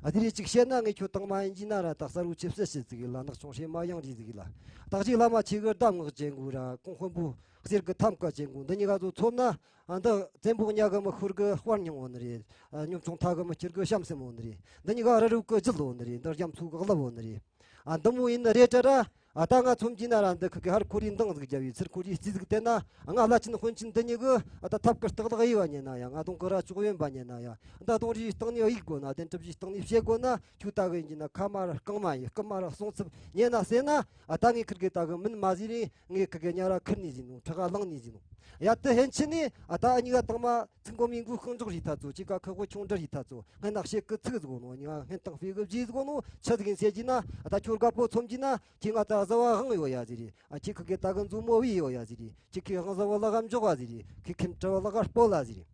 ཨ་དེ་རེ་ཅིག་བཤད་ན་ངས་ཁྱོད་དང་མ་ཡིན་གྱི་ན་ར། ད་གསར་བུ་ཆེ་བཤད་བཤད་ཟིག་ལ། ནག་ཆུང་ཧྲེ་མ་ཡང་རི་ཟིག་ལ། ད་ཅིག་བླ་མ་ཆེ་གི་གདམས་ངག་ཅན་གོ་ར། གོང་དཔོན་པོ་གསེར་གི་ཐམ་ཀ་ཅན་གོ་འདི་གཉིས་ཀ་ཚོ་ཚོམ་ན། ཨ་འདི་བཙན་པོ་ཉ་གི་མི་ཤོར་གི་དཔར་རྙིང་བོ་ནི་རེད། ཨ་སྙོམ་ཆུང་ཐ་གི་མི་ཁྱེར་གི་བྱམས་སེམས་བོ་ནི་རེད། འདི་གཉིས་ཀ་རི་རབ་གི་རྒྱུད་བོ་ནི་རེད། འདི་རྒྱ་མཚོ་གི་རླབས་བོ་ནི་རེད། ཨ་འདི་མོ་ཡིན་ནི་རེད་དྲ་ར། ཨ་ད་ང་ཚོམ་གྱི་ན་ར་འདི་ཁི་གི་ཧར་ཁོ་རིའི་འདང་ཟིག་རྒྱབ་ཡི། ཚུར་ཁོ་རིའི་རྩིས་ཟིག་བལྟས་ན། ང་བླ་ཆེན་དཔོན་ཆེན་འདི་གཉིས་གི་ཨ་ད་ཐབ་ཀི་སྟག་ལག་གཡས་པ་ཉན་ན་ཡ། ང་གདོང་གི་ར་ཅོག་གཡོན་པ་ཉན་ན་ཡ། ད་གདོང་རིའི་སྟེང་ནས་གཡུག་དགོ་ན། གདན་གྲུ་བཞིའི་སྟེང་ནས་བཤད་དགོ་ན། ཁྱོད་ད་གི་ཡིན་གྱི་ན་ཁ་མ་ར་རྐང་མ་ཡི། རྐུན་མ་ར་སོང་ཚབ་ཉན་ན་ཟེར་ན། ཨ་ད་ངས་ཁིར་གི་ད་གི་མིན་མ་ཟེར་རིང་། ངས་ཁི་གི་ཉ་ར་ཁིར་ནས་ཟིན་ནོ། ཁྲག་ག་ལངས་ནས་ཟིན་ནོ། ཡ་དེ་ཧན་ཆི་ནི། ཨ་ད་ཨ་གཉིས་ཀ་དང་མ་ཚིག་འགོ་མིང་གོ་ཤིང་འཇོག་རི་ཐ་ཚོ། ཅིག་ཀ་ཁི་གོ་ཆུང་འདྲ་རི་ཐ་ཚོ། སྔན་ན་བཤད་གི་ཚིག་ཟིག་གོ་ནོ། ཉ་སྔན་དང་ཕི་གི་བརྗེ་ཟིག་གོ་ནོ། ཆི་ཟིག་ཡིན་ཟེར་གྱི་ན། ཨ་ད་ཁྱོད་དགའ་པོ་ཚོམ་གྱི་ན། ཁྱེད་ང་ད་བཟའ་བ་དབང་ཡོད་ཡ་ཟེར་རི། ཨ་ཁྱེད་ཁི་གི་ད་གི་མཛུབ་མོ་བི་ཡོད་ཡ་ཟེར་རི། ཁྱེད་ཁི་དབང་བཟའ་བ་ལག་ག་འཇོག་བ་ཟེར་རི། ཁྱེད་ཁི་དྲི་བ་ལག་ག་སྤོ་ལ་ཟེར་རི།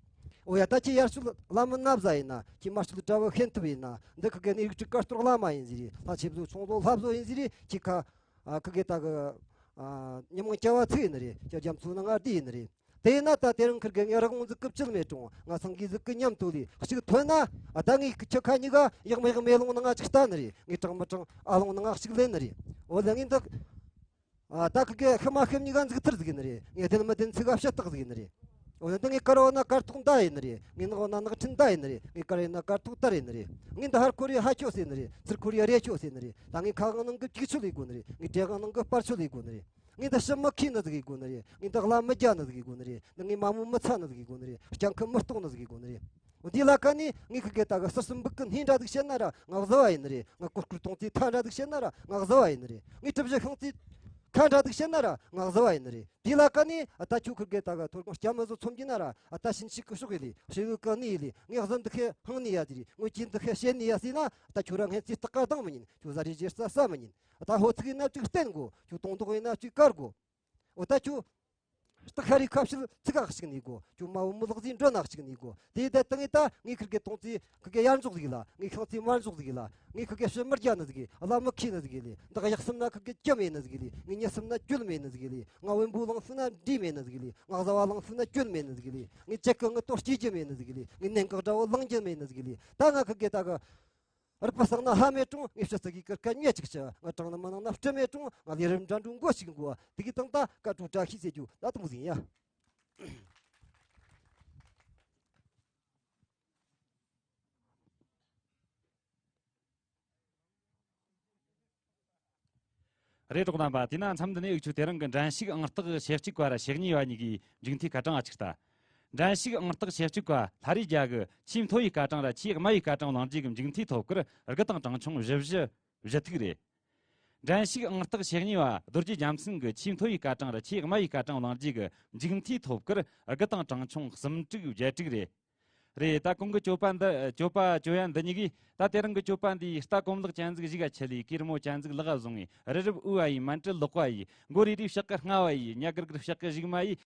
འོ་ཡ། ད་ཁྱེད་ཡར་ཤུལ་བླ་མ་ན་བཟའ་ཡིན་ན། ཁྱེད་མར་ཤུལ་གྲྭ་བུ་ཤན་ཐུབ་ཡིན་ན། འདི་ཁི་གེ་ནི་རིག་གྲུ་དཀར་གཏོར་བླ་མ་ཡིན་ཟེར་རེད། ལྷ་ཆེ་བཟོ་ཆུང་བཟོ་ལྷ་བཟོ་ཡིན་ཟེར་རེད། ཁྱེད་ཁ། ཨ་ཁི་གེ་ད་གི། ཨ་ཉི་མ་སྐྱ་བ་ཚིག་ཡིན་ནི་རེད། སྐྱ་རྒྱ་མཚོ་ནང་ང་བསྡད་ཡིན་ནི་རེད། དེ་ཡིན་ན་ད་དེ་རིང་ཁིར་གེ་ངས་རག་ངོ་འཛུགས་སྐུ་བཅུལ་མེད་ཀྲུང་། ང་སང་གི་གཟུགས་ཀྱི་ཉམས་དོ་ལི་གཅིག་ཐོན་ན། ཨ་ད་ངས་ཁྱི་ཁ་གཉིས་ཀ་ཡག་མི་ཡག་མེ་ལོང་ནང་ང་གཅིག་ལྟ་ནི་རེད། ངས་དྲང་མི་དྲང་ཨ་ལོང་ནང་ང་གཅིག་ལེན་ནི་རེད། འོ་ལེ་ངས་འདི། ཨ་ད་ཁི་གེ་ཤི་མ་ཤི་གཉིས་ཀ་འཛུགས་ཐུར་ཟིག་ཡིན་ནི་རེད། ངས་བདེན་མི་བདེན་ཚིག་ག་བཤད་སྟག་ཟིག་ཡིན་ནི་རེད། འོ་ན་ད་ངས་དཀར་བ་ན་དཀར་ཐོག་མདའ་ཡིན་ནི་རེད། ངས་ནག་བ་ན་ནག་ཁྲིན་མདའ་ཡིན་ནི་རེད། ངས་དཀར་ཡིན་ན་དཀར་ཐོག་དར་ཡིན་ནི་རེད། ངས་འདི་ཧར་ཁོ་རི་ཧ་ཁྱོ་ཟེར་ནི་རེད། ཚུར་ཁོ་རི་རེ་ཁྱོ་ཟེར་ནི་རེད། ད་ངས་ཁ་གང་ནང་གི་ཅིག་ཆུ་ལས་དགོ་ནི་རེད། ངས་དྲེ་གང་ནང་གི་སྤར་ཆུ་ལས་དགོ་ནི་རེད། ངས་འདི་ཤི་མི་ཁི་ནི་ཟིག་ཡིན་དགོ་ནི་རེད། ངས་འདི་བླ་མི་རྒྱ་ནི་ཟིག་ཡིན་དགོ་ནི་རེད། འདི་ངས་མ་མོ་མི་ཚ་ནི་ཟིག་ཡིན་དགོ་ནི་རེད། སྤྱང་ཁི་མི་ལྟོགས་ནི་ཟིག་ཡིན་དགོ་ནི་རེད། འདི་ལ་ཁ་ནི་ངས་ཁི་གེ་ད་གི་ཟུར་གསུམ་འབུག་གི་སྣེ་འདྲ་ཟིག་བཤད་ན་ར་ང་བཟི་བ་ཡིན་ནི་རེད། ང་གོར་ཁུར་གཏོང་ཚེ་ཐ་འདྲ་ཟིག་བཤད་ན་ར་ང་བཟི་བ་ཡིན་ནི་རེད། ངས་གྲུ་བཞི་ཤིང་རྩེ་ཁ་འདྲ་ཟིག་བཤད་ན་ར་ང་བཟི་བ་ཡིན་ནི་རེད། དེ་ལ་ཁ་ནི་ཨ་ད་ཁྱོད་ཁིར་གེ་ད་གི་ཐོར་གང་སྐྱ་མི་བཟོ་ཚོམ་གྱི་ན་ར། ཨ་ད་ཕྱིན་ཆད་ཀི་ཤོག་ཡི་ལི་ཤེས་གི་ནི་ཡི་ལི། ངས་བཟི་འདི་ཁེ་ཧང་ནི་ཡ་དེ་རེད། ངོ་ཅི་འདི་ཁེ་བཤད་ནི་ཡ་ཟེར་ན། ཨ་ད་ཁྱོད་ར་ངས་ཚེ་སྟག་ཀ་དང་མི་ཉན། ཁྱོད་ཟ་རི་ཇེ་ས་ས་མི་ཉན། ཨ་ད་ཧོ་ཚིག་ཡིན་ན་གཅིག་བསྟན་དགོ། ཁྱོད་གཏོང་ལྡོག་ཡིན་ན་གཅིག་དཀར་དགོ། འོ་ད་ཁྱོད། སྟག་ཤ་རའི་ཁ་ཕྱིར་ཚིག་ཁ་གཅིག་ནས་གོ། ཁྱོད་མ་བུ་མི་ལག་ཟིན་འགྲོ་ན་གཅིག་ནས་གོ། དེ་ད་ཏང་ངས་ད་ངས་ཁིར་གེ་གཏོང་ཚེ་ཁིར་གེ་ཡར་འཇོག་ཟིག་ལ། ངས་ཤང་ཚེ་མར་འཇོག་ཟིག་ལ། ངས་ཁིར་གེ་ཕྱི་མི་རྒྱ་ནི་ཟིག་གི་བླ་མི་ཁི་ནི་ཟིག་གི་ལས། འདི་གཡག་སུམ་ན་ཁིར་གེ་སྐྱི་མེད་ནི་ཟིག་གི་ལས། ངས་ཉི་སུམ་ན་སྐྱོན་མེད་ནི་ཟིག་གི་ལས། ང་བེམ་པོ་ལང་སུམ་ན་འདྲིས་མེད་ནི་ཟིག་གི་ལས། ང་བཟའ་བ་ལང་སུམ་ན་སྐྱོན་མེད་ནི་ཟིག་གི་ལས། ངས་ནན་གག་འདྲ་བོ་ལང་རྒྱུ་མེད་ནི་ཟིག་གི་ལས། ངས་ནན་གག་འདྲ་བོ་ལང་རྒྱུ་མེད་ནི་ཟིག་གི་ལས། ད་ང་ཁིར་གེ་ད་གི། རུ་པ་སང་ན་ཧ་མེད་ཀྲུང་། ངས་ཕྱི་ཚ་གི་ཀར་ཀ་ཉེ་ཅིག་ཆ། ང་དྲང་ན་མ་ནང་ན་སྤྲི་མེད་ཀྲུང་། ང་ལས་རིམ་འདྲ་འགྲོ་མགོ་ཞིག་འགོ་བ། དེ་གི་སྟེང་ད་ཀ་ཀྲུ་བཀྲ་ཤིས་ཟེར་རྒྱུ་ད་དུང་ཟིན་ཡ། རེད། གྲོགས་རྣམ་པ། དེས་ན་མཚམས་འདི་ནས་འུ་ཆོས་དེ་རིང་གི་འགྲན་ཞུགས་ཨང་རྟགས་ཞེ་གཅིག་པ་ར་ཞེ་གཉིས་པ་གཉིས་ཀྱི་མཇུག་མཐའི་སྐར་གྲངས་ཨ་ཅིག་ལྟ། འགྲན་ཞུགས་ཨང་རྟགས་ཞེ་གཅིག་པ་ལྷ་རི་རྒྱལ་གྱི་ཆེས་མཐོ་བའི་སྐར་གྲངས་ར་ཆེས་དམའ་བའི་སྐར་གྲངས་བླངས་རྗེས་ཀྱི་མཇུག་མཐའི་ཐོབ་སྐར་དགུ་དང་གྲངས་ཆུང་བཞི་བཞི་བཞི་ཐིག་རེད། འགྲན་ཞུགས་ཨང་རྟགས་ཞེ་གཉིས་པ་རྡོ་རྗེ་རྒྱལ་མཚན་གྱི་ཆེས་མཐོ་བའི་སྐར་གྲངས་ར་ཆེས་དམའ་བའི་སྐར་གྲངས་བླངས་རྗེས་ཀྱི་མཇུག་མཐའི་ཐོབ་སྐར་དགུ་དང་གྲངས་ཆུང་གསུམ་དྲུག་བརྒྱད་དྲུག་རེད། རེད། ད་གོང་གི་སྤྱོད་པ་འདི་སྤྱོད་པ་སྤྱོད་ཡ་འདི་གཉིས་ཀྱིས་ད་དེ་རིང་གི་སྤྱོད་པ་འདིའི་རྟ་གོམ་ལག་ཅན་ཟིག་གཞུག་ག་ཆི་ལི་གོས་རི་མོ་ཅན་ཟིག་ལག་ག་བཟུང་ངས་རི་རབ་དབུ་བ་ཡི་མན་ཏྲི་ལོག་པ་ཡི་མགོ་རི་རི་ཕྱག་གི་རྔ་བ་ཡི་ཉ་གིར་གིར་ཕྱག་གི་གཞུག་མ་ཡི།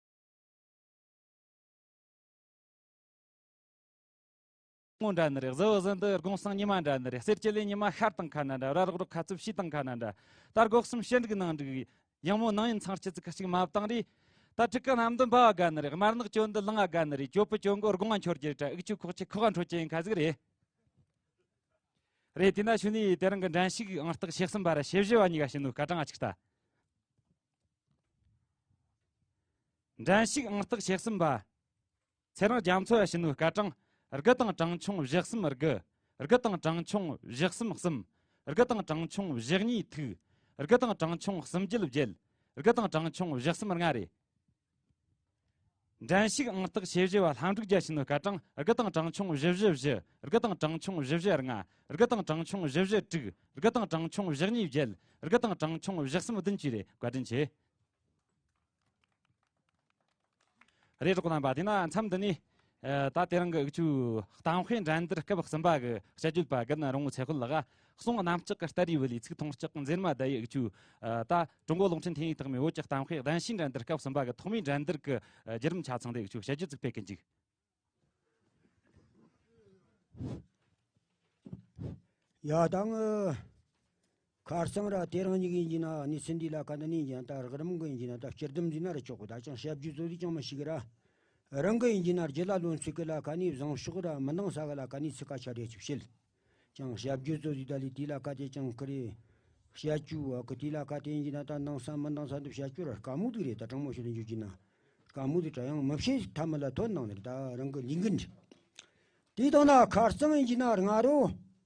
ངོ་འདྲ་ནི་རེད། གཟི་བོ་གཟི་འདི་དགོང་སང་ཉི་མ་འདྲ་ནི་རེད། གསེར་གྱི་ལས་ཉི་མ་ཤར་དང་ཁ་ན་འདྲ། ར་རོག་རོག་ཁ་ཚུབ་ཤི་དང་ཁ་ན་འདྲ། ད་སྒོ་གསུམ་ཕྱི་འགྲིག་ནང་འགྲིག་ཡང་མོ་ནང་ཡིན་ཚང་སྤྱི་ཚིག་གཅིག་མ་བཏང་རེད། ད་ཕྲུ་གུ་རྣམས་འདི་འབའ་བ་དགའ་ནི་རེད། དམར་ནག་གྱོན་འདི་ལང་ང་དགའ་ནི་རེད། གྱོད་པུ་གྱོན་གོ་དགོང་ང་འཁྱོར་རྒྱུ་རེད། ད་འུ་ཆོ་ཁོག་ཆེ་ཁོག་ག་འཕྲོད་ཀྱི་ཡིན་ཁ་ཟིག་རེད། རེད། དེ་ན་ཞུ་ནི་དེ་རིང་གི་འགྲན་ཞུགས་ཨང་རྟགས་ཞེ་གསུམ་པ་ར་ཞེ་བཞི་བ་གཉིས་ཀ་ཞུ་ནོ་སྐར་གྲངས་ཨ་ཅིག་ལྟ། འགྲན་ཞུགས་ཨང་རྟགས་ཞེ་གསུམ་པ། ཚེ་རིང་རྒྱ་མཚོ་ཡ་ཞུ་ནོ་སྐར་གྲངས་དགུ་དང་གྲངས་ཆུང་བཞི་གསུམ་དགུ། དགུ་དང་གྲངས་ཆུང་བཞི་གསུམ་གསུམ། དགུ་དང་གྲངས་ཆུང་བཞི་གཉིས་ཐིག། དགུ་དང་གྲངས་ཆུང་གསུམ་བརྒྱད་བརྒྱད། དགུ་དང་གྲངས་ཆུང་བཞི་གསུམ་ལྔ་རེད། འགྲན་ཞུགས་ཨང་རྟགས་ཞེ་བཞི་བ་ལྷ་འབྲུག་རྒྱལ་ཕྱིན་ནོ་སྐར་གྲངས་དགུ་དང་གྲངས་ཆུང་བཞི་བཞི་བཞི། དགུ་དང་གྲངས་ཆུང་བཞི་བཞི་ལྔ། དགུ་དང་གྲངས་ཆུང་བཞི་བཞི་དྲུག། དགུ་དང་གྲངས་ཆུང་བཞི་གཉིས་བརྒྱད། དགུ་དང་གྲངས་ཆུང་བཞི་གསུམ་བདུན་བཅས་རེད། བཀའ་དྲིན་ཆེ། རེད། རོགས་རྣམ་པ། དེས་ན་མཚམས་འདི་ནས། ཨ། ད་དེ་རིང་གི་འུ་ཆོའི་གཏམ་དཔེ་འགྲན་བསྡུར་སྐབས་གསུམ་པ་གི་དཔྱད་བརྗོད་པ་རྒན་རོང་བོ་ཚེ་དཔལ་ལགས། གསུང་རྣམ་དག་གི་སྟ་རེའི་བུ་ལས་ཚིག་ཐུང་ལྕགས་མཛེས་མ་ད་ཡི་འུ་ཆོའི། ཨ། ད་ཀྲུང་གོ་གློག་འཕྲིན་འཕྲིན་ཡིག་རྟགས་མའི་བོད་ཀྱི་གཏམ་དཔེ་གདན་ཞུའི་འགྲན་བསྡུར་སྐབས་གསུམ་པ་གི་ཐོག་མའི་འགྲན་བསྡུར་གི་བརྒྱུད་རིམ་ཆ་ཚང་དེ་འུ་ཆོའི་དཔྱད་བརྗོད་ཅིག་སྤེལ་གི་འཇུག། ཡ། ད་ངི་ཁར་སང་ར་དེ་རིང་གཉིས་ཀྱི་ཡིན་གྱི་ན་ནི་སིན་དི་ལ་ཁ་ན་ནི་ཡིན་ཀྱང་ད་རག་རིམ་གི་ཡིན་གྱི་ན་ད་སྤྱིར་སྡོམ་ཟིན་ན་ར་ཆོག་གི། ད་ཅང་བཤད་རྒྱུ་བཟོ་དུས་ཅང་མི་ཤེས་གི་ར། རང་གི་ཡིན་གྱི་ན་རྒྱུ་ལ་ལོན་ཚིག་གི་ལ་ཁ་ནི་བཟང་ཕྱོགས་ར་མི་འདང་ས་གི་ལ་ཁ་ནི་ཚིག་ཁ་ཆ་རེ་ཅིག་བཤད། ཅང་བཤད་རྒྱུ་བཟོ་དུས་ད་ལི་དེ་ལ་ཁ་དེ་ཅང་ཁི་རེ། བཤད་རྒྱུ་བ་གི་དེ་ལ་ཁ་དེ་ཡིན་གྱི་ན་ད་འདང་ས་མི་འདང་ས་འདི་བཤད་རྒྱུ་ར་དཀའ་མོ་དེ་རེད། ད་དྲང་མོ་ཤོད་དུ་འཇུག་གྱི་ན་དཀའ་མོ་དེ་ད་ཡང་མི་བཤད་ཐ་མི་ལ་ཐོན་གནང་ནི་རེད། ད་རང་གི་ལས་འགན་རེད། དེ་དང་ན་ཁར་སང་ཡིན་གྱི་ན་སྔ་རོ་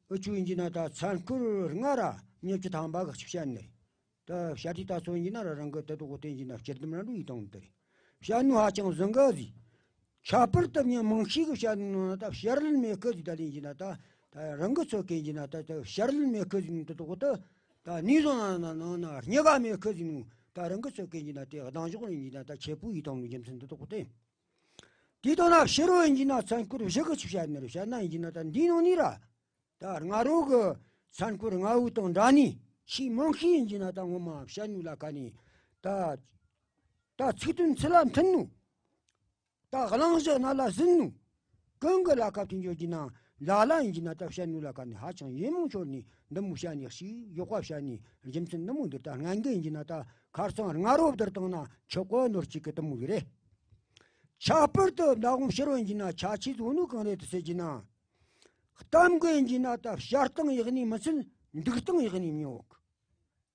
འུ་ཆོ་ཡིན་གྱི་ན་ད་མཚན་སྐོར་ལྔ་ར་ཉི་ཤུ་ཐམ་པ་གི་ཅིག་བཤད་ནི་རེད། ད་བཤད་དུས་ད་ཚོ་ཡིན་གྱི་ན་ར་རང་གི་དེ་དོ་གོ་དེ་ཡིན་གྱི་ན་སྤྱིར་སྡོམ་ར་འགྲོ་ཡི་དང་དེ་རེད། བཤད་ནུ་ཧ་ཅང་བཟང་གི་ཟིག། ཁྱད་པར་དུ་མྱི་མང་ཤས་ཀྱི་བཤད་ནུ་ན་ད་བཤད་ལན་མེད་གི་ཟིག། ད་ལན་ཡིན་གྱི་ན་ད་ད་རང་གི་ཚོ་གན་གྱི་ན་ད་ད་བཤད་ལན་མེད་གི་ཟིག་ནུ་དེ་དོ་གོ་ད་ད་ནི་བཟང་ན་ན་ན་ན་རྙེད་ག་མེད་གི་ཟིག་ནུ། ད་རང་གི་ཚོ་གན་གྱི་ན་དེ་གདང་འཇོག་ཡིན་གྱི་ན་ད་ཁྱེད་པོ་ཡི་དང་ནུ་རྒྱུ་མཚན་དེ་དོ་གོ་དེ། དེ་དང་ན་ཕྱི་རོལ་ཡིན་གྱི་ན་མཚན་སྐོར་བཞི་གི་ཅིག་བཤད་ནི་རེད། བཤད་ན་ཡིན་གྱི་ན་ད་འདི་ནང་ནི་ར། ད་སྔ་རོལ་གི་མཚན་སྐོར་ལྔ་བོ་དང་འདྲ་ནི་ཆེས་མང་ཤོས་ཡིན་གྱི་ན་ད་ངོ་མ་བཤད་ནུ་ལ་ཁ་ནི། ད་ད་ཚིག་དོན་ཚུལ་ལ་མཐུན་ནུ། ད་གླེང་གཞི་སྣ་ལ་ཟིན་ནུ། གང་གི་ལ་ཁ་དེ་འཇོག་གྱི་ན་ལ་ལ་ཡིན་གྱི་ན་ད་བཤད་ནུ་ལ་ཁ་ནི་ཧ་ཅང་ཡིད་སྨོན་འཆོར་ནི་འདི་མོ་བཤད་ནི་ཞིག་ཡོག་པ་བཤད་ནི་རྒྱུ་མཚན་འདི་མོ་འདི་ད་སྔ་འགན་ཡིན་གྱི་ན་ད་ཁར་སང་སྔ་རོལ་བསྡུར་བཏང་ན་ཆོག་གོ་ནོར་གཅིག་གི་དེ་མོ་གི་རེད། ཁྱད་པར་དུ་མདའ་དགོང་ཕྱི་རོལ་ཡིན་གྱི་ན་ཆ་ཆེ་བཟོ་ནུ་གང་རེད་དུ་ཟེར་གྱི་ན། གཏམ་གི་ཡིན་གྱི་ན་ད་བཤད་སྟངས་ཡག་ནི་མི་ཚད་འདུག་སྟངས་ཡག་ནི་མྱོང་གི།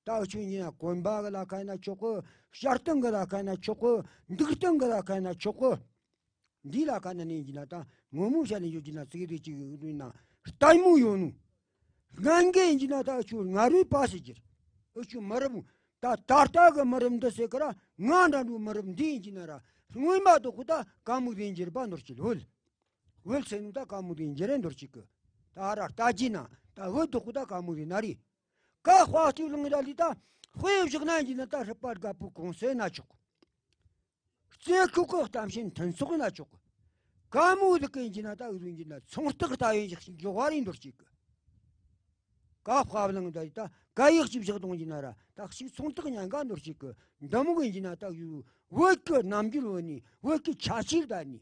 ད་འུ་ཆོ་ཡིན་ན་གོན་པ་གི་ལ་ཁ་ཡིན་ན་ཆོག་གི། བཤད་སྟངས་གི་ལ་ཁ་ཡིན་ན་ཆོག་གི། འདུག་སྟངས་གི་ལ་ཁ་ཡིན་ན་ཆོག་གི། འདི་ལ་ཁ་ན་ནི་ཡིན་གྱི་ན་ད་ངོ་མ་བཤད་ནས་ཡོད་ཀྱི་ན་ཚིག་རེ་གཅིག་ཡིན་ན་ལྟད་མོ་ཡོད་ནོ། སྔ་འགན་ཡིན་གྱི་ན་ད་འུ་ཆོ་སྔ་རོལ་པ་ཟེར་གྱི་རེད། འུ་ཆོ་མི་རབས་ད་ད་ལྟ་གི་མི་རབས་འདི་ཟེར་གི་ར་ང་འདྲ་འདྲ་མི་རབས་འདི་ཡིན་གྱི་ན་ར་སྔོན་མ་དོ་ཁུ་ད་ཀ་མུ་རིན་འགྱུར་བ་ནོར་གྱི་ལོལ། ཝེལ་སེ་ནུ་ད་ཀ་མུ་རིན་འགྱུར་རེ་ནོར་གྱི་གི། ད་ཨ་ར་ལྟ་གྱི་ན་ད་ཝེ་དོ་ཁུ་ད་ཀ་མུ་རིན་ན་རི། ཀ་དཔའ་སྤྱོད་ལང་ར་ལི་ད་དཔེ་བཞག་ན་ཡིན་གྱི་ན་ད་ཧྲི་པ་དགའ་པོ་གོང་སེ་ན་ཆོག། རྩེ་ཁུག་གི་གཏམ་བཤད་མཐུན་ཚོགས་ན་ཆོག། ཀ་མོ་ཟིག་གི་ཡིན་གྱི་ན་ད་འུ་ཟུ་ཡིན་གྱི་ན་ཚོང་རྟགས་ལྟ་ཡོན་ཞིག་འཇོག་བ་རེད་འདོར་གཅིག་གི། ཀ་ཧྥ་བླང་ད་ད་ཀ་ཡིག་གཅིག་བཞག་གཏོང་གྱི་ན་ར་ད་ཞིག་ཚོང་རྟགས་ཉན་ག་འདོར་གཅིག་གི། འདི་མོ་གི་ཡིན་གྱི་ན་ད་ཡུ་བོད་ཀྱི་རྣམ་འགྱུར་བོ་ནི་བོད་ཀྱི་ཆ་ཆིར་ད་ནི།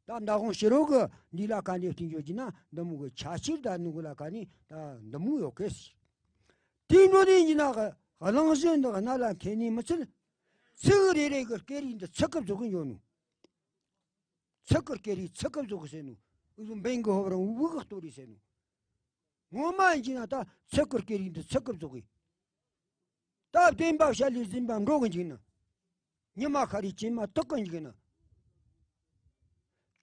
ད་མདའ་དགོང་ཕྱི་རོལ་གི་འདི་ལ་ཁ་འདི་བསྟན་འཇོག་གྱི་ན་འདི་མོ་གི་ཆ་ཆིར་ད་ནི་གི་ལ་ཁ་ནི་ད་འདི་མོ་ཡོད་གི་ཟེར། དེ་འདྲ་ནི་ཡིན་གྱི་ན་གླེང་གཞི་འདི་གནའ་ལ་འཐེན་ནི་མི་ཚད། ཚིག་རེ་རེ་གི་སྐད་རིགས་འདི་ཚིག་གི་བཟོ་གི་འཇོག་ནོ། ཚིག་གི་སྐད་རིགས་ཚིག་གི་བཟོ་གི་ཟེར་ནོ། འུ་ཟུ་འབེན་གི་ཧོབ་རང་འུ་གི་གཏོར་རེ་ཟེར་ནོ། ངོ་མ་ཡིན་གྱི་ན་ད་ཚིག་གི་སྐད་རིགས་འདི་ཚིག་གི་བཟོ་གི། ད་བདེན་པ་བཤད་ལས་ཟིན་པ་འགྲོ་གི་འཇུག་ན། ཉི་མ་ཤར་རི་བྱེ་མ་ཐུག་གི་འཇུག་ན།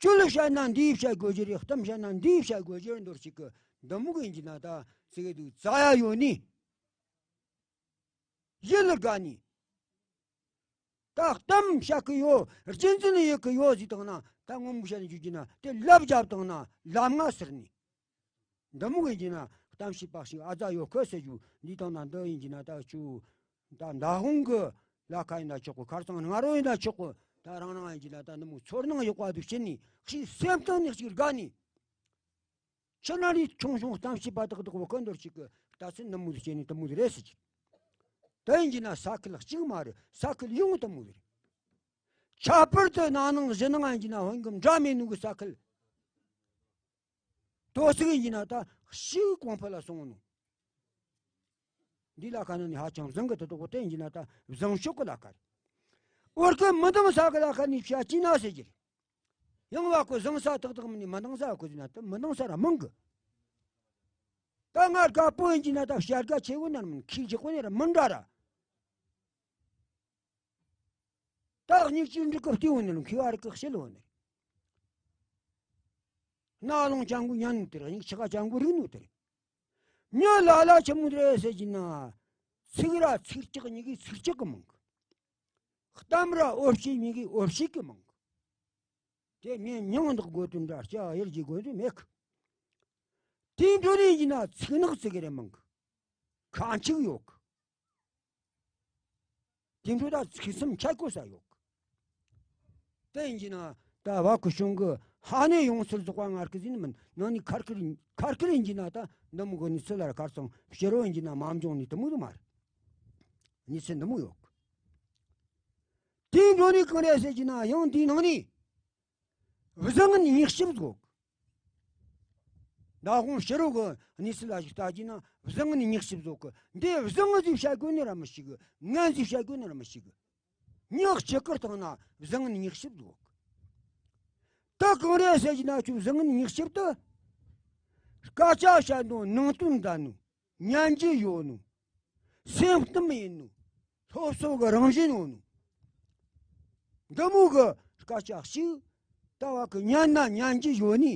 ཆུ་ལ་བཤད་ན་འདིའི་བཤད་དགོས་རྒྱུ་རེད། གཏམ་བཤད་ན་འདིའི་བཤད་དགོས་རྒྱུ་རེད་འདོར་ཅིག་གི། འདི་མོ་གི་ཡིན་གྱི་ན་ད་ཚིག་གི་འདུག་རྩ་ཡ་ཡོད་ནི། ཡིད་ལ་དགའ་ནི། ད་གཏམ་བཤད་གི་ཡོད། རྒྱུ་མཚན་ཡོད་གི་ཡོད་ཟིག་བཏང་ན་ད་ངོ་མ་བཤད་ནས་འཇུག་རྒྱུ་ན་དེ་ལབ་རྒྱབ་བཏང་ན་ལབ་ང་ཟེར་ནི། འདི་མོ་ཡིན་གྱི་ན་གཏམ་བཤད་པ་ཞིག་ཨ་ཙ་ཡོད་གི་ཟེར་རྒྱུ་འདི་བཏང་ན་འདི་ཡིན་གྱི་ན་ད་ཆུ་ད་མདའ་དགོང་གི་ལ་ཁ་ཡིན་ན་ཆོག་གི། ཁར་སང་སྔ་རོལ་ཡིན་ན་ཆོག་གི། ད་རང་རང་ཡིན་གྱི་ན་ད་འདི་མོ་ཚོར་སྣང་ཡོད་པ་དུ་བྱེད་ནི་ཞིག་སེམས་གཏིང་ནས་ཞིག་དགའ་ནི། ཁྱེད་རང་རེ་ཆུང་ཆུང་གཏམ་བཤད་པ་དག་དག་བོ་ཀ་འདོར་ཅིག་གི་ལྟ་ཚུལ་འདི་མོ་དེ་བྱས་ནས་འདི་མོ་དེ་རེད་ཟེར་གྱི། དེ་ཡིན་གྱི་ན་ས་ཁུལ་གཅིག་མ་རེད། ས་ཁུལ་ཡོངས་འདི་མོ་དེ་རེད། ཁྱད་པར་དུ་ན་ནིང་གཞེས་ནིང་ཡིན་གྱི་ན་ཧོན་གི་འདྲ་མེད་ནུ་གི་ས་ཁུལ། དོ་ཚིག་ཡིན་གྱི་ན་ད་ཤིག་གོང་འཕེལ་ལ་སོང་ནོ། འདི་ལ་ཁ་ན་ནི་ཧ་ཅང་བཟང་གི་དེ་དག་བསྟན་གྱི་ན་ད་བཟང་ཕྱོགས་གི་ལ་ཁ་རེད། འོར་གི་མི་འདང་ས་གི་ལ་ཁ་ནི་བཤད་ཀྱི་ན་ཟེར་གྱི་རེད། ཡང་བ་ཁོ་བཟང་ས་ཏག་ཏག་མིན་ནི་མི་འདང་ས་ཁོ་ཟེར་ན་ད་མི་འདང་ས་ར་མང་གི། ད་ང་དགའ་པོ་ཡིན་གྱི་ན་ད་བཤད་དགའ་ཆེ་བོ་ནར་མིན་ཁྱི་རྒྱག་པོ་ནི་ར་མི་འདྲ་ར། ད་སྙིགས་ཀྱི་འབྲུ་ཀི་བལྟས་འོང་ནི་ལ་མཁས་པ་རིགས་ཀྱི་ཤེས་ལོ་ནི། རྣ་ལོང་ཅང་གུ་ཉན་ནུ་དེར་སྙིགས་ཆག་ཅང་གུ་རིག་ནུ་དེར། མྱི་ལ་ལ་ཆི་མོ་རེད་ཟེར་གྱི་ན། ཚིག་ར་ཚིག་ལྕགས་གཉིས་ཀྱི་ཚིག་ལྕགས་ཀྱི་མང་གི། གཏམ་ར་འོ་བྱེད་གཉིས་ཀྱི་འོ་བྱེད་ཀྱི་མང་གི། དེ་མིང་མིང་འདོགས་དགོས་དོན་འདྲ་སྐྱ་གཡུལ་གྱི་དགོས་དོན་མེད་གི། དེའི་འགྲོ་ནས་ཡིན་ན་ཚིག་ནག་ཚིག་རེ་མང་གི། ཁ་འཆུག་ཡོད་གི། དེ་འདྲ་ད་ཚིག་མཚམས་ཆད་དགོས་ས་ཡོད་གི། དེ་ཡིན་གྱི་ན་ད་བ་ཁུ་གཞུང་གི་ཧ་ནས་ཡོང་སྲོལ་རྫོགས་པ་ངར་གི་ཟིན་མིན་ནང་ནས་ཁར་ཁིར་ཁར་ཁིར་ཡིན་གྱི་ན་ད་འདི་མོ་གི་ནི་ཚུལ་ལ་ཁར་སང་ཕྱི་རོལ་ཡིན་གྱི་ན་མ་འབྱུང་ནི་དེ་མོ་དུ་མ་རེད། ནི་ཚུལ་འདི་མོ་ཡོད་གི། དེའི་འགྲོ་ནས་གང་རེད་ཟེར་གྱི་ན་ཡང་དེའི་ནང་ནས་བཟང་ངན་ཉེས་ཞིབ་དགོས་གི། ད་དགོང་ཕྱི་རོལ་གི་གནས་ཚུལ་ལ་ཞིག་ལྟ་རྒྱུ་ན་བཟང་ངན་ཉེས་ཞིབ་བཟོ་གི། འདི་བཟང་ངན་ཟིག་བྱ་དགོས་ནི་ར་མི་ཤེས་གི། ངན་ཟིག་བྱ་དགོས་ནི་ར་མི་ཤེས་གི། ཉག་ཆི་ཀིར་བཏང་ན་བཟང་ངན་ཉེས་ཞིབ་བཟོ་གི། ད་གང་རེད་ཟེར་གྱི་ན་ཁྱོད་བཟང་ངན་ཉེས་ཞིབ་དུ་སྐད་ཆ་བཤད་ནོ་ནང་དོན་ལྡན་ནོ། ཉན་རྒྱུ་ཡོད་ནོ། སེམས་གཏམ་ཡིན་ནོ། སློབ་གསོ་གི་རང་བཞིན་ཡོད་ནོ། འདི་མོ་གི་སྐད་ཆ་ཞིག་ད་བ་གི་ཉན་ན་ཉན་རྒྱུ་ཡོད་ནི།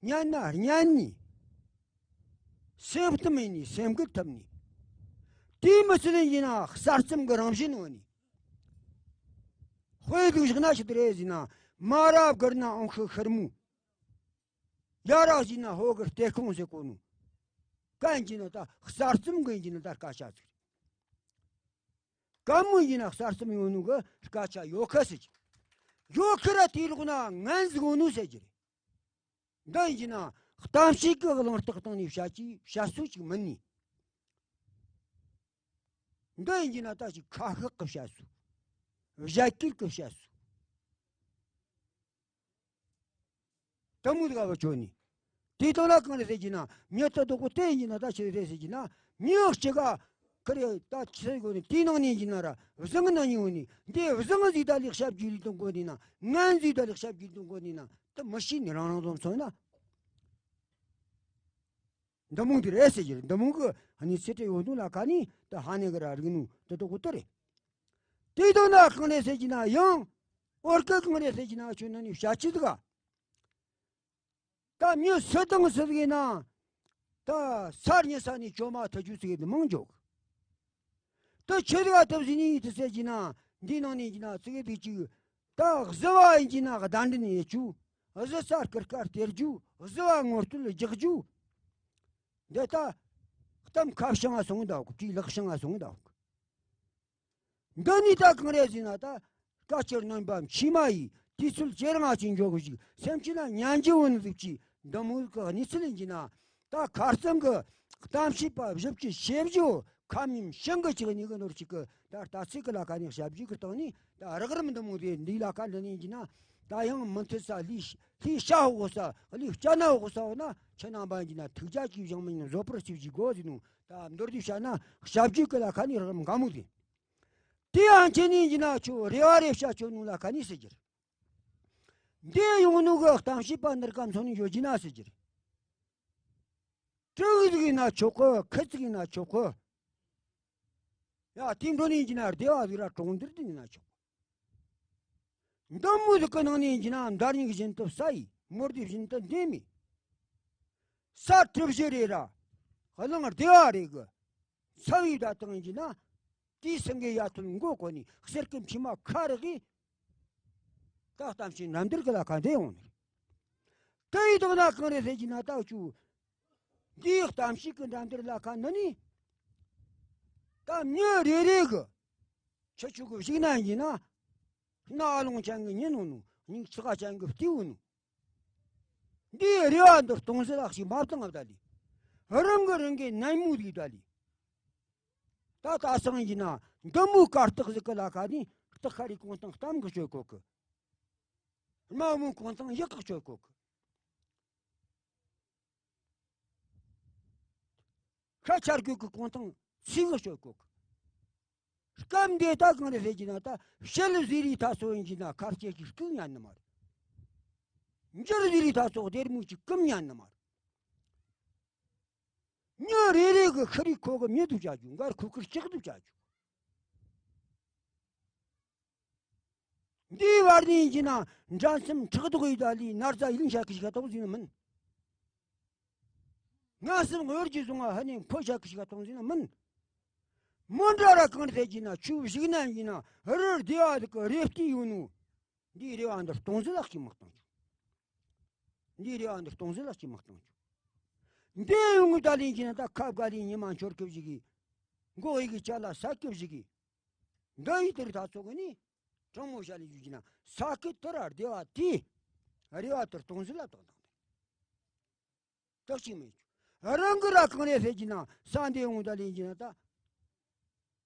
ཉན་ན་ཉན་ནི། སེམས་གཏམ་ཡིན་ནི་སེམས་འགུལ་ཐུབ་ནི། དེའི་མི་ཚད་ཡིན་ན་གསར་རྩོམ་གི་རང་བཞིན་ཡོད་ནི། དཔེ་དུ་བཞག་ན་ཆི་དེ་རེད་ཟེར་ན། མ་རབས་གིར་ན་ཨང་ཤི་ཤུར་མོ། ཡ་རབས་ཟེར་ན་ཧོ་གི་སྟེ་ཁོང་ཟེར་གོ་ནོ། གན་གྱི་ན་ད་གསར་རྩོམ་གི་ཡིན་གྱི་ན་ད་སྐད་ཆ་ཟིག་རེད། ག་མོ་ཡིན་ན་གསར་རྩོམ་ཡོད་ནོ་གི་སྐད་ཆ་ཡོད་ཁ་ཟེར་གྱི། ཡོད་ཁི་ར་དེའི་ལོག་ན་ངན་ཟིག་ཡོད་ནོ་ཟེར་གྱི་རེད། འདི་ཡིན་གྱི་ན་གཏམ་བཤད་གི་གླེང་སྟེགས་སྟེང་ནས་བཤད་ཀྱི་བཤད་སྲོལ་ཅིག་མིན་ནི། འདི་ཡིན་གྱི་ན་ད་ཅིག་ཁ་ཤགས་གི་བཤད་སྲོལ། བཞད་གད་གི་བཤད་སྲོལ། དེ་མོ་དགའ་བ་བྱོས་ནས། དེ་དག་ལ་གང་རེད་ཟེར་གྱི་ན་མྱི་ད་དོ་གོ་དེ་ཡིན་གྱི་ན་ད་ཆི་རེད་ཟེར་གྱི་ན། མྱི་གཅིག་ག་ཁ་རེ་ད་ཆི་ཟེར་དགོས་ནི། དེའི་ནང་ནས་ཡིན་གྱི་ན་ར་བཟང་ནང་ཡིན་འོ་ནི། འདི་བཟང་ཟིག་ད་ལེགས་ཞབས་ཀྱི་ལུས་དང་གོ་ནི་ན། ངན་ཟིག་ད་ལེགས་ཞབས་ཀྱི་ལུས་དང་གོ་ནི་ན། ད་མི་ཤེས་ནི་རང་རང་ཙམ་སོང་ན། འདི་མོ་འདི་རེད་ཟེར་གྱི་རེད། འདི་མོ་གི་ནི་ཚེ་ཁྲིད་ཡོད་དུ་ལ་ཁ་ནི་ད་ཧ་ནེ་གི་ར་རིག་ནུ་དེ་དོ་གོ་དེ་རེད། དེ་དོན་ན་གང་རེད་ཟེར་གྱི་ན་ཡང་། འོར་ཀ་གང་རེད་ཟེར་གྱི་ན་ཁྱོད་ན་ནི་བྱ་ཆི་ཟིག་ག། ད་མྱི་སུ་དང་སུ་ཟིག་ཡིན་ན། ད་ས་ཉི་ས་ནས་བཅོ་མ་ཐུ་ཆུ་ཟིག་ཡིན་མང་འཇོག་ད་ཆི་ཟིག་ག་ཐུབ་ཟིན་ནི་ཡིན་དུ་ཟེར་གྱི་ན། འདི་ནང་ནས་གྱི་ན་ཙི་གེ་དུ་ཅིག་ད་གཟི་བ་ཡིན་གྱི་ན་གདན་འདྲེན་ཡེད་རྒྱུ། གཟི་ས་སྐུར་དཀར་སྟེར་རྒྱུ། གཟི་བ་ངོ་སྤྲོད་རྒྱག་རྒྱུ། འདི་ད་གཏམ་ཁ་བྱང་ང་སོང་ད་གོ། ཅིག་ལག་བྱང་ང་སོང་ད་གོ། འདི་ནི་ད་གང་རེད་ཟེར་ན། ད་བཀའ་ཁྱེར་རྣམ་པ་མཆིས་མ་ཡིས་དུས་ཚོད་ཇེ་རིང་ང་ཕྱིན་འགྱོ་གི་ཞིག་སེམས་ཅན་ལ་ཉན་རྒྱུ་བོ་ནི་ཟིག་ཅིག་འདི་མོ་གི་གནས་ཚུལ་ཡིན་གྱི་ན། ད་ཁ་རྩང་གི་གཏམ་བཤད་པ་བཞི་བཅུ་ཞེ་བཞི་ཁ་མིན་ཤིང་གི་ཅིག་ནི་གི་ནོར་ཅིག་གི་ད་ལྟ་ཚིག་གི་ལ་ཁ་ནས་ཞབས་ཞུ་གི་སྟེང་ནས་ད་རགས་རིམ་འདི་མོ་རེད། འདི་ལ་ཁ་འདི་ནས་ཡིན་གྱི་ན། ད་ཡང་མུ་མཐུད་ས་ལས་ལས་བྱ་འོག་ས་ལས་བྱ་ན་འོག་ས་འོ་ན་ཁྱེད་རྣམ་པ་ཡིན་གྱི་ན་ཐུགས་རྒྱ་ཅིག་བཞེངས་མི་ཉན་བཟོད་པར་ཞིབ་ཞིག་དགོས་ཟེར་ནོ། ད་མདོར་བསྡུས་བྱས་ན་ཞབས་ཞུ་གི་ལ་ཁ་ནས་རགས་རིམ་འགའ་མོ་རེད། དེ་ཡང་ཁྱེད་ནི་ཡིན་ན་ཁྱོད་རེ་བ་རེ་བྱ་ཁྱོད་ནུ་ལ་ཁ་ནི་ཟེར་གྱི་རེད། འདི་ཡོང་ནུ་གི་གཏམ་བཤད་པ་འདིར་གམ་སོང་ནི་ཡོད་ཀྱི་ན་ཟེར་གྱི་རེད། ཀྲུའུ་ཟིག་ཡིན་ན་ཆོག་གི། ཁི་ཟིག་ཡིན་ན་ཆོག་གི། ཡ་དེ་འགྲོ་ནི་ཡིན་གྱི་ན་སྡེ་བ་ཟིག་ར་གྲོང་སྡེ་ཟིག་ཡིན་ན་ཆོག་གི། འདི་མོ་ཟིག་གི་ནང་ནས་ཡིན་གྱི་ན་མདའ་རྙིང་བཞིན་དུ་ས་ཡི། མུར་དེ་བཞིན་དུ་འདེམས་མི། ས་གྲུ་བཞི་རེད་ར། གླང་སྡེ་བ་རེད་གི། ཚ་བའི་བརྡ་བཏང་ཡིན་གྱི་ན། དེའི་སེང་གེ་ཡ་ཐུལ་མགོ་གོ་ནས་གསེར་སྐུ་མཆིལ་མ་ཁ་རག་གིས། ད་གཏམ་བཤད་འགྲན་བསྡུར་གི་ལ་ཁ་འདི་ཡོང་ནི་རེད། དེ་ཡི་དོགས་ན་གང་རེད་ཟེར་གྱི་ན། ད་ཅུ་འདིའི་གཏམ་བཤད་གི་འགྲན་བསྡུར་ལ་ཁ་འདི་ནི། ད་མྱི་རེ་རེ་གི་ཁྱེད་ཆོ་གི་གཞུག་ན་ཡིན་ན། སྣ་ཨ་ལོང་ཅན་གི་མྱི་ནོ་ནོ། སྙིང་ཚི་ཁ་ཅན་གི་བལྟས་ཡོད་ནོ། འདིའི་རེ་བ་འདི་སྟོང་ཟད་ལག་ཞིག་མ་བཏང་ང་བསྡད་ལི། རང་གི་རང་གི་ནན་མོ་ཟིག་བསྡད་ལི། ད་ད་སང་ཡིན་ན་འདི་མོ་དཀར་རྟགས་ཟིག་གི་ལ་ཁ་ནས་རྟགས་ཁ་རི་གོང་ཐང་གཏམ་གི་སྤྱོད་གོ་གི། དམའ་མོ་གོང་ཐང་ཡག་གི་སྤྱོད་གོ་གི། ཤ་ཆར་གོ་གི་གོང་ཐང་ཚིག་གི་སྤྱོད་གོ་གི། སྐབས་འདི་ད་གང་རེད་ཟེར་གྱི་ན། ད་ཕྱི་ལ་ཟིག་རི་ཐ་སོ་ཡིན་གྱི་ན་ཁར་སྐྱེ་གི་སྐུ་ཉན་ནི་མ་རེད། འཇར་ཟིག་རི་ཐ་སོ་སྡེར་མོ་གི་སྐུ་ཉན་ནི་མ་རེད། མྱི་རེ་རེ་གི་ཤི་རི་ཁོ་གི་མྱི་དུ་བྱ་རྒྱུ། མགར་ཁུ་ཁུར་ལྕགས་དུ་བྱ་རྒྱུ། འདིའི་བར་ནས་ཡིན་གྱི་ན་འགྲན་སེམས་ཕྲག་དོག་ཡིད་ལ་ལས་ན་རྫ་ཡིན་ཤ་གི་ཤ་ཐོག་ཟིན་ནི་མིན། ངན་སེམས་གཡོ་སྒྱུ་བཟུང་བ་ཧ་ནས་འཁོར་ཤ་གི་ཤ་ཐོག་ཟིན་ནི་མིན། མོ་འདྲ་ར་གང་རེད་ཟེར་གྱི་ན། ཆུ་བཞུགས་ན་ཡིན་ན་རི་སྡེ་བ་ཟིག་གི་རེ་ལྟོས་ཡོད་ནོ། འདིའི་རེ་བ་འདི་སྟོང་ཟད་ལག་གིས་མི་གཏོང་ཆོག། འདིའི་རེ་བ་འདི་སྟོང་ཟད་ལ་ཅིག་མ་བཏང་ཆོག་འདི་ཡོང་གི་ད་ལིན་གྱི་ན་ད་ཁ་བཀའ་ལིན་ཉི་མ་འཆོར་སྐབས་ཤིག་གི། མགོ་ཡི་གི་ཆ་ལ་ས་སྐབས་ཤིག་གི། འདི་ཡི་དེར་ད་ཚོ་གི་ནི། དྲང་མོ་བཤད་ལས་རྒྱུ་གྱི་ན་ས་ཁུལ་དེ་ར་བདེ་བ་དེ། རེ་བ་དེར་སྟོང་ཟད་ལ་བཏང་བཏང་། དག་ཅིག་མེད་ཀྱི། རང་གི་ར་གང་རེ་ཟེར་གྱི་ན་ས་འདི་འོང་ད་ལེན་གྱི་ན་ད།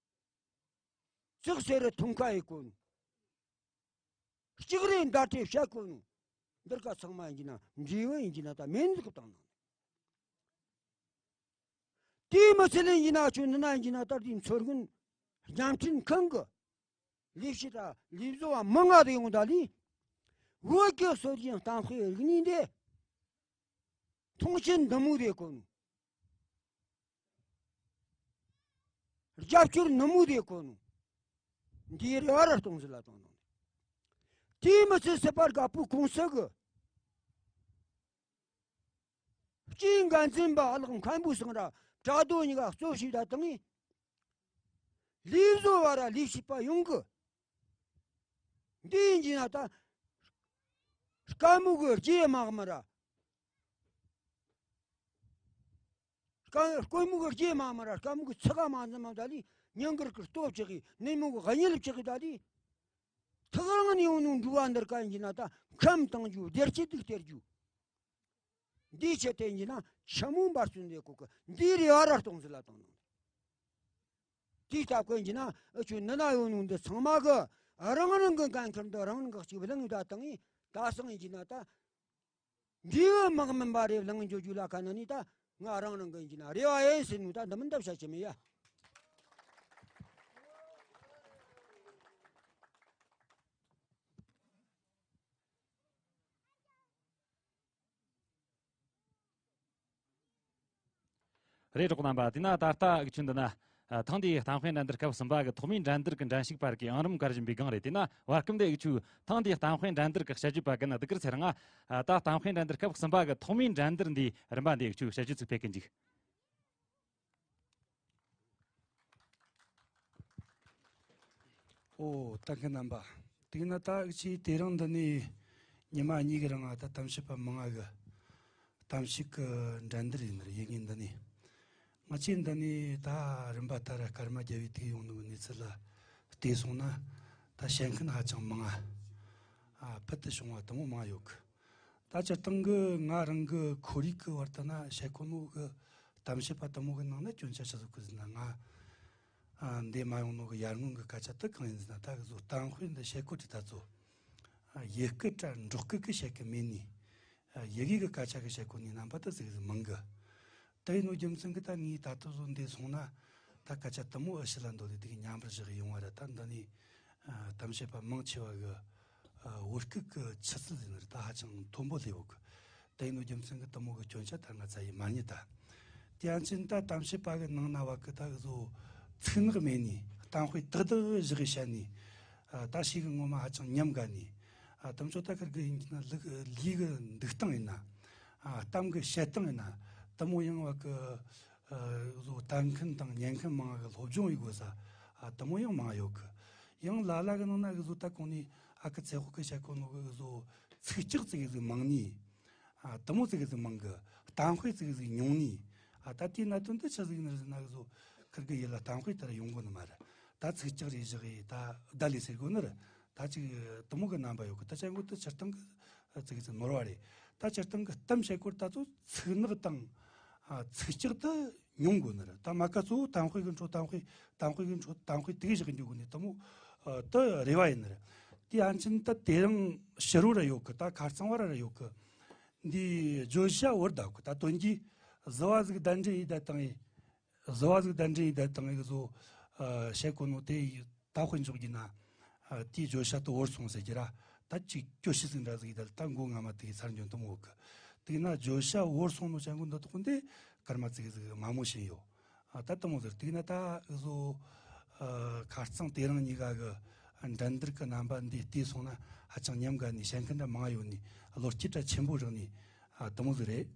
ཙག་སེ་རི་ཐུང་ཁ་ཡི་གོ་ནོ། ལྕགས་རི་མདའ་ཁྲི་བཤད་གོ་ནོ། འདིར་ཀ་ཚང་མ་ཡིན་གྱི་ན་འབྲས་བུ་ཡིན་གྱི་ན་ད་མེད་འདུག་བཏང་ནང་། དེའི་མི་ཚེ་ལེན་གྱི་ན་ཆུ་འདི་ན་ཡིན་གྱི་ན་ད་དེའི་མཚོ་སྔོན་རྒྱ་ཁྲིན་ཁང་གི། ལས་བྱེད་དང་ལས་བཟོ་བ་མང་ང་རེ་ཡོང་ད་ལི། བོད་ཀྱི་སྲོལ་རྒྱུན་གཏམ་དཔེ་རིག་གནས་འདི། མཐོང་ཆེན་འདི་མོ་རེ་གོ་ནོ། རྒྱབ་སྐྱོར་འདི་མོ་རེ་གོ་ནོ། འདིའི་རེ་བ་ར་སྟོང་ཟད་ལ་བཏང་ནོ། དེའི་མི་ཚེ་སྲིད་པར་དགའ་པོའི་གུང་སེང་གི། སྤྱིའི་འགན་འཛིན་པ་ཨ་ལགས་མཁན་པོ་སང་ར་བྲག་རྡོ་གཉིས་ཀ་གཙོ་བྱས་ད་དང་ངས། ལས་བཟོ་བ་ར་ལས་བྱེད་པ་ཡོང་གི། འདི་ཡིན་གྱི་ན་ད། དཀའ་མོ་གི་རྗེས་མ་མ་ར། དཀའ་དཀོན་མོ་གི་རྗེས་མ་མ་ར་དཀའ་མོ་གི་ཚི་ག་མ་འཛིན་མ་ད་ལི་ཉིན་དཀར་གི་སྟོབས་ཆག་གི་ནུས་མོ་གི་གཉིད་ལ་ཆག་གི་ད་ལི། ཐག་རིང་ནས་ཡོང་ནོ་འགྲུལ་བ་འདིར་ཀ་ཡིན་གྱི་ན་ད་ཁམས་བཏང་རྒྱུ་བདེ་སྐྱིད་དུ་སྟེར་རྒྱུ། འདིའི་ཆེད་དུ་ཡིན་ན་ཆི་མོ་འབར་ཚུན་འདི་ཁོ་གི་འདིའི་རེ་བ་ར་སྟོང་ཟད་ལ་བཏང་ནོ། དེའི་སྟབས་ཀུན་གྱི་ན་ཨུ་ཆུ་འདི་ན་ཡོད་ནོ་འདི་ཚང་མ་གི་རང་རང་གི་འགན་ཁུར་འདི་རང་རང་གི་གཅིག་བླངས་ཡོད་ད་དང་ངས་ད་སང་ཡིན་གྱི་ན་ད་འབྲས་བུ་མག་མིན་པ་རེ་བླངས་འཇོག་རྒྱུ་ལ་ཁ་ན་ནི་ད་ང་རང་རང་གི་ཡིན་གྱི་ན་རེ་བ་ཡིན་ཟེར་ནོ་ད་འདི་མིན་ད་བཤད་ཀྱི་མེད་ཡ། རེད། གྲོགས་རྣམ་པ། དེས་ན་ད་ལྟ་འུ་ཆོ་འདི་ན་ཨ་ཐེངས་འདིའི་གཏམ་དཔེ་འགྲན་བསྡུར་སྐབས་གསུམ་པ་གི་ཐོག་མའི་འགྲན་བསྡུར་གྱི་འགྲན་ཞུགས་པ་རིགས་ཀྱི་ཨང་རིམ་བཀར་བཞིན་པའི་སྒང་རེད། དེས་ན་བར་སྐབས་འདི་འུ་ཆོས་ཐེངས་འདིའི་གཏམ་དཔེ་འགྲན་བསྡུར་གྱི་དཔྱད་བརྗོད་པ་ཀུན་བདུད་དཀར་ཚེ་རིང་ང་ད་གཏམ་དཔེ་འགྲན་བསྡུར་སྐབས་གསུམ་པ་གི་ཐོག་མའི་འགྲན་བསྡུར་འདིའི་རིམ་པ་འདི་འུ་ཆོས་དཔྱད་བརྗོད་ཅིག་སྤེལ་གི་འཇུག་ཨོ། ལྟ་མཁན་རྣམ་པ། དེས་ན་ད་འུ་ཆོས་དེ་རིང་འདི་ནས་ཉི་མ་གཉིས་ཀྱི་རིང་ང་ད་གཏམ་བཤད་པ་མང་ང་གི་གཏམ་བཤད་ཀྱི་འགྲན་བསྡུར་ཡིན་ནི་རེད། ཡིན་ངེས་འདི་ནས་ང་ཆོས་འདི་ནས་ད་རིམ་པ་ལྟར་སྐར་མ་བརྒྱབ་པའི་ཐིག་ཡོང་ནོ་གི་གནས་ཚུལ་ལ་བལྟས་སོང་ན། ད་བཤད་མཁན་ཧ་ཅང་མང་ང་། ཨ་ཕུལ་དུ་བྱུང་བ་དེ་མོ་མང་ཡོད་གི། ད་སྤྱིར་བཏང་གི་ང་རང་གི་ཁོར་ཡུག་གི་བར་དུ་ན་བཤད་གོ་ནོ་གི་གཏམ་བཤད་པ་དེ་མོ་གི་ནང་ན་སྐྱོན་ཆ་ཆི་ཟིག་གི་ཟེར་ན། ང་ཨ་འདས་མ་ཡོང་ནོ་གི་ཡར་སྔོན་གི་སྐད་ཆ་དེ་གང་ཡིན་ཟེར་ན། ད་གི་བཟོ་གཏམ་དཔེ་འདི་བཤད་གོ་དུས་ད་ཚོ་ཨ་ཡི་སྐད་དྲ་འབྲོག་སྐད་གི་བཤད་གི་མེད་ནི། ཨ་ཡི་གེ་གི་སྐད་ཆ་གི་བཤད་གོ་ནི་རྣམ་པ་དེ་ཟིག་ཟིག་མང་གི། དེ་ཡིན་ནོ་རྒྱུ་མཚན་གི་ད་ངས་ད་ལྟ་བཟོ་འདས་སོང་ན་ད་སྐད་ཆ་དེ་མོ་ཨེ་ཤི་ལ་འདོད་དེ་དེ་གི་ཉམས་པར་བཞག་ཡོང་བ་རེད། ད་འདི་ནས་ཨ་གཏམ་བཤད་པ་མང་ཆེ་བ་གི་ཨ་བོད་སྐད་གི་ཆུ་ཚད་ཟེར་ནི་རེད། ད་ཧ་ཅང་མཐོན་པོ་སླེབས་ཡོད་གི། དེ་ཡིན་ནོ་རྒྱུ་མཚན་གི་དེ་མོ་གི་སྐྱོན་ཆ་ད་ང་ཚ་ཡི་མ་རྙེད་ད། དེ་ཡང་ཅིན་ད་གཏམ་བཤད་པ་གི་ནང་ན་བ་གི་ད་གི་བཟོ་ཚིག་ནག་མེད་ནི། གཏམ་དཔེ་ཏག་ཏག་བཞག་གི་བཤད་ནི། ཨ་ད་ཞིག་གི་ངོ་མ་ཧ་ཅང་ཉམས་དགའ་ནི། ཨ་དེ་མཆོག་ད་ཁིར་གི་ཡིན་གྱི་ན་ལུག་ལུས་གི་འདུག་སྟངས་ཡིན་ན། ཨ་གཏམ་གི་བཤད་སྟངས་ཡིན་ན། དེ་མོ་ཡང་བ་གི་ཨ་བཟོ་ལྟ་མཁན་དང་ཉན་མཁན་མང་གི་སློབ་སྦྱོང་ཡེད་དགོས་ས། ཨ་དེ་མོ་ཡང་མང་ཡོད་གི། ཡང་ལ་ལ་གི་ནང་ན་གི་བཟོ་ད་གོང་ནས་ཨ་ཁུ་ཚེ་དཔོག་གི་བཤད་གོ་ནོ་གི་བཟོ་ཚིག་ལྕགས་ཙི་གེ་ཟིག་མང་ནི། ཨ་དེ་མོ་ཙི་གེ་ཟིག་མང་གི། གཏམ་དཔེ་ཙི་གེ་ཟིག་ཉུང་ནི། ཨ་ད་དེའི་གནད་དོན་དེ་ཆི་ཟིག་ཡིན་ནི་རེད་ཟེར་ན་གི་བཟོ་ཁིར་གི་ཡིད་ལ་གཏམ་དཔེ་ལྟར་ཡོང་གོ་ནི་མ་རེད། ད་ཚིག་ལྕགས་རེ་བཞག་གི་ད་བརྡ་ལས་ཟེར་དགོས་ནི་རེད། ད་ཅིག་དེ་མོ་གི་རྣམ་པ་ཡོད་གི། ད་ཅན་གོ་དེ་སྤྱིར་བཏང་གི་ཙི་གེ་ཙི་ནོར་བ་རེད། ད་སྤྱིར་བཏང་གི་གཏམ་བཤད་སྐོར་ད་ཚོ་ཚིག་ནག་དང་ཨ་ཚིག་ལྕགས་དེ་ཉུང་དགོས་ནི་རེད། ད་མ་ཀ་གཙོ་བོ་གཏམ་དཔེ་གི་འཕྲོ་གཏམ་དཔེ་གཏམ་དཔེ་གི་འཕྲོ་གཏམ་དཔེ་དེ་གི་བཞག་འཇུག་དགོས་ནི་དེ་མོ་ཨ་དེ་རེ་བ་ཡིན་ནི་རེད། དེ་ཡང་ཅིན་ད་དེ་རིང་ཕྱི་རོལ་ར་ཡོད་གི། ད་ཁ་རྩང་བ་ར་ར་ཡོད་གི། འདི་བརྗོད་བྱ་བོར་བརྡབ་གི། ད་དོན་གྱིས་བཟི་བ་ཟིག་གདན་འདྲེན་ཡེད་ད་བཏང་ཡེ། བཟི་བ་ཟིག་གདན་འདྲེན་ཡེད་ད་བཏང་ཡེ་གི་བཟོ། ཨ་བཤད་གོ་ནོ་དེ་ད་དཔེ་འཇོག་རྒྱུ་ན། ཨ་དེའི་བརྗོད་བྱ་དེ་བོར་སོང་ཟེར་རྒྱུ་ར། ད་ཅིག་སྐྱོ་ཤི་ཟིག་འདྲ་ཟིག་ཡེད་ད་ད་མགོ་རྔ་མ་དེ་གི་ཚར་འཇོན་དུ་མོ་གི། དེ་ན་བརྗོད་བྱ་བོར་སོང་ནོ་ཅན་གོ་འདི་དག་འདི་སྐར་མ་ཙི་གེ་ཟིག་མ་མོ་བྱིན་ཡོད། ཨ་ད་དེ་མོ་ཟེར། དེ་ན་ད་བཟོ། ཨ་ཁ་རྩང་དེ་རིང་གཉིས་ཀ་གི་འགྲན་བསྡུར་གི་རྣམ་པ་འདི་བལྟས་སོང་ན་ཧ་ཅང་ཉམས་དགའ་ནི། བཤད་མཁན་འདྲ་མང་ཡོད་ནི། བློ་སྐྱེད་འདྲ་ཆེན་པོ་རག་ནི། ཨ་དེ་མོ་ཟིག་རེད།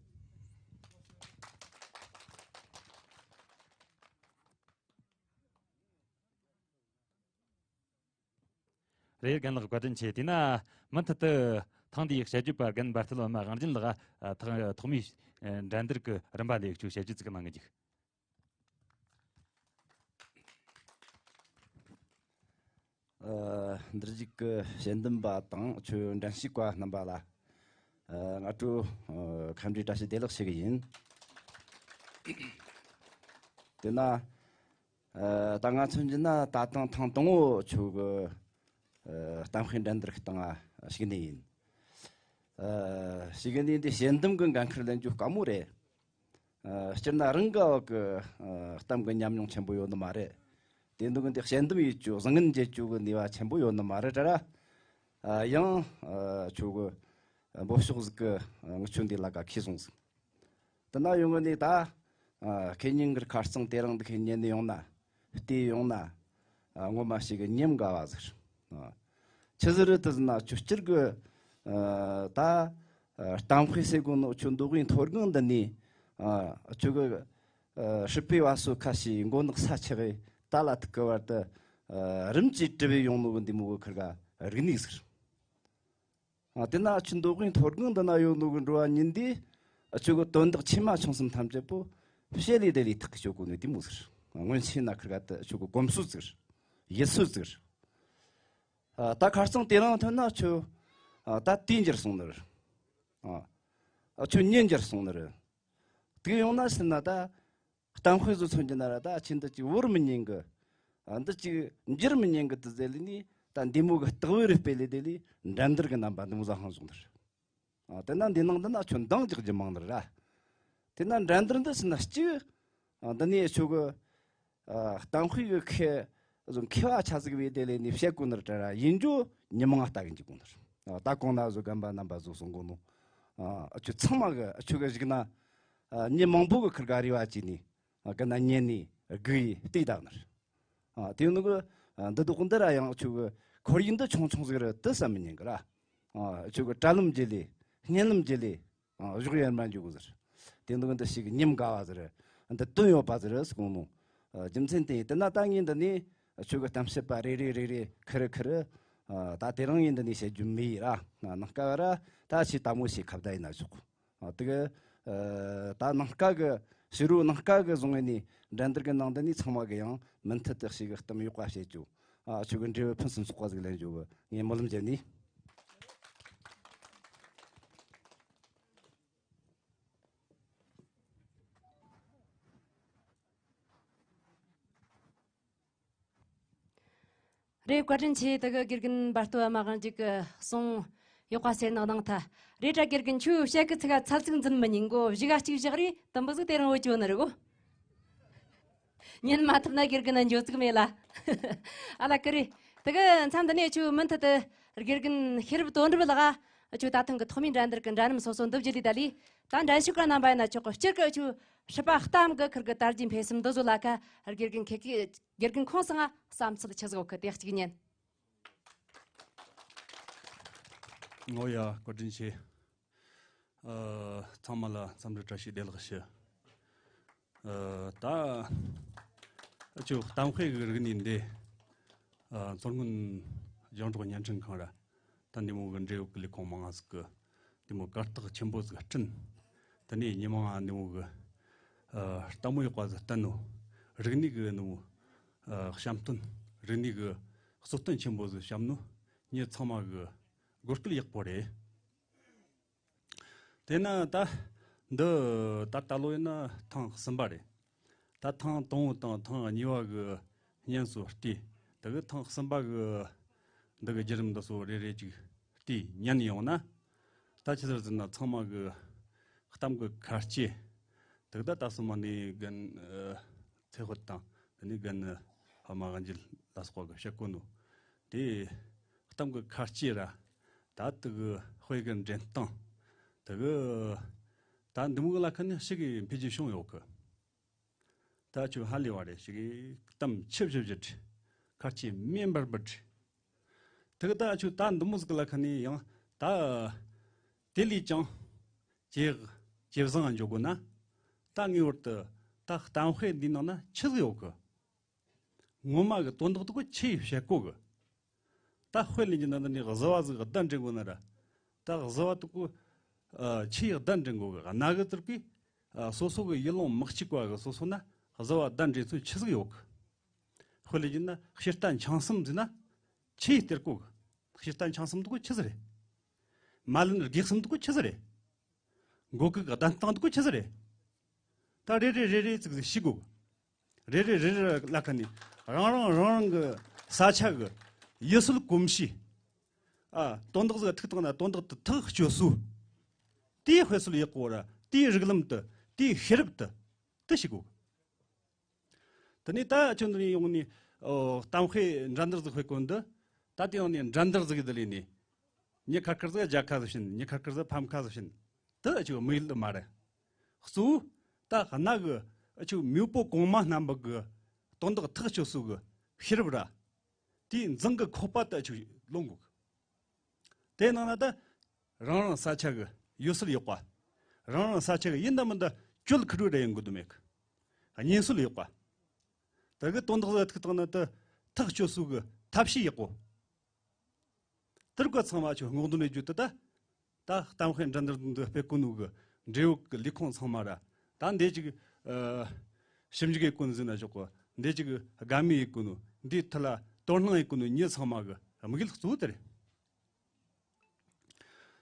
རེད། རྒན་ལགས་བཀའ་དྲིན་ཆེ། དེས་ན་མུ་མཐུད་དུ་ ཐེངས་འདིའི་དཔྱད་བརྗོད་པ་རྒན་འབར་གཏད་པདྨ་དབང་རྒྱལ་ལགས། ཨ། ཐོག་ཐོག་མའི་འགྲན་བསྡུར་གྱི་རིམ་པ་ལས་ཁྱོད་དཔྱད་བརྗོད་ཅིག་གནང་གི་འཇུག་ཨ། འདིར་བཞུགས་ཀྱི་དཔྱད་འདེམས་པ་དང་ཆོས་འགྲན་ཞུགས་པ་རྣམ་པ་ལ། ཨ། སྔ་དྲོ། ཨ། ཁམས་བདེ་བཀྲ་ཤིས་བདེ་ལེགས་ཞུ་གི་ཡིན། དེས་ན། ཨ། ད་ང་མཚོན་རྒྱུ་ན་ད་ཐེངས་ཐེངས་དང་པོ་ཁྱོད་ཀྱི། ཨ། གཏམ་དཔེ་འགྲན་བསྡུར་སྟེང་ང་ཞུགས་ནི་ཡིན། ཨ། ཞུགས་ནི་འདི་དཔྱད་འདེམས་ཀྱི་འགན་ཁུར་ལེན་རྒྱུ་དཀའ་མོ་རེད། ཨ། སྤྱིར་ན་རང་གི་བ་གི། ཨ། གཏམ་གྱི་ཉམས་མྱོང་ཆེན་པོ་ཡོད་ནི་མ་རེད། དེ་འདུག་གི་འདི་དཔྱད་འདེམས་ཡེད་རྒྱུ་བཟང་ངན་འབྱེད་རྒྱུ་གི་ནུས་པ་ཆེན་པོ་ཡོད་ནི་མ་རེད་དྲ་ར། ཨ། ཡང་། ཨ། ཁྱོད་ཀྱི་འབོད་ཤོག་ཟིག་གི། ཨ། ངི་ཆོ་འདི་ལ་ཀ་ཁེལ་སོང་ཟིག་དེ་ན་ཡོང་གི་ནི་ད། ཨ། ཁེ་ཉིན་གི་ཁ་རྩང་དེ་རིང་འདི་ཁེ་ཉན་ནི་ཡོང་ན། བལྟས་ཡོང་ན། ཨ། ངོ་མ་ཞིག་གི་ཉམས་དགའ་བ་ཟིག་ཨ། ཆི་ཟིག་རེད་དེ་ཟེར་ན་ཁྱོད་སྤྱིར་གི། ཨ། ད། ཨ། གཏམ་དཔེ་ཟེར་གོ་ནོ་ཁྱོད་མདོ་དབུས་མཐོ་སྒང་འདི་ནས། ཨ། ཁྱོད་གི། ཨ། སྲིད་པའི་བ་སོ་ཁ་ཤས་མགོ་ནག་ས་ཆགས་གི་ད་ལ་ཐུག་གི་བར་དུ། ཨ། རིམ་གྱིས་གྲུབ་པའི་ཡོང་ནོ་གི་འདི་མོ་གི་ཁུར་ག་རིག་གནས་ཟིག་ཨ། དེ་ན་ཁྱོད་མདོ་དབུས་མཐོ་སྒང་འདི་ན་ཡོད་ནོ་གི་འགྲོ་བ་ཉིད་འདི། ཨ། ཁྱོད་གི་དོན་དག་ཆེ་མ་ཆུང་གསུམ་ཐམས་ཅད་པོ་བཤད་ལས་བསྡད་ལས་ཐག་གི་ཆོད་གོ་ནི་དེ་མོ་ཟིག་ཨ། སྔོན་ཆད་ན་ཁུར་ག་དུ་ཁྱོད་གི་གོམས་སྲོལ་ཟིག་ཡུལ་སྲོལ་ཟིག་ཨ། ད་ཁ་རྩང་དེ་རིང་ཐོན་ན་ཁྱོད། ཨ། ད་དུས་འགྱུར་སོང་ནི་རེད། ཨ། ཨ། ཁྱོད་ཉིན་འགྱུར་སོང་ནི་རེད། དེ་ཡོང་ན་ཟེར་ན་ད། གཏམ་དཔེ་བཟོ་མཚོན་གྱི་ན་ར་ད་ཁྱེད་འདི་ཅིག་བོར་མི་ཉན་གི། ཨ། འདི་ཅིག་འགྱུར་མི་ཉན་གི་དུ་ཟེར་ལས་ནི་ད་འདི་མོ་གི་སྟག་བོའི་རི་དཔེ་ལས་དེ་ལས་འགྲན་བསྡུར་གི་རྣམ་པ་འདི་མོ་ཟ་ཧང་བྱུང་ནི་རེད། ཨ། དེ་ན་འདི་ནང་འདི་ན་ཁྱོད་འདང་རྒྱག་རྒྱུ་མང་ནི་ར། དེ་ན་འགྲན་བསྡུར་འདི་ཟེར་ན་སྤྱི། ཨ། འདི་ནས་ཁྱོད་གི། ཨ། གཏམ་དཔེ་གི་མཁས། བཟོ་མཁས་པ་ཆ་ཟིག་བས་དེ་ལས་ནི་བཤད་གོ་ནི་ར་དྲ་ར་ཡིན་རྒྱུ་ཉི་མ་ང་ལྟ་གི་འཇུག་གོ་ནི་ར། ཨ། ད་གོང་ན་བཟོ་རྒན་པ་རྣམ་པ་བཟོ་གསུང་གོ་ནོ། ཨ། ཁྱོད་ཚང་མ་གི་ཁྱོད་གི་གཞུག་ན། ཨ། མྱི་མང་པོ་གི་ཁུར་ག་རེ་བ་བྱས་ནས། ཨ། གི་ན་ཉན་ནས་སྒུག་ཡས་བལྟས་བསྡད་ནི་ར། ཨ། དེ་ནི་གི། ཨ། འདི་དོག་འདི་ར་ཡང་ཁྱོད་གི་ཁོར་ཡུག་འདི་ཆུང་ཆུང་ཟིག་རེད་དེ་བསམ་མི་ཉན་གི་ར། ཨ། ཁྱོད་གི་དྲ་ལམ་བརྒྱུད་ལས་བརྙན་ལམ་བརྒྱུད་ལས། ཨ། གཞུག་ཡར་མར་འཇུག་གི་ཟེར། དེ་འདུག་འདི་ཞིག་ཉམས་དགའ་བ་ཟེར། འདི་དོན་ཡོད་པ་ཟེར་ཟེར་གོ་ནོ། ཨ། རྒྱུ་མཚན་དེ་ཡིན། དེ་ན་ད་ངས་འདི་ནས་ཁྱོད་གི་གཏམ་བཤད་པ་རེ་རེ་རེ་རེ་ཁུ་རེ་ཁུ་རེ། ཨ། ད་དེ་རིང་ངས་འདི་ནས་བཤད་རྒྱུ་མེད་ཡིན་ར། ནངས་ཀ་བ་ར་ད་ཆེས་དལ་མོ་ཞིག་ཁ་བརྡ་ཡིན་ན་ཆོག་ཨ། དེ་གི། ཨ། ད་ནངས་ཀ་གི་ཕྱི་རུ་ནངས་ཀ་གི་བཟུང་བའི་ནས་འགྲན་བསྡུར་གི་ནང་འདི་ནས་ཚང་མ་གི་ཡང་མུ་མཐུད་དུ་ཞིག་གི་གཏམ་ཡག་པ་བཤད་རྒྱུ། ཨ། ཁྱོད་གི་འབྲས་བུ་ཕུན་སུམ་ཚོགས་པ་ཟིག་ལེན་རྒྱུ་གི་ངས་སྨོན་ལམ་བརྒྱབ་ནས། རེད། བཀའ་དྲིན་ཆེ། དེ་གི་དགེ་རྒན་འབར་སྟོད་པདྨ་དབང་རྒྱལ་གི་གསུང་ཡག་པ་ཟེར་ནག་གནང་ཐལ། རེད་དྲ་དགེ་རྒན་ཁྱོད་བཤད་གི་ཚིག་ག་ཚད་ཚིག་འཛིན་མི་ཉན་གོ། གཞུག་ག་གཅིག་བཞག་རེད་དུམ་བུ་ཟིག་དེ་རིང་བོད་ཀྱི་བོ་ནི་རེད་གོ། ཉན་མ་ཐུབ་ན་དགེ་རྒན་ན་འགྱོ་ཚིག་མེད་ལ། ཨ་ལ་ཀི་རེད། དེ་གི་མཚམས་འདི་ནས་ཁྱོད་མུ་མཐུད་དུ་དགེ་རྒན་ཤེས་རབ་དོན་གྲུབ་ལགས། ཁྱོད་ད་ཐེངས་གི་ཐོག་མའི་འགྲན་བསྡུར་གི་འགྲན་རིམ་སོ་སོ་འདུ་བརྒྱུད་ལས་ད་ལས། ད་འགྲན་ཞུགས་ག་རྣམ་པ་ཡིན་ན་ཆོག་གི། སྤྱིར་གི་ཁྱོད་སྲིད་པ་གཏམ་གི་ཁུར་གི་དར་རྒྱས་འཕེལ་གསུམ་འདི་བཟོ་ལ་ཀ་དགེ་རྒན་ཁེ་ཁེ་དགེ་རྒན་ཁོང་ཚང་ང་བསམ་ཚུལ་ཆི་ཟིག་ཡོད་གི་དེ་གཅིག་ཉན། ངོ་ཡ་བཀའ་དྲིན་ཆེ། ཨ། ཚང་མ་ལ་འཚམས་འདྲི་བཀྲ་ཤིས་བདེ་ལེགས་ཞུ། ཨ། ད་ཁྱོད་གཏམ་དཔེ་གི་རིག་གནས་འདི། ཨ། མཚོ་སྔོན་རྒྱང་སྒྲོག་བརྙན་འཕྲིན་ཁང་ར། ད་འདི་མོ་གི་འབྲེལ་ཡོད་ཀྱི་ལས་ཁུངས་མང་ང་ཟིག་གི་འདི་མོ་གར་སྟེགས་ཆེན་པོ་ཟིག་བསྐྲུན། དེ་ནས་ཉི་མ་ང་འདི་མོ་གི། ཨ། ལྟད་མོ་ཡག་པ་ཟིག་བསྟན་ནོ། རིག་གནས་གི་འདི་མོ། ཨ། བཤམས་སྟོན། རིག་གནས་གི་གཙོ་སྟོན་ཆེན་པོ་ཟིག་བཤམས་ནོ། མྱི་ཚང་མ་གི་སྒོར་སྐུལ་ཡག་པོ་རེད། དེས་ན་ད་འདི་ད་ད་ལོ་ཡིན་ན་ཐེངས་གསུམ་པ་རེད། ད་ཐེངས་དང་པོ་དང་ཐེངས་གཉིས་པ་གི་བརྙན་སོགས་བལྟས། དེ་གི་ཐེངས་གསུམ་པ་གི་འདི་གི་བརྒྱུད་རིམ་འདི་སོགས་རེ་རེ་ཅིག་བལྟས་ཉན་ཡོང་ན། ད་ཅི་ཟེར་ཟེར་ན་ཚང་མ་གི་གཏམ་གི་ཁ་ལྕེ། དེ་གི་ད་ད་སོ་མ་ནི་རྒན། ཨ། ཚེ་དཔལ་དང་དེ་ནས་རྒན་ཕ་མ་དབང་རྒྱལ་ལ་སོགས་པ་གི་བཤད་གོ་ནོ། དེ་གཏམ་གི་ཁ་ལྕེ་ར། ད་དེ་གི་དཔེ་གི་འདྲེན་སྟངས། དེ་གི་ད་འདི་མོ་གི་ལ་ཁ་ནས་ཞིག་གི་འཕེལ་རྒྱས་བྱུང་ཡོད་གི། ད་ཁྱོད་ཧ་ལས་པ་རེད། ཞིག་གི་གཏམ་ཆི་བཞི་བཞི་བྲིས། ཁ་ལྕེ་མེ་འབར་འབར་བྲིས། དེ་གི་ད་ཁྱོད་ད་འདི་མོ་ཟིག་གི་ལ་ཁ་ནས་ཡང་ད་དེ་ལས་ཀྱང་ཇེ་ཇེ་བཟང་ང་འགྱོ་དགོས་ན། ད་ངེས་པར་དུ་ད་གཏམ་དཔེ་འདིའི་ནང་ན་ཆི་ཟིག་ཡོད་གི། ངོ་མ་གི་དོན་དག་དེ་གོ་ཆི་ཡིས་བཤད་གོ་གི། ད་དཔེ་ལེན་གྱི་ནང་དུ་ནས་གཟུ་བ་ཟིག་གདན་འདྲེན་དགོས་ན་ར། ད་གཟུ་བ་དུ་གུ་ཆི་ཡག་གདན་འདྲེན་གོ་གི་གནའ་གི་དུར་གི་སོ་སོ་གི་ཡུལ་ལུང་མི་གཅིག་པ་གི་སོ་སོ་ན་གཟུ་བ་གདན་འདྲེན་ཚུལ་ཆི་ཟིག་ཡོད་གི། དཔེ་ལས་ཀྱི་ན་ཤི་རྟ་འཆང་གསུམ་ཟིན་ན་ཆི་ཡི་སྟེར་གོ་གི། ཤི་རྟ་འཆང་གསུམ་དུ་གུ་ཆི་ཟིག་རེད། མ་ལན་རྒས་གསུམ་དུ་གུ་ཆི་ཟིག་རེད། མགོ་གི་གདན་སྟངས་དུ་གུ་ཆི་ཟིག་རེད། ད་རེ་རེ་རེ་རེ་ཙིག་ཟིག་ཤི་གོ་གི། རེ་རེ་རེ་རེ་ལ་ཁ་ནས་རང་རང་རང་རང་གི་ས་ཆ་གི་ཡུལ་སྲོལ་གོམས་གཤིས། ཨ་དོན་དག་ཟིག་ཐུག་བཏང་ན་དོན་དག་དུ་ཐག་གཅོད་སྲོལ། དེའི་དཔེ་སྲོལ་ཡག་པོ་ར་དེའི་རིགས་ལམ་དུ་དེའི་ཤེས་རབ་དུ་དུ་ཞིག་གོ། དེ་ནས་ད་ཁྱོད་འདི་ནས་ཡོང་ནས་ཨོ་གཏམ་དཔེ་འགྲན་བསྡུར་ཟིག་དཔེ་གོ་འདི། ད་དེ་ཡང་ནས་འགྲན་བསྡུར་ཟིག་གི་དེ་ལས་ནས་མྱི་ཁ་ཁར་ཟིག་རྒྱལ་ཁ་ཟིག་བྱིན། མྱི་ཁ་ཁར་ཟིག་ཕམ་ཁ་ཟིག་བྱིན། དེ་ཨ་ཆུ་མི་ཡུལ་དུ་མ་རེད། གཙོ་བོ་ད་གནའ་གི་ཨ་ཆུ་མེས་པོ་གོང་མ་རྣམ་པ་གི་དོན་དག་ཐག་གཅོད་སྲོལ་གི་ཤེས་རབ་ར། དེའི་འཛིང་གི་ཁོག་པ་དུ་ཨ་ཆུ་ལོང་དགོས། དེ་ནང་ན་ད་རང་རང་ས་ཆ་གི་ཡུལ་སྲོལ་ཡག་པ། རང་རང་ས་ཆ་གི་ཡིན་ད་མིན་ད་གྱོད་ཁུར་རེ་ཡིན་དགོས་དུ་མེད་གི། གཉེན་སྲོལ་ཡག་པ། ད་གི་དོན་དག་ཟིག་ཐུག་བཏང་ན་ད་ཐག་གཅོད་སྲོལ་གི་ཐབས་ཤེས་ཡག་པོ། དེར་གོ་ཚང་མ་ཆུ་སྔོག་འདོན་ལས་རྒྱུ་དེ་ད། ད་གཏམ་དཔེ་འགྲན་བསྡུར་འདི་སྤེལ་གོ་ནོ་གི་འབྲེལ་ཡོད་ཀྱི་ལས་ཁུངས་ཚང་མ་ར། ད་འདི་ཅིག་ཨ་ཞིབ་འཇུག་ཡེད་གོ་ནོ་ཟིན་ན་ཆོག་གོ། འདི་ཅིག་དགའ་མོས་ཡེད་གོ་ནོ། འདིའི་ཐད་ལ་དོ་སྣང་ཡེད་གོ་ནོ་མྱི་ཚང་མ་གི་དམིགས་ཡུལ་གཙོ་བོ་དེ་རེད།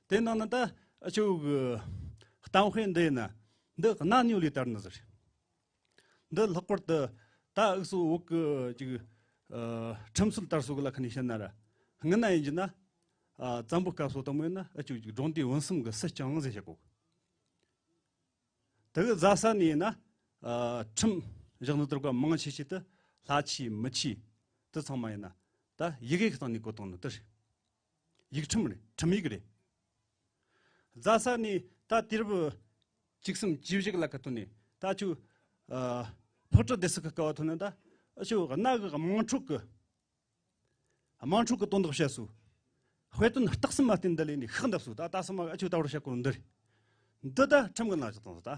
དེ་ནང་ན་ད་ཨ་ཆོ་གི་གཏམ་དཔེ་འདི་ཡིན་ན་འདི་གནའ་ནིའུ་ལི་ལྟར་ནི་ཟེར། འདི་ལྷག་པར་དུ་ད་འུ་ཚོ་བོད་ཀྱི་ཅིག་ཨ་ཁྲིམས་སྲོལ་དར་སྲོལ་གི་ལ་ཁ་ནས་བཤད་ན་ར། སྔོན་ན་ཡིན་གྱི་ན་ཨ་བཙན་པོའི་སྐབས་སུ་དང་པོ་ཡིན་ན་ཨ་ཅིག་ཅིག་སྒྲུང་ལྡེའུ་བོན་གསུམ་གྱི་སྲིད་རྐྱང་ཟེར་བཤད་གོ། དེ་གི་རྫ་ས་ནས་ཡིན་ན་ཨ་ཁྲིམས་བཞག་ནི་དེར་ག་མང་ཆེ་ཤོས་དེ་ལྷ་ཆོས་མི་ཆོས་དེ་ཚང་མ་ཡིན་ན་ད་ཡི་གེ་གི་སྟེང་ནས་བཀོད་བཏང་ནི་དེ་རེད། ཡིག་ཁྲིམས་རེད། ཁྲིམས་ཡིག་རེད། རྫ་ས་ནས་ད་དུས་རབས་བཅུ་གསུམ་བཅུ་བཞི་གི་ལ་ཁ་ཐོན་ནས་ད་ཆུ་ཨ་ཕག་གྲུ་སྡེ་སྲིད་ཀྱི་སྐབས་ཐོན་ནས་ད་ཨ་ཆུ་གནའ་གི་དམངས་ཁྲོད་ཀྱི་དམངས་ཁྲོད་ཀྱི་དོན་དག་བཤད་སོ། དཔེ་སྟོན་རྟགས་གསུམ་མ་བསྟན་འདི་ལས་ནས་ཤག་འདབ་སོ། ད་ད་སོ་མ་ཨ་ཆུ་ད་བར་བཤད་གོ་འདི་རེད། འདི་ད་ཁྲིམས་ཀྱི་ནང་བཞག་བཏང་སོ། ད་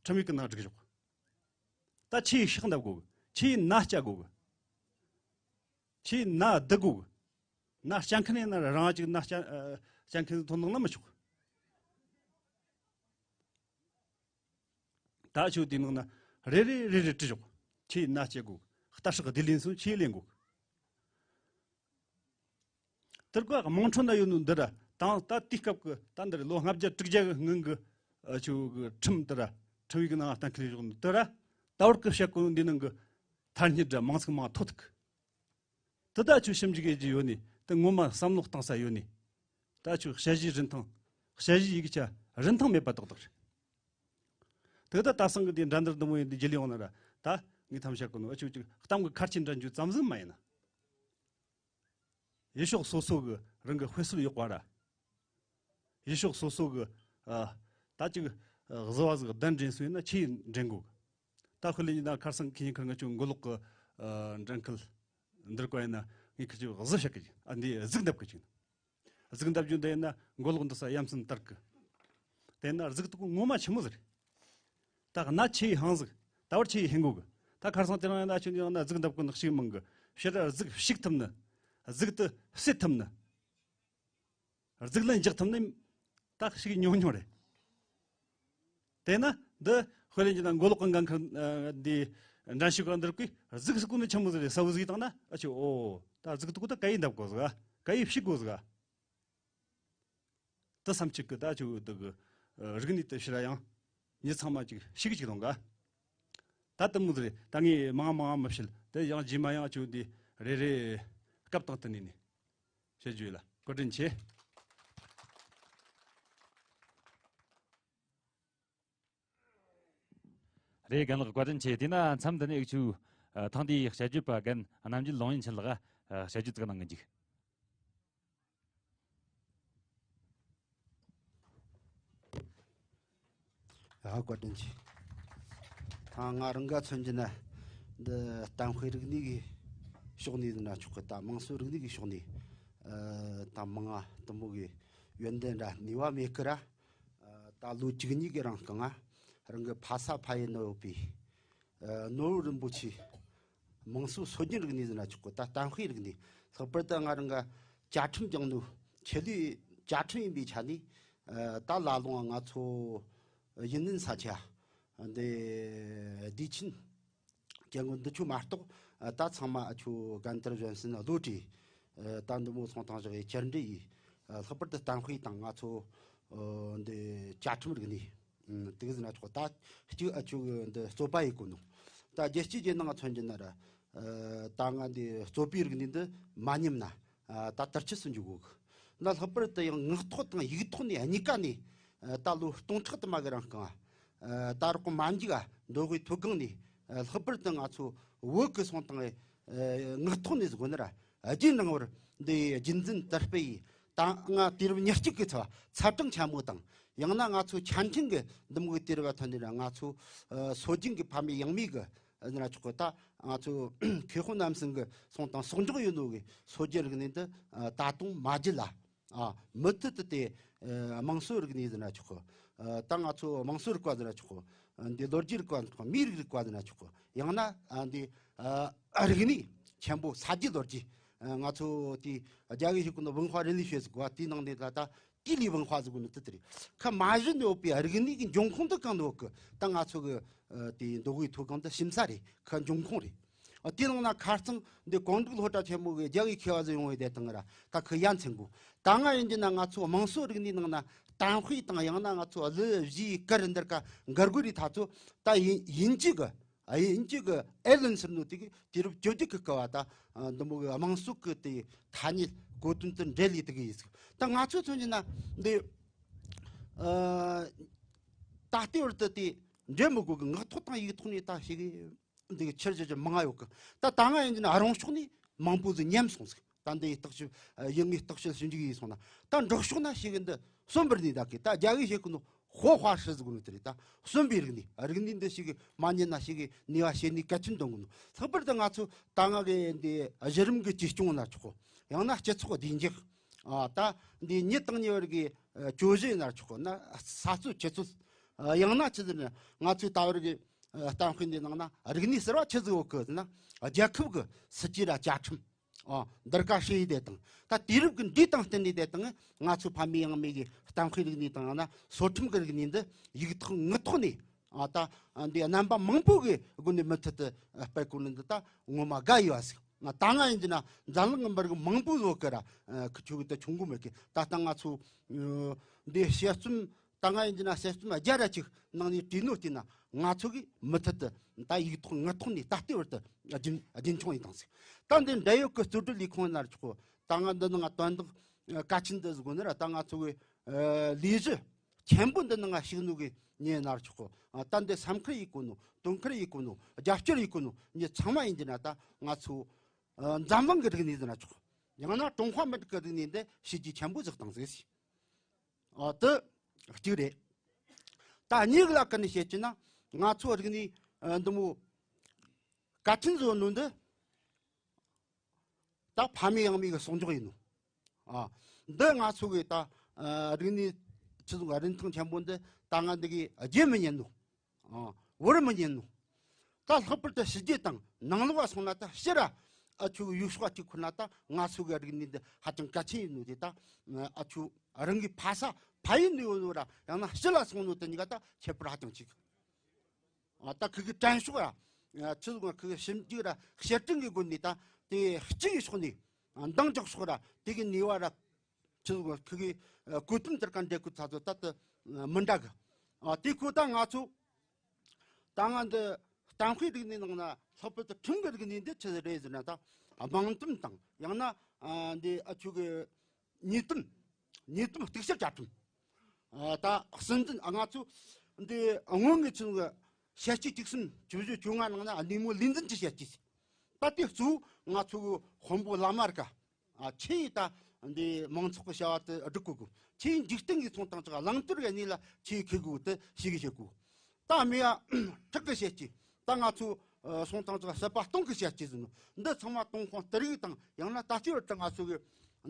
ཁྲིམས་ཡིག་གི་ནང་བསྒྲིགས་ཆོག། ད་ཆི་ཡི་ཤག་འདབ་དགོ་གི། ཆི་ཡི་ན་སྐྱ་དགོ་གི། ཆི་ཡི་ན་བསྡུ་དགོ་གི། ན་སྐྱ་མཁན་ཡིན་ན་རང་ཅིག་ན་སྐྱ་ཨ་སྐྱ་མཁན་ཐོན་ནང་ན་མི་ཆོག། ད་ཆུ་དེའི་ནང་ན་རེ་རེ་རེ་རེ་བྲི་ཆོག། ཆི་ཡི་ན་སྐྱ་དགོ་གི། རྟ་ཧྲག་བདེ་ལེན་སོང་ཆི་ཡི་ལེན་དགོ་གི། དེར་གོ་དམངས་ཁྲོད་ན་ཡོད་ནོ་འདི་ར་དང་ད་དེའི་སྐབས་ཀྱི་ད་འདི་ར་ལོ་ལྔ་བརྒྱ་དྲུག་བརྒྱ་གི་སྔོན་གྱི་ཨ་ཆུ་གི་ཁྲིམས་འདི་ར་ཁྲིམས་ཡིག་གི་ནང་གཏན་འཁེལ་བཞག་ནོ་འདི་ར་ད་བར་གི་བཤད་གོ་ནོ་འདི་ནང་གི་ཐ་སྙད་ར་མིང་ཚིག་མང་ཐོག་ཐུག། དེ་ད་ཆུ་ཞིབ་འཇུག་ཡེད་རྒྱུ་ཡོད་ནི་དེ་ངོ་མ་བསམ་བློ་བཏང་ས་ཡོད་ནི། ད་ཆུ་ཞ་ཞིའི་རིན་ཐང་། ཞ་ཞིའི་ཡིག་ཆ་རིན་ཐང་མེད་པ་ཏག་ཏག་རེད། དེ་ད་ད་སང་གི་དེ་འགྲན་བསྡུར་འདི་མོ་ཡིན་འདི་བརྒྱུད་ལས་ཡོང་ན་ར་ད་ངས་ཐམ་བཤད་གོ་ནོ་ཨ་ཆུ་ཅིག་གཏམ་གི་ཁར་ཆེན་འགྲན་རྒྱུ་ཙམ་ཟིག་མ་ཡིན་ན། ཡུལ་ཕྱོགས་སོ་སོ་གི་རང་གི་དཔེ་སྲོལ་ཡག་པ་ར། ཡུལ་ཕྱོགས་སོ་སོ་གི་ཨ་ད་ཅིག་ཨ་གཟུ་བ་ཟིག་གདན་འདྲེན་སོང་ཡིན་ན་ཆི་ཡི་འདྲེན་དགོ་གི། ད་ཁོ་ལས་ཡིན་ན་ཁར་སང་ཁེ་ཉིན་ཁར་ང་ཆུ་མགོ་ལོག་གི་ཨ་འགྲན་ཁུལ་འདིར་གོ་ཡིན་ན་ངས་ཁི་ཆུ་གཟུ་བཤད་གི་ཅིག་ཨ་འདི་གཟུགས་འདབ་གི་ཅིག་གཟུགས་འདབ་རྒྱུ་འདི་ཡིན་ན་མགོ་ལོག་འདི་ས་ཡ་མཚན་དར་གི། དེ་ན་གཟུགས་དུ་གུ་ངོ་མ་ཆི་མོ་ཟིག་རེད། ད་གནའ་ཆི་ཡི་ཧང་ཟིག་ད་བར་ཆི་ཡི་ཧེང་གོ་གི། ད་ཁར་སང་དེ་རིང་ཡིན་ན་ཆུ་འདི་ཡང་ན་གཟུགས་འདབ་གི་ནག་ཤིག་མང་གི། ཕྱིར་གཟུགས་ཕྱིག་ཐུབ་ནི། གཟུགས་དུ་བསད་ཐུབ་ནི། གཟུགས་ལན་རྒྱག་ཐུབ་ནི་ད་ཞིག་ཉུང་ཉུང་རེད། དེས་ན་འདི་དཔེ་ལེན་གྱི་ན་མགོ་ལོག་གི་འགན་ཁུར་འདི་འགྲན་ཞུགས་ག་འདིར་གི་གཟུགས་སུ་གོ་ནི་ཆི་མོ་ཟིག་རེད་གསལ་བོ་ཟིག་བཏང་ན་ཨ་ཆུ་ཨོ་ད་གཟུགས་དུ་གོ་ད་ག་ཡི་འདབ་གོ་ཟིག་ག་ག་ཡི་ཕྱིག་གོ་ཟིག་ག་དེ་བསམ་གཅིག་གི་ད་ཆུ་འདི་གི་རིག་གནས་དེ་ཕྱིར་ཡང་མྱི་ཚང་མ་ཅིག་ཤིག་ཅིག་དང་ག་ད་དེ་མོ་ཟིག་རེད། ད་ངས་མང་མང་མི་བཤད་དེ་ཡང་རྗེས་མ་ཡང་ཆུ་འདི་རེ་རེ་སྐབས་དང་བསྟུན་ནས་ནི། བྱེད་རྒྱུ་ཡིན་ལ་བཀའ་དྲིན་ཆེ། རེད། རྒན་ལགས་བཀའ་དྲིན་ཆེ། དེས་ན་མཚམས་འདི་ནས་འུ་ཆུ་ཨ་ཐེངས་འདིའི་བཤད་རྒྱུད་པ་རྒན་རྣམ་རྒྱལ་ལུང་ཡིན་ཆེན་ལགས་ཨ་བཤད་རྒྱུད་ཅིག་གནང་གི་འཇུག་ཨ་བཀའ་དྲིན་ཆེ། ད་ང་རང་ག་མཚོན་གྱི་ན་འདི་གཏམ་དཔེ་རིག་གནས་ཀྱི་ཕྱོགས་ནས་ན་ཆོག་གི། ད་དམངས་སྲོལ་རིག་གནས་ཀྱི་ཕྱོགས་ནས་ཨ་ད་མང་ང་དུ་མོ་གི་ཡོན་ཏན་ར་ནུས་པ་མེད་ཀི་ར། ཨ་ད་ལོ་བཅུ་གཉིས་ཀྱི་རིང་གང་ང་རང་གི་ཕ་ས་ཕ་ཡུལ་ན་ཡོད་པའི་ཨ་ནོར་བུ་རིན་པོ་ཆེ་དམངས་སྲོལ་སྲོལ་རྒྱུན་རིག་གནས་ཟེར་ན་ཆོག་གི། ད་གཏམ་དཔེ་རིག་གནས་ལྷག་པར་དུ་ང་རང་ག་བཅའ་ཁྲིམས་སྦྱངས་ནོ་ཆེད་ལས་ བཅའ་ཁྲིམས་ཡིན་པའི་ཆ་ནས་ད་ལ་ལོང་ང་ཚོ་ཡུན་ནན་ས་ཆ་འདི་བདེ་ཆེན་སྐྱེ་དངོས་འདི་ཆོ་མ་གཏོགས་ད་ཚང་མ་ཨ་ཆོ་རྒན་དར་གཞོན་སེན་བློ་གྲོས་ད་འདི་མོ་ཚོང་དང་བཞག་གི་བཅར་འདྲི་ཡིས་ལྷག་པར་དུ་གཏམ་དཔེ་དང་ང་ཚོ་འདི་བཅའ་ཁྲིམས་རིག་གནས་དེ་གི་ཟིན་ན་ཆོག་ད་གཅིག་ཨ་ཆོ་གི་འདི་རྩོད་པ་ཡིན་གོ་ནོ་ད་རྒྱལ་སྤྱིའི་རྒྱལ་ནང་མཚོན་རྒྱུ་ན་ར་ད་ང་འདི་རྩོད་པའི་རིག་གནས་འདི་མ་ཉམས་ན། ད་དར་ཆེ་སུ་འཇུག་གོ་གི། ན་ལྷག་པར་དུ་ཡང་ངག་ཐོག་དང་ཡིག་ཐོག་ནས་གཉིས་ཀ་ནས་ད་ལོ་སྟོང་ཕྲག་དུ་མ་གི་རིང་གང་ད་རོགས་མ་འཇིག་མདོ་དབུས་མཐོ་སྒང་ནས་ལྷག་པར་དུ་ང་ཚོ་བོད་ཀྱི་སོང་དང་ངག་ཐོག་ནས་གོ་ན་ར་རྗེས་འབྲང་བར་འདི་རྒྱུན་འཛིན་དར་སྤེལ་ཡིས་ད་ང་དུས་རབས་ཉེར་གཅིག་གི་ཚ་ཚ་གྲངས་ཆེན་མོ་དང་ཡང་ན་ང་ཚོ་ཆ་འཕྲིན་གྱི་འདི་མོ་གི་དུས་རབས་ཐོན་ནས་ར་ང་ཚོ་སྲོལ་རྒྱུན་གྱི་ཕ་མེས་ཡང་མེས་གི་ཟེར་ན་ཆོག་གི། ད་ང་ཚོ་མཁས་དབང་རྣམ་གསུམ་གྱི་གསུང་དང་གསོག་འཇོག་ཡོད་ནོ་གི་སྲོལ་རྒྱུན་རིག་གནས་འདི་ད་དུང་མ་བརྗེད་ལ་ཨ་མུ་མཐུད་དུ་དེ་དམངས་སྲོལ་རིག་གནས་ཟེར་ན་ཆོག་གི། ད་ང་ཚོ་དམངས་སྲོལ་རིག་པ་ཟེར་ན་ཆོག་གི། འདི་ལོ་རྒྱུས་རིག་པ་ཟེར་ན་ཆོག་གི། མིའི་རིགས་རིག་པ་ཟེར་ན་ཆོག་གི། ཡང་ན་འདི་རིག་གནས་ཆེན་པོ་ས་རྒྱུས་ལོ་རྒྱུས་ང་ཚོ་དེ་རྒྱ་གི་ཞིག་གི་ནི་文化人类学ཟེར་གོ་དེའི་ནང་ནས་ད་ལྟ། དེ་ལས་文化ཟེར་གོ་ནི་དེ་དེ་རེད། ཁ་མ་གཞི་ནས་ཡོད་པའི་རིག་གནས་ཀྱི་འབྱུང་ཁུངས་དེ་གང་ནས་ཡོད་གི། ད་ང་ཚོ་གི་དེ་མདོ་དབུས་མཐོ་སྒང་དེ་ཞིམ་ས་རེད། ཁ་འབྱུང་ཁུངས་རེད། དེ་ནང་ན་ཁ་རྩང་འདི་ཀོང་སྒྲིག་སློབ་གྲྭ་ཆེན་མོ་གི་རྒྱ་གི་མཁས་པ་ཟིག་ཡོང་བའི་དེ་དང་ར་ད་ཁི་ཡ་མཚན་གོ། ད་ང་ཡིན་གྱི་ན་ང་ཚོ་དམངས་སྲོལ་རིག་གནས་ནང་ན་གཏམ་དཔེ་དང་ཡང་ན་ང་ཚོ་གླུ་གཞས་གར་འདིར་ཀ་འགར་དགོས་རེད། ད་ཚོ་ད་ཡིན་ཡིན་གྱི་གི་ཨ་ཡིན་གཅིག་གི་ཨེ་ལན་ཟེར་ནོ་དེ་གི་དུས་རབས་བཅོ་བརྒྱད་ཀྱི་སྐབས་བ་ད་འདི་མོ་གི་དམངས་སྲོལ་གི་དེ་ཐ་སྙད་གོ་དོན་དུ་འབྲེལ་ལས་དེ་གི་ཡིན་ཟིག་ད་ང་ཚོ་མཚོན་གྱི་ན་འདི་ད་ལྟའི་བར་དུ་དེ་འབྲེལ་མི་དགོས་གི། ངག་ཐོག་དང་ཡིག་ཐོག་ནས་ད་ཞིག་གི་འདི་གི་ཆེར་ཆེར་ཆེར་མང་ང་ཡོད་གི། ད་ད་ང་ཡིན་གྱི་ན་རང་ཕྱོགས་ནས་མང་པོ་ཟིག་ཉམས་སོང་ཟིག་ད་འདི་ཡི་བརྟག་ཞིབ་ཡིན་ངེས་བརྟག་ཞིབ་ཞིབ་འཇུག་ཡིན་སོང་ན་ད་འབྲོག་ཕྱོགས་ན་ཞིག་གི་འདི་གསོན་པར་ནི་ད་གི་ད་རྒྱ་གི་ཞིག་གི་ནོ། ཧོ་ཧྭ་ཧྲི་ཟེར་གོ་ནོ་དེ་རེད། ད་གསོན་པའི་རིག་གནས་རིག་གནས་འདི་ཞིག་གི་མ་ཉན་ན་ཞིག་གི་ནུས་པ་ཤེས་ནུས་གལ་ཆེན་འདོན་གོ་ནོ། ལྷག་པར་དུ་ང་ཚོ་ད་ང་གི་འདི་གཞི་རིམ་གྱི་བཅོས་སྐྱོང་ན་ཆོག་གོ། ཡང་ན་སྤྱི་ཚོགས་བདེ་འཇགས་ཨ་ད་འདི་ཉིད་དང་ཉེ་བར་གི་ཨ་གྱོད་གཞི་ན་ཆོག་གོ། ན་ས་རྩོད་ཆུ་རྩོད་ཨ་ཡང་ན་ཆི་ཟེར་ན་ང་ཚོའི་ད་བར་གི་ཨ་གཏམ་དཔེ་འདི་ནང་ན་རིག་གནས་ཟེར་བ་ཆི་ཟིག་ཡོད་གི་ཟེར་ན་རྒྱལ་ཁབ་གི་སྲིད་ཇུས་ར་བཅའ་ཁྲིམས། ཨ་འདིར་ཀ་ཧྲི་ཡི་དེ་དང་ད་དུས་རབས་ཀྱི་འདི་དང་བསྟུན་ནས་དེ་དང་ང་ཚོ་ཕ་མེས་ཡང་མེས་ཀྱི་གཏམ་དཔེ་རིག་གནས་དང་ཡང་ན་སྲོལ་ཁྲིམས་ཀྱི་རིག་གནས་འདི་ཡིག་ཐོག་ངག་ཐོག་ནས་ཨ་ད་འདི་རྣམ་པ་མང་པོ་གི་སྒོ་ནས་མུ་མཐུད་དུ་སྤེལ་དགོས་ནི་འདི་ད་ངོ་མ་དགའ་ཡོད་ཟིག་ང་ད་ང་ཡིན་གྱི་ན་འཛམ་གླིང་གི་མི་རིགས་མང་པོ་ཡོད་གི་ར་ཁི་ཆོ་གི་ད་ཆུང་གོ་མེད་གི། ད་ལྟ་ང་ཚོ་འདི་དཔྱད་རྩོམ་ད་ང་ཡིན་གྱི་ན་དཔྱད་རྩོམ་བརྒྱ་ར་གཅིག་ནང་ནས་བྲིས་ནོ་བལྟས་ན་ང་ཚོ་གིས་མུ་མཐུད་དུ་ད་ཡིག་ཐོག་ངག་ཐོག་ནས་ད་ལྟའི་བར་དུ་རྒྱུན་རྒྱུན་འཁྱོངས་ཡིན་དང་ཟིག་ད་འདི་འབྲེལ་ཡོད་ཀྱི་རྩོད་སྒྲུབ་ལས་ཁུངས་ཡིན་ན་ཆོག་གོ། ད་ང་འདི་ནང་དོན་དག་གལ་ཆེན་འདི་ཟིག་གོ་ནི་ར་ད་ང་ཚོ་གི་ལས་གཞི་ཆེན་པོ་འདི་ནང་ཞུགས་ནོ་གི་ཉེ་ན་ཆོག་གོ། ད་འདི་སེམས་ཁུར་ཡེད་གོ་ནོ་དོན་ཁུར་ཡེད་གོ་ནོ་རྒྱབ་སྐྱོར་ཡེད་གོ་ནོ་ཉེ་ཚང་མ་ཡིན་གྱི་ན་ད་ང་ཚོ་འཛམ་གླིང་གི་རིག་གནས་ཟེར་ན་ཆོག་ཡང་ན་ཀྲུང་ཧྭ་མི་རིགས་ཀྱི་རིག་གནས་འདི་བྱས་རྗེས་ཆེན་པོ་བཞག་དང་ཟིག་ཨ་དེ་གཅིག་རེད། ད་གཉིས་ལ་ཀ་ནས་བཤད་ཀྱི་ན་ང་ཚོ་རིག་གནས་ཨ་འདི་མོ་གལ་ཆེན་བཟོ་ནོ་འདི་ད་ཕ་མེས་ཡང་མེས་ཀྱི་གསོག་འཇོག་ཡིན་ནོ། ཨ་འདི་ང་ཚོ་གི་ད་ཨ་རིག་གནས་ཆི་ཟིག་རིན་ཐང་ཆེན་པོ་འདི་ད་ང་འདི་གི་རྗེད་མི་ཉན་ནོ། ཨ་བོར་མི་ཉན་ནོ། ད་ལྷག་པར་དུ་ཕྱི་རྒྱལ་དང་ནང་ལོགས་སོང་ན་ད་ཕྱིར་ར་ཨ་ཆུ་ཡུལ་ཤོག་གཅིག་ཁུར་ན་ད་ང་ཚོ་གི་རིག་གནས་འདི་ཧ་ཅང་གལ་ཆེན་ཡིན་ནོ་དེ་ད་ཨ་ཆུ་རང་གི་ཕ་ས་ཕ་ཡུལ་ནས་ཡོད་ནོ་ར་ཡང་ན་ཕྱི་ལ་སོང་ནོ་དེ་གཉིས་ཀ་ད་ཁྱད་པར་ཧ་ཅང་ཆེ་གི། ཨ་ད་ཁི་གི་དྲན་ཤོག་ར་ཆུ་ཟུག་ཁི་གི་ཞིབ་འཇུག་ར་བཤེར་སྐྲུན་གི་སྒོ་ནས་ད་དེ་གཅིག་གི་ཕྱོགས་ནས་འདང་རྒྱག་ཤོག་ར་དེ་གི་ནུས་པ་ར་ཆུ་ཟུག་ཁི་གི་གོ་དོན་དེར་ག་འབྲེལ་དགོས་ཚ་ཚོ་ད་དེ་མི་འདྲ་གི། ཨ་དེ་ཁོ་ད་ང་ཚོ་ད་ང་འདི་གཏམ་དཔེ་རིག་གནས་ནང་ན་ལྷག་པར་དུ་ཁྲིམས་ཀྱི་རིག་གནས་འདི་ཆི་ཟིག་རེད་ཟེར་ན་ད་དམངས་དོན་དང་ཡང་ན་ཨ་འདི་ཨ་ཆུ་གི་ཉེས་དོན་ཉེས་དོན་གཏུག་བཤེར་བྱ་ཁྲིམས། ཨ་ད་སྲིད་འཛིན་ཨ་ང་ཚོ་འདི་སྔོན་གྱི་ཆུང་གི་ཞལ་གཅིག་བཅུ་གསུམ་བཅུ་བཞི་བཅོ་ལྔ་ནང་ན་གནས་མོ་ལུས་འཛིན་གྱི་ཞལ་གཅིག་ད་དེ་གཙོ་བོ་ང་ཚོ་གི་དཔོན་པོ་བླ་མ་ར་ཀ་ཨ་ཆེ་ཡི་ད་འདི་མང་ཚོགས་ཀྱི་བྱ་བ་དེ་སྒྲུབ་དགོས་གོ། ཆེ་ཡི་འཇིག་རྟེན་གྱི་ཚོང་དང་ཅག་བླང་དོར་གྱི་གནས་ལ་ཆེ་ཡི་ཁེ་དགོས་དེ་ཤེས་གི་བྱེད་དགོས། ད་མི་ཡ་ཁྲག་གི་ཞལ་གཅིག་ད་ང་ཚོ་ཨ་སོང་དང་ཅག་བསད་པ་སྟོང་གི་ཞལ་གཅིག་ཟེར་ནོ་འདི་ཚང་མ་ཏུན་ཧོང་སྟེར་ཡིག་དང་ཡང་ན་ད་ལྟའི་བར་དུ་ང་ཚོ་གི་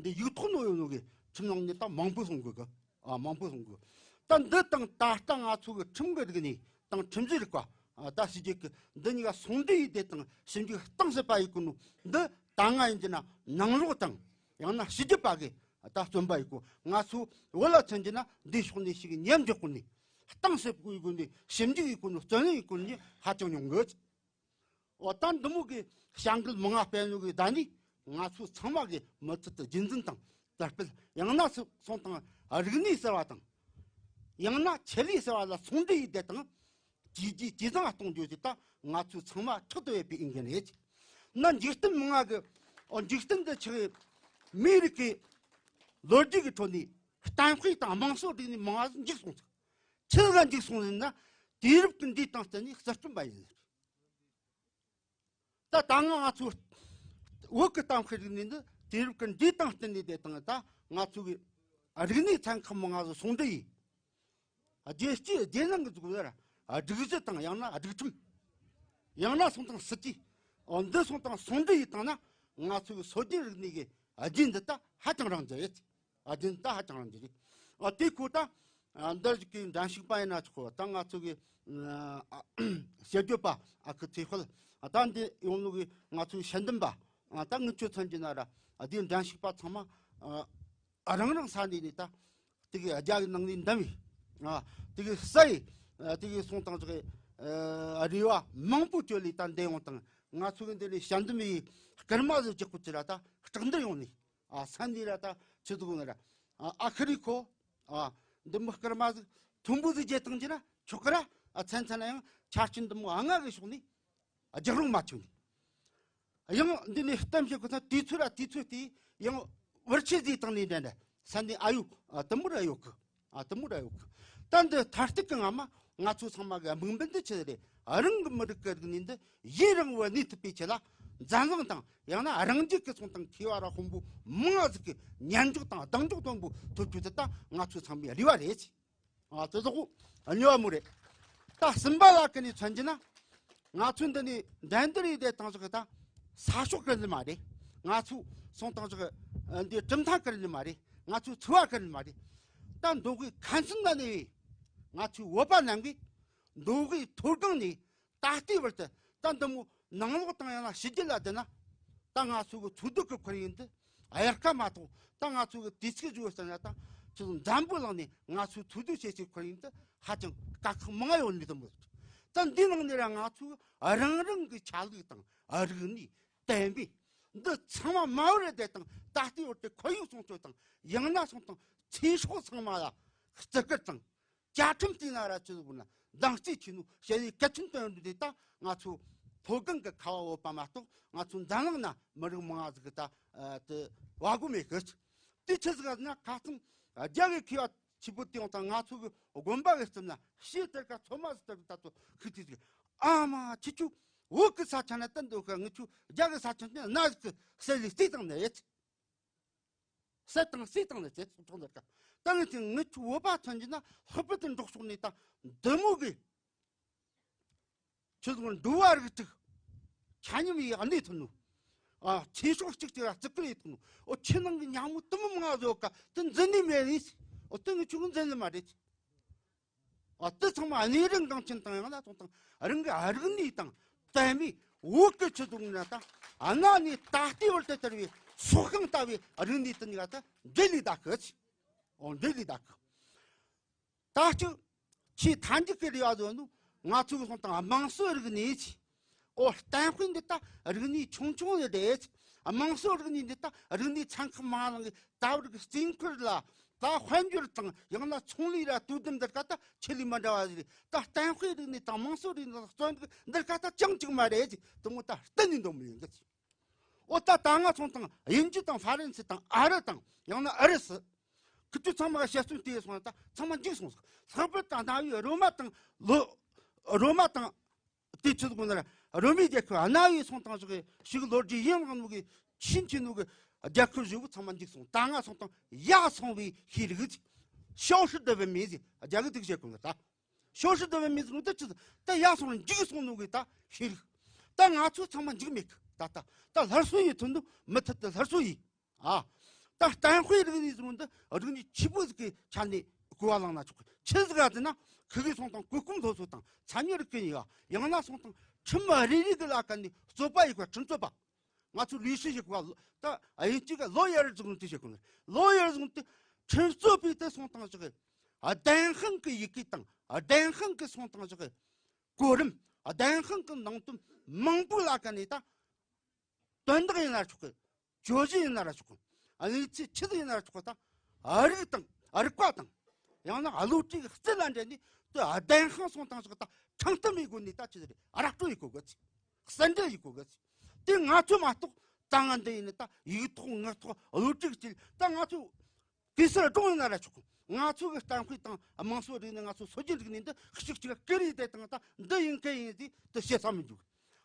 འདི་ཡིག་ཐོག་ནོ་ཡོད་ནོ་གི་ཁྲིམས་ནང་ནས་ད་མང་པོ་སོང་དགོས་གི། ཨ་མང་པོ་སོང་དགོས། ད་འདི་དང་ད་ལྟ་ང་ཚོ་གི་ཁྲིམས་ཀྱི་རིག་གནས་དང་ཁྲིམས་གཞི་རིག་པ་ཨ་ད་ཕྱི་རྒྱལ་གི་འདི་གཉིས་ཀ་ཟུང་འབྲེལ་ཡིས་དེ་དང་ཞིབ་འཇུག་གཏིང་ཟབ་པ་ཡིན་གི་ནོ་འདི་ད་ང་ཡིན་གྱི་ན་ནང་ལོགས་དང་ཡང་ན་ཕྱི་རྒྱལ་པ་གི་ ད་བརྩོན་པ་ཡིན་གོ། ང་ཚོ་བོད་ལ་མཚོན་གྱི་ན་འདི་ཕྱོགས་ནས་ཞིག་ཉམས་འགྱུར་སྐོར་ནས། གཏིང་ཟབ་པོའི་སྒོ་ནས་ཞིབ་འཇུག་གི་སྒོ་ནས་བརྩོན་ལེན་གྱི་སྒོ་ནས་ཧ་ཅང་ཉུང་གི། འོ་ད་འདི་མོ་གི་བྱ་འགུལ་མང་ང་སྤེལ་ནོ་གི་ཟླ་ནས་ང་ཚོ་ཚང་མ་གི་མུ་མཐུད་དུ་རྒྱུན་འཛིན་དང་དར་སྤེལ། ཡང་ན་སོང་དང་རིག་གནས་ཟེར་བ་དང་། ཡང་ན་ཆེད་ལས་ཟེར་བ་ལ་ཟུང་འབྲེལ་ཡིན་དེ་དང་། ཇེ་ཇེ་ཇེ་བཟང་གཏོང་རྒྱུ་དེ་ད་ང་ཚོའི་ཚང་མ་ཁྲག་ཏུ་ཡོད་པའི་འོས་འགན་རེད། ན་འཇིག་རྟེན་མང་ང་གི། འོ་འཇིག་རྟེན་འདི་ཆགས་མིའི་རིགས་ཀྱི་ལོ་རྒྱུས་ཀྱི་ཁྲོད་ནས་གཏམ་དཔེ་དང་དམངས་སྲོལ་རིག་གནས་མང་ང་འཇིག་སོང་ཟིག་ཆི་ཟིག་ག་འཇིག་སོང་ཟིག་ན། དུས་རབས་ཀྱི་འདིའི་སྟེང་བརྟེན་ནས་གསར་སྐྲུན་པ་ཡིན་ཟིག་ད་ད་ང་ང་ཚོ་བོད་ཀྱི་གཏམ་དཔེ་རིག་གནས་འདི་དུས་རབས་ཀྱི་འདིའི་སྟེང་བརྟེན་ནས་དེ་དང་ད་ང་ཚོ་གི་རིག་གནས་ཚན་ཁག་མང་ང་ཟུང་འབྲེལ་ཡིན། རྒྱལ་སྤྱིའི་རྒྱལ་ནང་གི་འཛུགས་ལ་སྒྲིག་གཞི་དང་ཡང་ན་སྒྲིག་ཁྲིམས། ཡང་ན་སོང་དང་སྲིད་ཇུས། འོ་འདི་སོང་དང་ཟུང་འབྲེལ་ཡིན་བཏང་ན། ང་ཚོ་གི་སྲོལ་རྒྱུན་རིག་གནས་ཀྱི་རྒྱུན་འདི་ད་ཧ་ཅང་རིང་རྒྱུ་རེད། ཨ་དེ་ད་ཧ་ཅང་རང་རྒྱུ་རེད། ཨ་དེ་ཁོ་ད་ཨ་འདིར་གི་འགྲན་ཞུགས་པ་ཡིན་ན་ཆོག་གོ། ད་ང་ཚོ་གི་ཨ་ཞིབ་འཇུག་པ་ཨ་ཁུ་ཚེ་དཔལ། ཨ་ད་འདི་ཡོང་ནོ་གི་ང་ཚོའི་ཤེས་ལྡན་པ། ཨ་ད་ངི་ཆོ་ཚན་གྱི་ན་ར། ཨ་དེ་འགྲན་ཞུགས་པ་ཚང་མ་ཨ་རང་རང་ས་ནས་ནི་ད་དེ་གི་རྒྱ་གི་ནང་ནས་འདམ་བི། ཨ་དེ་གི་ས་ཡི་ཨ་དེ་གི་སོང་དང་ཅོག་གི་ཨ་རེ་བ་མང་པོ་བཅོལ་ལས་ད་འདི་ཡོང་དང་། ང་ཚོ་གི་འདི་ནས་ཤེས་ལྡན་པའི་སྐར་མ་ཟིག་ཅིག་ཁུ་ཅི་ར་ད་སྐྲག་འདིར་ཡོང་ནས། ཨ་ས་འདི་ར་ད་ཆི་ཟིག་ན་ར། ཨ་ཨ་ཁི་རི་ཁོ། ཨ་འདི་མོ་སྐར་མ་ཟིག་མཐོན་པོ་ཟིག་རྒྱས་བཏང་རྒྱུ་ན་ཆོག་གི་ར། ཨ་ཚན་ཚན་ན་ཡང་ཆ་རྐྱེན་འདི་མོ་ཨ་ང་གི་ཕྱོགས་ནས་ཨ་རྒྱག་རུང་མ་ཆོག་ནི། ཡང་འདི་ནས་གཏམ་བཤད་ཁོ་ཚ་དུས་ཚོད་ར་དུས་ཚོད་དེ་ཡང་བར་ཆད་ཟིག་བཏང་ནས་འདྲ་འདྲ་ས་འདི་ཨ་ཡོད། ཨ་དུམ་བུ་ར་ཡོད་གི། ཨ་དུམ་བུ་ར་ཡོད་གི། ད་འདི་མཐར་གཏུགས་ཀྱི་ངང་མ་ང་ཚོ་ཚང་མ་གི་དམིགས་འབེན་འདི་ཆི་རེད། རང་གི་མི་རིགས་ཀྱི་རིག་གནས་འདི་ཡུན་རིང་བོ་གནས་ཐུབ་པའི་ཆེད་ལ་འཛམ་གླིང་དང་ཡང་ན་རང་རྒྱལ་གྱི་སོང་དང་མཁས་པ་ར་དཔོན་པོ་མང་ང་ཟིག་གི་ཉན་འཇོག་དང་གདེང་འཇོག་དོན་པོ་ཐོབ་རྒྱུ་དེ་ད་ང་ཚོ་ཚང་མའི་རེ་བ་རེད། ཨ་དེ་ཚོ་གཉིས་པ་མོ་རེད། ད་གསུམ་པ་ལ་ཀི་ནས་མཚོན་གྱི་ན། ང་ཚོ་འདི་ནས་འགྲན་བསྡུར་ཡིན་དེ་བཏང་ཞོག་གི་ད་ས་ཕྱོགས་ཀི་ནི་མ་རེད། ང་ཚོ་སོང་བཏང་ཞོག་གི་འདི་གྲུབ་མཐའ་ཀི་ནི་མ་རེད། ང་ཚོ་འཚོ་བ་ཀི་ནི་མ་རེད། ད་མདོ་དབུས་ཁམས་གསུམ་ན་གནས་པའི་ང་ཚོའི་བོད་པ་རྣམས་ཀྱིས་མདོ་དབུས་མཐོ་སྒང་ནས་ད་ལྟའི་བར་དུ་ད་འདི་མོ་ནང་ལོགས་དང་ཡང་ན་ཕྱི་རྒྱལ་ལ་བསྡད་ན། ད་ང་ཚོ་གི་འཚོ་སྡོད་ཀྱི་ཁོར་ཡུག་འདི་དབྱར་ཁ་མ་གཏོགས། ད་ང་ཚོ་གི་དུས་ཚིགས་བརྗོད་ཟེར་ན་ད་ཁྱོད་ཚོ་འཛམ་བུ་གླིང་ནས་ང་ཚོའི་འཚོ་སྡོད་བྱེད་སའི་ཁོར་ཡུག་འདི་ཧ་ཅང་དཀའ་ཁག་མང་ཡོད་ནི་དུ་མོ། ད་འདི་ནང་ནས་ར་ང་ཚོ་རང་རང་གི་ཆ་ལུགས་དང་རིག་གནས་བསྟན་པའི་འདི་ཚང་མ་མ་བར་བསྡད་དང་ད་ལྟའི་བར་དུ་ཁོར་ཡུག་སྲུང་སྐྱོབ་དང་ཡང་ན་སོང་དང་ཚེ་སྲོག་ཚང་མ་ལ་བརྩི་བཀུར་དང་། བཅའ་ཁྲིམས་བརྩིས་ན་ར་ཆི་ཟིག་དགོས་ན་འདང་རྩིས་ཆེ་ནོ་ཞལ་ལས་གལ་ཆེན་བཏོན་འདུག་དེ་ད་ང་ཚོ་མཐོ་སྒང་གི་ཁ་བ་འོད་པ་མ་གཏོགས་ང་ཚོ་འཛམ་གླིང་ན་མི་རིགས་མང་ང་ཟིག་གི་ད་དེ་བ་གོ་མེད་གི། དེ་ཆི་ཟིག་ན་ཁ་ཚང་རྒྱ་གི་མཁས་པ་ཆེ་པོ་དེ་ཡོང་དང་ང་ཚོ་གི་དགོན་པ་གི་རྩིབ་ན་ཤེས་ལྟར་ཀ་ཚོ་མ་ཟིག་ལྟར་གི་ད་ཚོ་ཤི་དུས་ཟིག་ཨ་མ་ཁྱེད་ཆོ་བོད་གི་ས་ཆ་ན་བསྟན་འདུག་གི། ངི་ཆོ་རྒྱ་གི་ས་ཆ་ན་ན་ཟིག་གི་ཟེར་ལས་རྩིས་དང་ནས་ཡེད། ཟས་དང་ཟས་དང་ནི་ཟས་སོགས་ཚོགས་འདིར་ཀ་ད་ངས་ཀྱང་ངི་ཆོ་བོད་པ་ཚོན་གྱི་ན་ལྷག་པར་དུ་འབྲོག་ཕྱོགས་ནས་ད་འདི་མོ་གི་ཁྱོད་ཚོ་འགྲོ་བ་རིགས་དྲུག་ཆ་མཉམ་ཡི་གནས་ཐུབ་ནོ། ཨ་ཚེ་སྲོག་གཅིག་གཅིག་ལ་བརྩི་བཀུར་ཡེད་ཐུབ་ནོ། ཨོ་ཁྱེད་ནང་གི་ཉག་མོ་དུ་མོ་མང་ང་བཟོ་ཀ་དུ་འཛིན་ནི་མེད་ནི། ཨོ་དུ་ངི་ཆོ་གི་འཛིན་ནི་མ་རེད། ཨ་དེ་ཚང་མ་གནས་རིམ་འགངས་ཆེན་དང་ཡང་ན་ཚོང་དང་རང་གི་རིག་གནས་དང་དད་མོས་བོད་ཀྱི་ཆོས་དུང་ན་ད་གནའ་ནས་ད་ལྟའི་བར་དུ་དར་བའི་སྲོག་ཤིང་ལྟ་བུའི་རིག་གནས་དེ་གཉིས་ཀ་ད་འབྲེལ་ལས་ད་གི་ཨོ་འབྲེལ་ལས་ད་གི་ད་ཅིག་ཆེས་མཐའ་མཇུག་གི་རེ་བ་བཟོ་ནོ་ང་ཚོ་གི་སོང་དང་དམངས་སྲོལ་རིག་གནས་ཆེ། ཨོ་གཏམ་དཔེ་འདི་ད་རིག་གནས་ཆུང་ཆུང་ལས་རེད། དམངས་སྲོལ་རིག་གནས་འདི་ད་རིག་གནས་ཚན་ཁག་མང་ལང་གི་ད་བར་གི་རྩིས་འཁོར་ལ་ད་དཔལ་འབྱོར་དང་ཡང་ན་ཚོང་ལས་ར་དུས་དེབ་འདིར་ཀ་ད་ཆེད་ལས་མ་འདྲ་བ་ཟིག་རེད། ད་གཏམ་དཔེ་རིག་གནས་དང་དམངས་སྲོལ་རིག་གནས་ལ་བརྩོན་འདུག་འདིར་ཀ་ད་ཅང་ཅིག་མ་རེད་ཅིག་དུ་མོ་ད་གཏན་ནས་འདོན་མི་ཡོང་གི། ཨོ་ད་ད་ང་ཚོང་དང་དབྱིན་ཇི་དང་ཧྥ་རན་སི་དང་ཨ་རི་དང་ཡང་ན་ཨ་རི་སི། ཁི་ཆོ་ཚང་མ་ག་དཔྱད་རྩོམ་བལྟས་སོང་ན་ད་ཚང་མ་འཇིག་སོང་ཟིག་ལྷག་པར་དུ་གནའ་བོའི་རོ་མ་དང་ལོ། རོ་མ་དང་། དེ་ཆི་ཟིག་ན་ར་རོ་མའི་རྒྱལ་ཁབ་གནའ་བོའི་སོང་དང་ཞིག་ཞིག་ལོ་རྒྱུས་ཡིན་རང་ནུ་གི་ཆིན་ཆིན་ནུ་གི་རྒྱལ་ཁབ་བཞི་བོ་ཚང་མ་འཇིག་སོང་། ད་ང་སོང་དང་ཡ་སོང་བའི་ཤེས་རིག་ཅིག་ཤོག་ཧྲི་ཏི་བེ་མི་ཟིག་རྒྱ་གི་དུག་བྱེད་དགོས་ད། ཤོག་ཧྲི་ཏི་བེ་མི་ཟིག་ནུ་ད་ཆི་ཟིག་ད་ཡ་སོང་འཇིག་སོང་ནུ་གི་ད་ཤེས་རིག་ད་ང་ཚོ་ཚང་མ་འཇིག་མེད་གི་ད་ད་ད་སླར་གསོ་ཡི་དོན་དུ་མུ་མཐུད་དུ་སླར་གསོ་ཡི། ཨ། ད་གཏམ་དཔེ་རིག་གནས་ཟེར་བ་འདི་རིག་གནས་ཆེ་པོ་ཟིག་གི་ཆ་ནས་གོ་བ་བླངས་ན་ཆོག་གི་ཆི་ཟིག་ག་ཟེར་ན་ཁི་གི་སོང་དང་གོ་སྐོན་སློབ་གསོ་དང་མཚན་ཉིད་རིག་གི་ཡ་ཡང་ན་སོང་དང་ཁྲིམས་རེ་རེ་གི་ལ་ཀ་ནས་རྩོད་པ་ཡི་ག་ཁྲིམས་རྩོད་པ། ང་ཚོ་ལས་བྱེད་ཞིག་ག་ད་དབྱིན་ཇི་ག་ལོ་ཡར་བཟུང་དུ་བྱེད་དགོས་ནི། ལོ་ཡར་བཟུང་དུ་ཁྲིམས་རྩོད་པའི་དེ་སོང་དང་ཞིག་གི་བདེན་དཔང་གི་ཡི་གེ་དང་བདེན་དཔང་གི་སོང་དང་ཞིག་གི་གོ་རིམ། བདེན་དཔང་གི་ནང་དོན་མང་པོ་ལ་ཀ་ནས་ད་དོན་དག་ཡིན་ན་ཆོག་གི། བརྗོད་གཞི་ཡིན་ན་ར་ཆོག་གི། གནས་ཚུལ་ཆི་ཟིག་ཡིན་ན་ར་ཆོག་གི། ད་ཨ་རིག་དང་ཨ་རིག་པ་དང་། ཡང་ན་བློ་གྲོས་ཀྱི་རྩལ་ལ་འབྲེལ་ནས་དེ་བདེན་དཔང་སོང་དང་ཞིག་ད་ཁྲིམས་གཏམ་ཡི་སྒོ་ནས་ད་ཆི་ཟིག་རེད། ར་སྤྲོད་ཡི་སྒོ་གི་ཚེ། གསལ་འགྲེལ་ཡི་སྒོ་གི་ཚེ། དེ་ང་ཚོ་མ་གཏོགས་ད་ང་འདི་ཡིན་ནི་ད་ཡིག་ཐོག་ངག་ཐོག་བློ་གྲོས་ཀྱི་རྩལ་ད་ང་ཚོ་གེ་སར་སྒྲུང་ཡིན་ན་ར་ཆོག་གི། ང་ཚོ་གི་གཏམ་དཔེ་དང་དམངས་སྲོལ་རིག་གནས། ང་ཚོ་སྲོལ་རྒྱུན་རིག་གནས་འདི་གཅིག་གཅིག་ཀེ་རི་དེ་དང་ད་འདི་ཡིན་ཀེ་ཡིན་དེ་དེ་བཤད་ས་མི་འཇུག་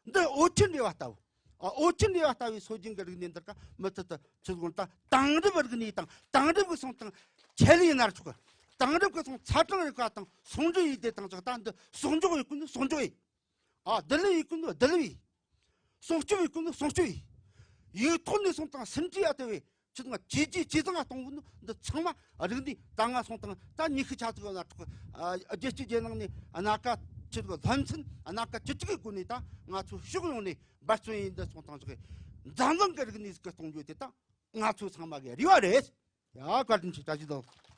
འདི་འོ་ཆེན་རེ་བ་ལྟ་བུ། ཨ། འོ་ཆེན་རེ་བ་ལྟ་བུའི་སྲོལ་རྒྱུན་གྱི་རིག་གནས་འདིར་ཀ་མུ་མཐུད་དུ་ཆུ་བཟུང་ད་དེང་རབས་རིག་གནས་དང་དེང་རབས་ཀྱི་སོང་དང་ཆེད་ལས་ཡིན་ན་ར་ཆོག་གི། དེང་རབས་ཀྱི་སོང་ཚ་གྲང་རིག་པ་དང་ཟུང་འབྲེལ་ཡིན་དེ་དང་ཅིག་ད་འདི་ཟུང་འཇོག་ཡིན་ཀུན་ཟུང་འཇོག་ཡིན། ཨ། བསྡུ་ལེན་ཡིན་ཀུན་བསྡུ་ལེན་ཡིན། སྲུང་སྐྱོབ་ཡིན་ཀུན་སྲུང་སྐྱོབ་ཡིན། ཡིག་ཐོག་ནས་སོང་དང་ཟིན་བྲིས་ཡ་ལྟ་བུའི་ཆུ་དང་ཇེ་ཇེ་ཇེ་བཟང་གཏོང་གི་འདུག་འདི་ཚང་མ་རིག་གནས་ད་ང་སོང་དང་ད་ཉི་ཤུ་ཆ་ཚིག་ཡོད་ན་ཆོག་གི། ཨ། རྒྱལ་སྤྱིའི་རྒྱལ་ནང་ནས་སྣ་ཁ་ཆི་ཟིག་ལྷན་ཚན་སྣ་ཁ་བཅུ་དྲུག་གི་སྒོ་ནས་ད་ང་ཚོ་ཕྱོགས་ཡོངས་ནས་འབད་བརྩོན་ཡིན། འདི་སོང་དང་ཟིག་འཛམ་གླིང་གི་རིག་གནས་ཟིག་གི་གཏོང་རྒྱུ་དེ་ད་ང་ཚོ་ཚང་མ་གི་རེ་བ་རེད། ཡ། བཀའ་དྲིན་ཆེ། བཀྲ་ཤིས་བདེ་ལེགས།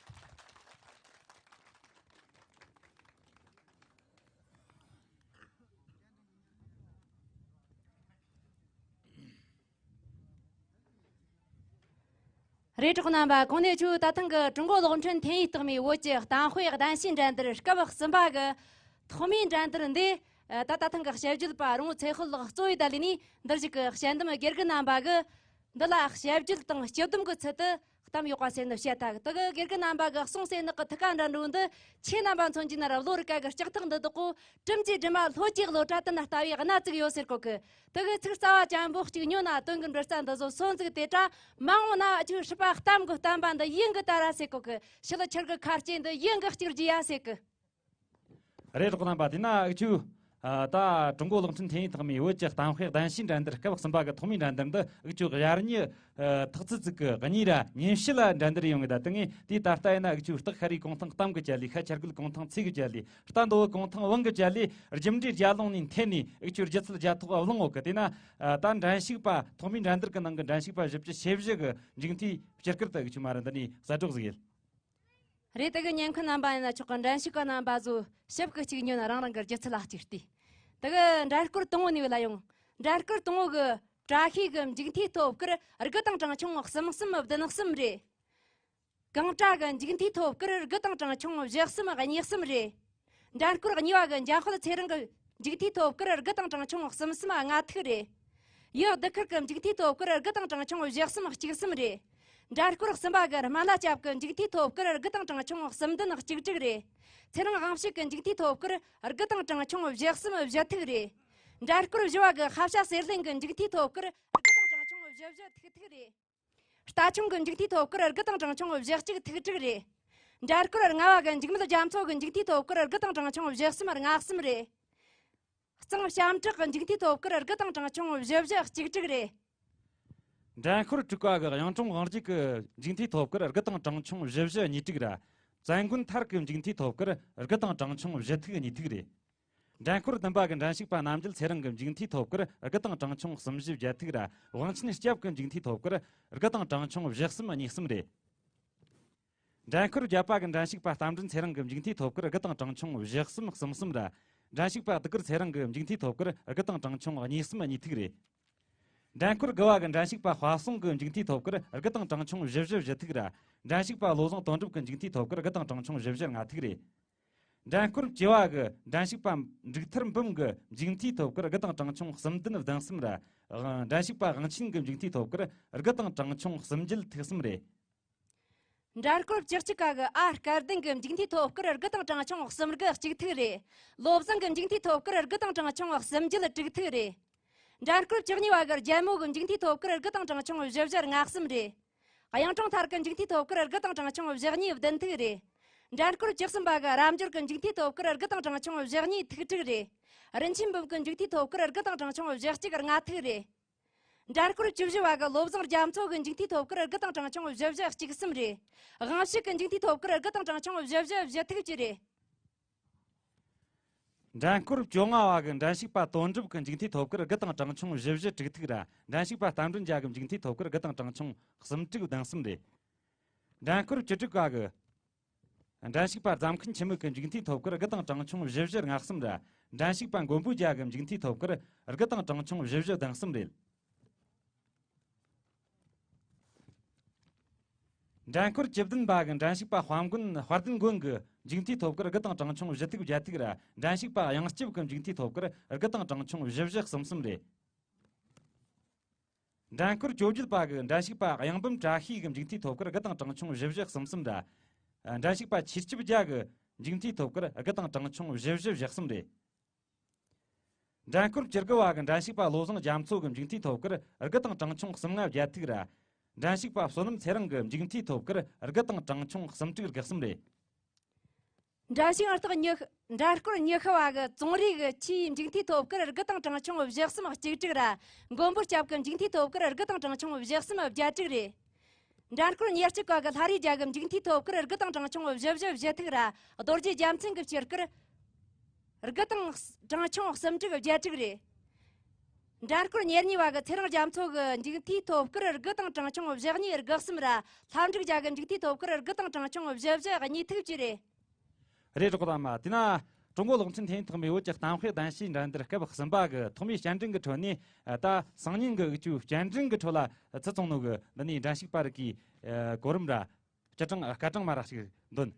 རེད། གྲོགས་རྣམ་པ། གོང་ནས་ཁྱོད་ད་ཐེངས་ཀྱི་ཀྲུང་གོ་གློག་འཕྲིན་ཐེན་ཡིག་རྟགས་མའི་བོད་ཀྱི་གཏམ་དཔེ་གདན་ཞུའི་འགྲན་བསྡུར་སྐབས་གསུམ་པ་གི་ཐོག་མའི་འགྲན་བསྡུར་འདི། ད་ད་ཐེངས་ཀྱི་དཔྱད་བརྗོད་པ་རོང་བོ་ཚེ་དཔལ་ལགས་གཙོ་བོས་ད་ལས་ནས་འདིར་བཞུགས་ཀྱི་དཔྱད་འདེམས་དགེ་རྒན་རྣམ་པ་གི་འདི་ལ་དཔྱད་བརྗོད་དང་སྤྱི་སྡོམ་གྱི་ཚུལ་དུ་གཏམ་ཡོད་པ་ཟེར་ནི་བཤད་ཐལ། དེ་གི་དགེ་རྒན་རྣམ་པ་གི་གསུང་གསན་ནག་གི་ཐུགས་ཀ་འདྲ་འགྲོ་འདི་ཁྱེད་རྣམ་པ་མཚོན་གྱི་ན་ར་བློ་རིག་ག་གི་ལྕགས་ཐག་འདི་དག་གོ། གྲུམ་གྱི་སྒྲོན་མ་ལྷོད་ཀྱི་གློ་གྲྭ་དུ་ན་ལྟ་བའི་སྣ་ཚིག་ཡོད་ཟེར་གོ་གི། དེ་གི་ཚིག་རྩ་བ་ཅན་པོ་གཅིག་ཉོ་ན་དོན་གི་འབྲི་རྩ་འདི་བཟོ་སོན་ཟིག་དེ་དྲ་མ་འོངས་ན་ཨ་ཆུ་ཧྲི་པ་གཏམ་གི་བསྟན་པ་འདི་ཡིན་གི་ད་ར་ཟེར་གོ་གི། ཤི་ལ་ཆར་གི་ཁ་རྐྱེན་འདི་ཡིན་གི་གཅིག་རྒྱུ་ཡ་ཟེར་གི། རེད། རོགས་རྣམ་པ། དེས་ན་འུ་ཆོས་ད་ཀྲུང་གོ་གློག་འཕྲིན་ཐེན་ཡིག་རྟགས་མའི་བོད་ཀྱི་གཏམ་དཔེ་གདན་ཞུའི་འགྲན་བསྡུར་སྐབས་གསུམ་པ་གི་ཐོག་མའི་འགྲན་བསྡུར་འདི་འུ་ཆོས་ཞག་གཉིས་ཐག་ཚིག་ཚིག་གི་གཉིས་ར་ཉིན་ཕྱེད་ལ་འགྲན་བསྡུར་ཡོང་གི། ད་དེ་ངས་དེའི་ད་ལྟ་ཡིན་ན་འུ་ཆོས་སྟག་ཤ་རའི་གོང་ཐང་གཏམ་གི་བཅད་ལས། ཤ་ཆར་གོས་གོང་ཐང་ཚིག་གི་བཅད་ལས། རྟ་འདོ་བོ་གོང་ཐང་བུང་གི་བཅད་ལས། རྒྱུ་འབྲས་རྒྱ་ལུང་ནས་འཐེན་ནས་འུ་ཆོས་སྒྱུ་རྩལ་རྒྱ་ཐོག་བླངས་ཡོད་གི། དེས་ན་ད་འགྲན་ཞུགས་པ་ཐོག་མའི་འགྲན་བསྡུར་གི་ནང་གི་འགྲན་ཞུགས་པ་བཞི་བཅུ་ཞེ་བཞི་གི་མཇུག་མཐའི་སྤྱི་སྐར་དུ་འུ་ཆོས་མ་ར་འདི་ནས་གསལ་སྒྲོག་ཟིག་ཡིན། རེད། དེ་གི་ཉན་མཁན་རྣམ་པ་ཡིན་ན་ཆོག་གི། འགྲན་ཞུགས་པ་རྣམ་པ་ཚོ་ཞིབ་གི་གཅིག་ཉོན་རང་རང་གི་སྒྱུ་རྩལ་ལ་གཅིག་ལྟོས། དེ་གི་འགྲན་སྐོར་དང་བོ་ནས་ལ་ཡོང་། འགྲན་སྐོར་དང་བོ་གི་བཀྲ་ཤིས་གི་མཇུག་མཐའི་ཐོབ་སྐར་དགུ་དང་གྲངས་ཆུང་གསུམ་གསུམ་བདུན་གསུམ་རེད། གངས་བྲག་གི་མཇུག་མཐའི་ཐོབ་སྐར་དགུ་དང་གྲངས་ཆུང་བཞི་གསུམ་གཉིས་གསུམ་རེད། འགྲན་སྐོར་གཉིས་པ་གི་འཇམ་དཔལ་ཚེ་རིང་གི་མཇུག་མཐའི་ཐོབ་སྐར་དགུ་དང་གྲངས་ཆུང་གསུམ་གསུམ་ལྔ་ཐིག་རེད། ཡུལ་བདུད་ཁུལ་གི་མཇུག་མཐའི་ཐོབ་སྐར་དགུ་དང་གྲངས་ཆུང་བཞི་གསུམ་གཅིག་གསུམ་རེད། འགྲན་སྐོར་གསུམ་པ་གི་སྨན་བླ་སྐྱབས་ཀྱི་མཇུག་མཐའི་ཐོབ་སྐར་དགུ་དང་གྲངས་ཆུང་གསུམ་བདུན་གཅིག་དྲུག་རེད། ཚེ་རིང་དབང་ཕྱུག་གི་མཇུག་མཐའི་ཐོབ་སྐར་དགུ་དང་གྲངས་ཆུང་བཞི་གསུམ་བཞི་ཐིག་རེད། འགྲན་སྐོར་བཞི་པ་གི་ཧ་བྱ་གསེར་གླིང་གི་མཇུག་མཐའི་ཐོབ་སྐར་དགུ་དང་གྲངས་ཆུང་བཞི་བཞི་ཐིག་ཐིག་རེད། རྟ་ཆུང་གི་མཇུག་མཐའི་ཐོབ་སྐར་དགུ་དང་གྲངས་ཆུང་བཞི་གཅིག་ཐིག་དྲུག་རེད། འགྲན་སྐོར་ལྔ་པ་གི་འཇིགས་མེད་རྒྱ་མཚོ་གི་མཇུག་མཐའི་ཐོབ་སྐར་དགུ་དང་གྲངས་ཆུང་བཞི་གསུམ་ལྔ་གསུམ་རེད། གཙང་ཞབས་བྲག་གི་མཇུག་མཐའི་ཐོབ་སྐར་དགུ་དང་གྲངས་ཆུང་བཞི་བཞི་གཅིག་དྲུག་རེད། འགྲན་སྐོར་དྲུག་པ་གི་གཡུང་དྲུང་དབང་རྒྱལ་གི་མཇུག་མཐའི་ཐོབ་སྐར་དགུ་དང་གྲངས་ཆུང་བཞི་བཞི་གཉིས་དྲུག་ར། བཙན་མགོན་ཐར་གི་མཇུག་མཐའི་ཐོབ་སྐར་དགུ་དང་གྲངས་ཆུང་བཞི་ཐིག་གཉིས་ཐིག་རེད། འགྲན་སྐོར་བདུན་པ་གི་འགྲན་ཞུགས་པ་རྣམ་རྒྱལ་ཚེ་རིང་གི་མཇུག་མཐའི་ཐོབ་སྐར་དགུ་དང་གྲངས་ཆུང་གསུམ་བཞི་བརྒྱད་ཐིག་ར། དབང་ཆེན་སྐྱབས་ཀྱི་མཇུག་མཐའི་ཐོབ་སྐར་དགུ་དང་གྲངས་ཆུང་བཞི་གསུམ་གཉིས་གསུམ་རེད། འགྲན་སྐོར་བརྒྱད་པ་གི་འགྲན་ཞུགས་པ་རྟ་མགྲིན་ཚེ་རིང་གི་མཇུག་མཐའི་ཐོབ་སྐར་དགུ་དང་གྲངས་ཆུང་བཞི་གསུམ་གསུམ་གསུམ་ར། འགྲན་ཞུགས་པ་དུས་ཀར་ཚེ་རིང་གི་མཇུག་མཐའི་ཐོབ་སྐར་དགུ་དང་གྲངས་ཆུང་གཉིས་གསུམ་གཉིས་ཐིག་རེད། འགྲན་སྐོར་དགུ་པ་གི་འགྲན་ཞུགས་པ་དཔའ་སྲུང་གི་མཇུག་མཐའི་ཐོབ་སྐར་དགུ་དང་གྲངས་ཆུང་བཞི་བཞི་བཞི་ཐིག་ར། འགྲན་ཞུགས་པ་བློ་བཟང་དོན་གྲུབ་ཀྱི་མཇུག་མཐའི་ཐོབ་སྐར་དགུ་དང་གྲངས་ཆུང་བཞི་བཞི་ལྔ་ཐིག་རེད། འགྲན་སྐོར་བཅུ་པ་གི་འགྲན་ཞུགས་པ་འབྲུག་ཐར་འབུམ་གི་མཇུག་མཐའི་ཐོབ་སྐར་དགུ་དང་གྲངས་ཆུང་གསུམ་བདུན་བདུན་གསུམ་ར། འགྲན་ཞུགས་པ་དབང་ཆེན་གི་མཇུག་མཐའི་ཐོབ་སྐར་དགུ་དང་གྲངས་ཆུང་གསུམ་བརྒྱད་ཐིག་གསུམ་རེད། འགྲན་སྐོར་བཅུ་གཅིག་པ་གི་ཨ་སྐལ་ལྡན་གི་མཇུག་མཐའི་ཐོབ་སྐར་དགུ་དང་གྲངས་ཆུང་གསུམ་དགུ་གཅིག་ཐིག་རེད། བློ་བཟང་གི་མཇུག་མཐའི་ཐོབ་སྐར་དགུ་དང་གྲངས་ཆུང་གསུམ་བརྒྱད་དྲུག་ཐིག་རེད། འགྲན་སྐོར་བཅུ་གཉིས་པ་གི་རྒྱལ་མོ་གི་མཇུག་མཐའི་ཐོབ་སྐར་དགུ་དང་གྲངས་ཆུང་བཞི་བཞི་ལྔ་གསུམ་རེད། གཡུང་དྲུང་ཐར་གི་མཇུག་མཐའི་ཐོབ་སྐར་དགུ་དང་གྲངས་ཆུང་བཞི་གཉིས་བདུན་ཐིག་རེད། འགྲན་སྐོར་བཅུ་གསུམ་པ་གི་རབ་འབྱོར་གི་མཇུག་མཐའི་ཐོབ་སྐར་དགུ་དང་གྲངས་ཆུང་བཞི་གཉིས་ཐིག་དྲུག་རེད། རིན་ཆེན་འབུམ་གི་མཇུག་མཐའི་ཐོབ་སྐར་དགུ་དང་གྲངས་ཆུང་བཞི་གཅིག་ལྔ་ཐིག་རེད། འགྲན་སྐོར་བཅུ་བཞི་པ་གི་བློ་བཟང་རྒྱ་མཚོ་གི་མཇུག་མཐའི་ཐོབ་སྐར་དགུ་དང་གྲངས་ཆུང་བཞི་བཞི་གཅིག་གསུམ་རེད། དབང་ཕྱུག་གི་མཇུག་མཐའི་ཐོབ་སྐར་དགུ་དང་གྲངས་ཆུང་བཞི་བཞི་བཞི་ཐིག་གཅིག་རེད། འགྲན་སྐོར་བཅོ་ལྔ་བ་གི་འགྲན་ཞུགས་པ་དོན་གྲུབ་ཀྱི་མཇུག་མཐའི་ཐོབ་སྐར་དགུ་དང་གྲངས་ཆུང་བཞི་བཞི་དྲུག་ཐིག་ར། འགྲན་ཞུགས་པ་རྟ་མགྲིན་རྒྱལ་གྱི་མཇུག་མཐའི་ཐོབ་སྐར་དགུ་དང་གྲངས་ཆུང་གསུམ་དྲུག་བདུན་གསུམ་རེད། འགྲན་སྐོར་བཅུ་དྲུག་བ་གི་འགྲན་ཞུགས་པ་རྫམ་མཁན་འཆི་མེད་ཀྱི་མཇུག་མཐའི་ཐོབ་སྐར་དགུ་དང་གྲངས་ཆུང་བཞི་བཞི་ལྔ་གསུམ་ར། འགྲན་ཞུགས་པ་མགོན་པོ་རྒྱལ་གྱི་མཇུག་མཐའི་ཐོབ་སྐར་དགུ་དང་གྲངས་ཆུང་བཞི་བཞི་བདུན་གསུམ་རེད། འགྲན་སྐོར་བཅུ་བདུན་པ་གི་འགྲན་ཞུགས་པ་དཔལ་མགོན་དཔལ་ལྡན་མགོན་གྱི་མཇུག་མཐའི་ཐོབ་སྐར་དགུ་དང་གྲངས་ཆུང་བཞི་ཐིག་བརྒྱད་ཐིག་ར། འགྲན་ཞུགས་པ་གཡང་སྐྱབས་ཀྱི་མཇུག་མཐའི་ཐོབ་སྐར་དགུ་དང་གྲངས་ཆུང་བཞི་བཞི་གསུམ་གསུམ་རེད། འགྲན་སྐོར་བཅོ་བརྒྱད་པ་གི་འགྲན་ཞུགས་པ་གཡང་འབུམ་བཀྲ་ཤིས་ཀྱི་མཇུག་མཐའི་ཐོབ་སྐར་དགུ་དང་གྲངས་ཆུང་བཞི་བཞི་གསུམ་གསུམ་ར། འགྲན་ཞུགས་པ་ཆོས་སྐྱབས་རྒྱལ་གྱི་མཇུག་མཐའི་ཐོབ་སྐར་དགུ་དང་གྲངས་ཆུང་བཞི་བཞི་བཞི་གསུམ་རེད། འགྲན་སྐོར་བཅུ་དགུ་བ་གི་འགྲན་ཞུགས་པ་བློ་བཟང་རྒྱ་མཚོ་གི་མཇུག་མཐའི་ཐོབ་སྐར་དགུ་དང་གྲངས་ཆུང་གསུམ་ལྔ་བརྒྱད་ཐིག་ར། འགྲན་ཞུགས་པ་བསོད་ནམས་ཚེ་རིང་གི་མཇུག་མཐའི་ཐོབ་སྐར་དགུ་དང་གྲངས་ཆུང་གསུམ་དྲུག་དགུ་གསུམ་རེད། འགྲན་ཞུགས་ཨང་རྟགས་ཉི་ཤུ། འགྲན་སྐོར་ཉི་ཤུ་བ་གི་ཙོང་རི་གི་ཆུའི་མཇུག་མཐའི་ཐོབ་སྐར་དགུ་དང་གྲངས་ཆུང་བཞི་གསུམ་གཅིག་དྲུག་ར། མགོན་པོ་སྐྱབས་ཀྱི་མཇུག་མཐའི་ཐོབ་སྐར་དགུ་དང་གྲངས་ཆུང་བཞི་གསུམ་བརྒྱད་དྲུག་རེད། འགྲན་སྐོར་ཉེར་གཅིག་པ་གི་ལྷ་རིས་རྒྱལ་གི་མཇུག་མཐའི་ཐོབ་སྐར་དགུ་དང་གྲངས་ཆུང་བཞི་བཞི་བཞི་ཐིག་ར། རྡོ་རྗེ་རྒྱལ་མཚན་གི་ཕྱུག་སྐར་དགུ་དང་གྲངས་ཆུང་གསུམ་དྲུག་བརྒྱད་དྲུག་རེད། འགྲན་སྐོར་ཉེར་གཉིས་པ་གི་ཚེ་རིང་རྒྱ་མཚོ་གི་མཇུག་མཐའི་ཐོབ་སྐར་དགུ་དང་གྲངས་ཆུང་བཞི་གཉིས་དགུ་གསུམ་ར། ལྷ་འབྲུག་རྒྱལ་གི་མཇུག་མཐའི་ཐོབ་སྐར་དགུ་དང་གྲངས་ཆུང་བཞི་བཞི་གཉིས་ཐིག་བཅས་རེད། རེད། གྲོགས་དང་མ། དེས་ན་ཀྲུང་གོ་གློག་འཕྲིན་ཐེན་ཐོག་མའི་བོད་ཀྱི་གཏམ་དཔེ་གདན་ཞུའི་འགྲན་བསྡུར་སྐབས་གསུམ་པ་གི་ཐོག་མའི་སྤྱན་འདྲེན་གྱི་ཁྲོད་ནས། ད་སང་ཉིན་གྱི་འུ་ཅུའི་སྤྱན་འདྲེན་གྱི་ཁྲོད་ལ་ཚུད་སོང་ནོ་གི་འདི་ནས་འགྲན་ཞུགས་པ་རིགས་ཀྱི་གོ་རིམ་ར། སྐར་གྲངས་སྐར་གྲངས་མ་ར་ཞིག་འདོན།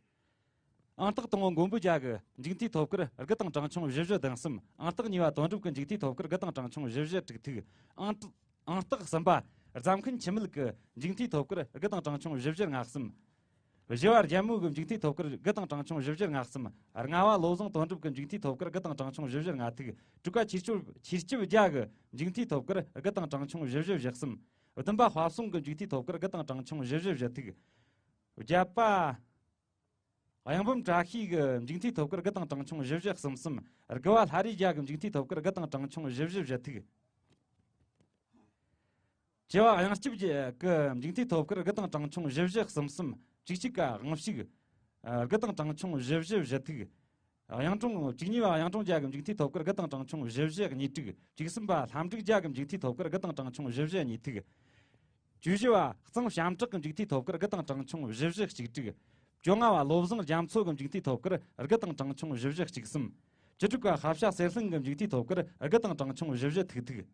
ཨང་རྟགས་དང་པོ་མགོན་པོ་རྒྱལ་གྱི་མཇུག་མཐའི་ཐོབ་སྐར་དགུ་དང་གྲངས་ཆུང་བཞི་བཞི་བདུན་གསུམ། ཨང་རྟགས་གཉིས་པ་དོན་གྲུབ་ཀྱི་མཇུག་མཐའི་ཐོབ་སྐར་དགུ་དང་གྲངས་ཆུང་བཞི་བཞི་དྲུག་ཐིག། ཨང་རྟགས་ཨང་རྟགས་གསུམ་པ་རྫམ་མཁན་འཆི་མེད་ཀྱི་མཇུག་མཐའི་ཐོབ་སྐར་དགུ་དང་གྲངས་ཆུང་བཞི་བཞི་ལྔ་གསུམ། བཞི་བ་རྒྱལ་མོ་གི་མཇུག་མཐའི་ཐོབ་སྐར་དགུ་དང་གྲངས་ཆུང་བཞི་བཞི་ལྔ་གསུམ། ལྔ་བ་བློ་བཟང་དོན་གྲུབ་ཀྱི་མཇུག་མཐའི་ཐོབ་སྐར་དགུ་དང་གྲངས་ཆུང་བཞི་བཞི་ལྔ་ཐིག། དྲུག་པ་ཆོས་སྐྱབས་ཆོས་སྐྱབས་རྒྱལ་གྱི་མཇུག་མཐའི་ཐོབ་སྐར་དགུ་དང་གྲངས་ཆུང་བཞི་བཞི་བཞི་གསུམ། བདུན་པ་དཔའ་སྲུང་གི་མཇུག་མཐའི་ཐོབ་སྐར་དགུ་དང་གྲངས་ཆུང་བཞི་བཞི་བཞི་ཐིག། བརྒྱད་པ་གཡང་འབུམ་བཀྲ་ཤིས་ཀྱི་མཇུག་མཐའི་ཐོབ་སྐར་དགུ་དང་གྲངས་ཆུང་བཞི་བཞི་གསུམ་གསུམ། དགུ་བ་ལྷ་རིས་རྒྱལ་གྱི་མཇུག་མཐའི་ཐོབ་སྐར་དགུ་དང་གྲངས་ཆུང་བཞི་བཞི་བཞི་ཐིག། བཅུ་བ་གཡང་སྐྱབས་ཀྱི་མཇུག་མཐའི་ཐོབ་སྐར་དགུ་དང་གྲངས་ཆུང་བཞི་བཞི་གསུམ་གསུམ། བཅུ་གཅིག་ག་དབང་ཕྱུག་དགུ་དང་གྲངས་ཆུང་བཞི་བཞི་བཞི་ཐིག། གཡུང་དྲུང་བཅུ་གཉིས་པ་གཡུང་དྲུང་རྒྱལ་གྱི་མཇུག་མཐའི་ཐོབ་སྐར་དགུ་དང་གྲངས་ཆུང་བཞི་བཞི་གཉིས་དྲུག། བཅུ་གསུམ་པ་ལྷ་འབྲུག་རྒྱལ་གྱི་མཇུག་མཐའི་ཐོབ་སྐར་དགུ་དང་གྲངས་ཆུང་བཞི་བཞི་གཉིས་ཐིག། བཅུ་བཞི་པ་གཙང་བྱམས་གྲགས་ཀྱི་མཇུག་མཐའི་ཐོབ་སྐར་དགུ་དང་གྲངས་ཆུང་བཞི་བཞི་གཅིག་དྲུག། བཅོ་ལྔ་པ་བློ་བཟང་རྒྱ་མཚོ་གི་མཇུག་མཐའི་ཐོབ་སྐར་དགུ་དང་གྲངས་ཆུང་བཞི་བཞི་གཅིག་གསུམ། བཅུ་དྲུག་པ་ཧ་བྱ་གསེར་གླིང་གི་མཇུག་མཐའི་ཐོབ་སྐར་དགུ་དང་གྲངས་ཆུང་བཞི་བཞི་ཐིག་ཐིག།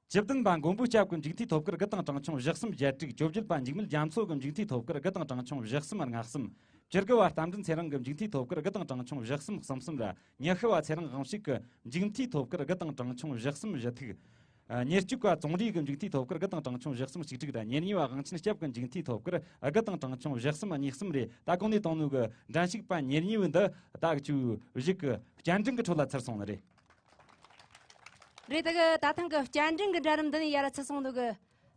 བཅུ་བདུན་པ་མགོན་པོ་སྐྱབས་ཀྱི་མཇུག་མཐའི་ཐོབ་སྐར་དགུ་དང་གྲངས་ཆུང་བཞི་གསུམ་བརྒྱད་དྲུག། བཅོ་བརྒྱད་པ་འཇིགས་མེད་རྒྱ་མཚོ་གི་མཇུག་མཐའི་ཐོབ་སྐར་དགུ་དང་གྲངས་ཆུང་བཞི་གསུམ་ལྔ་གསུམ། བཅུ་དགུ་བ་རྟ་མགྲིན་ཚེ་རིང་གི་མཇུག་མཐའི་ཐོབ་སྐར་དགུ་དང་གྲངས་ཆུང་བཞི་གསུམ་གསུམ་གསུམ་ར། ཉི་ཤུ་བ་ཚེ་རིང་དབང་ཕྱུག་གི་མཇུག་མཐའི་ཐོབ་སྐར་དགུ་དང་གྲངས་ཆུང་བཞི་གསུམ་བཞི་ཐིག། ཉེར་གཅིག་པ་ཙོང་རི་གི་མཇུག་མཐའི་ཐོབ་སྐར་དགུ་དང་གྲངས་ཆུང་བཞི་གསུམ་གཅིག་དྲུག་ར། ཉེར་གཉིས་པ་དབང་ཆེན་སྐྱབས་ཀྱི་མཇུག་མཐའི་ཐོབ་སྐར་དགུ་དང་གྲངས་ཆུང་བཞི་གསུམ་གཉིས་གསུམ་རེད། ད་གོང་ནས་བཏང་ནོ་གི་འགྲན་ཞུགས་པ་ཉེར་གཉིས་པོ་འདི་ད་གི་ཆུ་བཞི་གི་བསྐྱར་འགྲན་གི་ཁྲོད་ལ་ཚུད་སོང་ནི་རེད། རེད། ད་གི་ད་ཐེངས་གི་བསྐྱར་འགྲན་གི་འགྲན་རིམ་འདི་ནས་ཡར་ཚུད་སོང་ནོ་གི་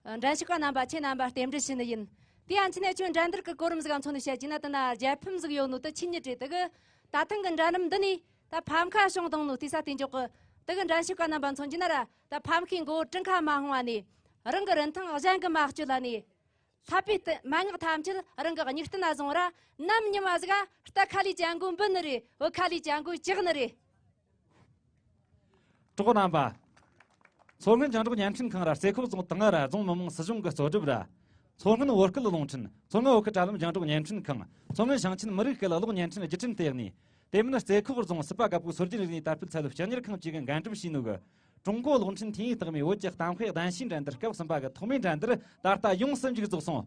འགྲན་ཞུགས་པ་རྣམ་པ་ཁྱེད་རྣམ་པར་རྟེན་འབྲེལ་ཞུ་ནི་ཡིན། དེ་ཡང་ཚེ་ནས་ཁྱོད་འགྲན་བསྡུར་གི་གོ་རིམ་ཟིག་མཚོན་ནས་བཤད་རྒྱུ་ན་དེ་ན་རྒྱལ་ཕམ་ཟིག་ཡོད་ནོ་དེ་ཆི་ཉིད་རེད། ད་གི་ད་ཐེངས་གི་འགྲན་རིམ་འདི་ནས་ད་ཕམ་ཁ་བྱུང་བཏང་ནོ་དེ་ས་དེ་འཇོག་གི་ད་གི་འགྲན་ཞུགས་པ་རྣམ་པ་མཚོན་རྒྱུ་ན་ར་ད་ཕམ་ཁའི་མགོ་བོ་གྲུ་ཁ་མ་ཧོང་བ་ནས་རང་གི་རིན་ཐང་གཞན་གི་མ་སྤྱོད་ལ་ནས། ལྷག་པའི་སྟེ་མན་ངག་ཐམས་ཅད་རང་གི་སྙིང་གཏིང་ན་བཟུང་ར། ནམ་ཉི་མ་ཟིག་རྟ་ཁ་ལས་ཅན་གོ་འབུད་ནི་རེད། བུ་ཁ་ལས་ཅན་གོ་ཇག་ནི་རེད། གྲོགས་རྣམ་པ། མཚོ་སྔོན་རྒྱང་སྒྲོག་བརྙན་འཕྲིན་ཁང་ར་རྩེ་ཁོག་རྫོང་ཏང་ར་རྫོང་མི་དམངས་སྲིད་གཞུང་གི་གཙོ་སྒྲུབ་ར། མཚོ་སྔོན་བོད་སྐད་རླུང་འཕྲིན། མཚོ་སྔོན་བོད་སྐད་དྲ་ལམ་རྒྱང་སྒྲོག་བརྙན་འཕྲིན་ཁང་། མཚོ་སྔོན་ཞིང་ཆེན་མི་རིགས་སྐད་གློག་བརྙན་འཕྲིན་བརྒྱུད་འཕྲིན་ལྟེ་གནས། དེ་མིན་རྩེ་ཁོག་རྫོང་སྲིད་པ་རྒད་པོའི་སྲོལ་རྒྱུན་རིག་གནས་དར་སྤེལ་ཚད་ལེན་ལྕགས་གཉེར་ཁང་བཅས་ཀྱིས་འགན་སྒྲུབ་བྱས་ནོ་གི། ཀྲུང་གོ་གློག་འཕྲིན་ཐིང་ཡིག་རྟགས་མའི་བོད་ཀྱི་གཏམ་དཔེ་གདན་ཞུའི་འགྲན་བསྡུར་སྐབས་གསུམ་པ་གི་ཐོག་མའི་འགྲན་བསྡུར་ད་ལྟ་ཡོངས་སུ་མཇུག་རྫོགས་སོང་།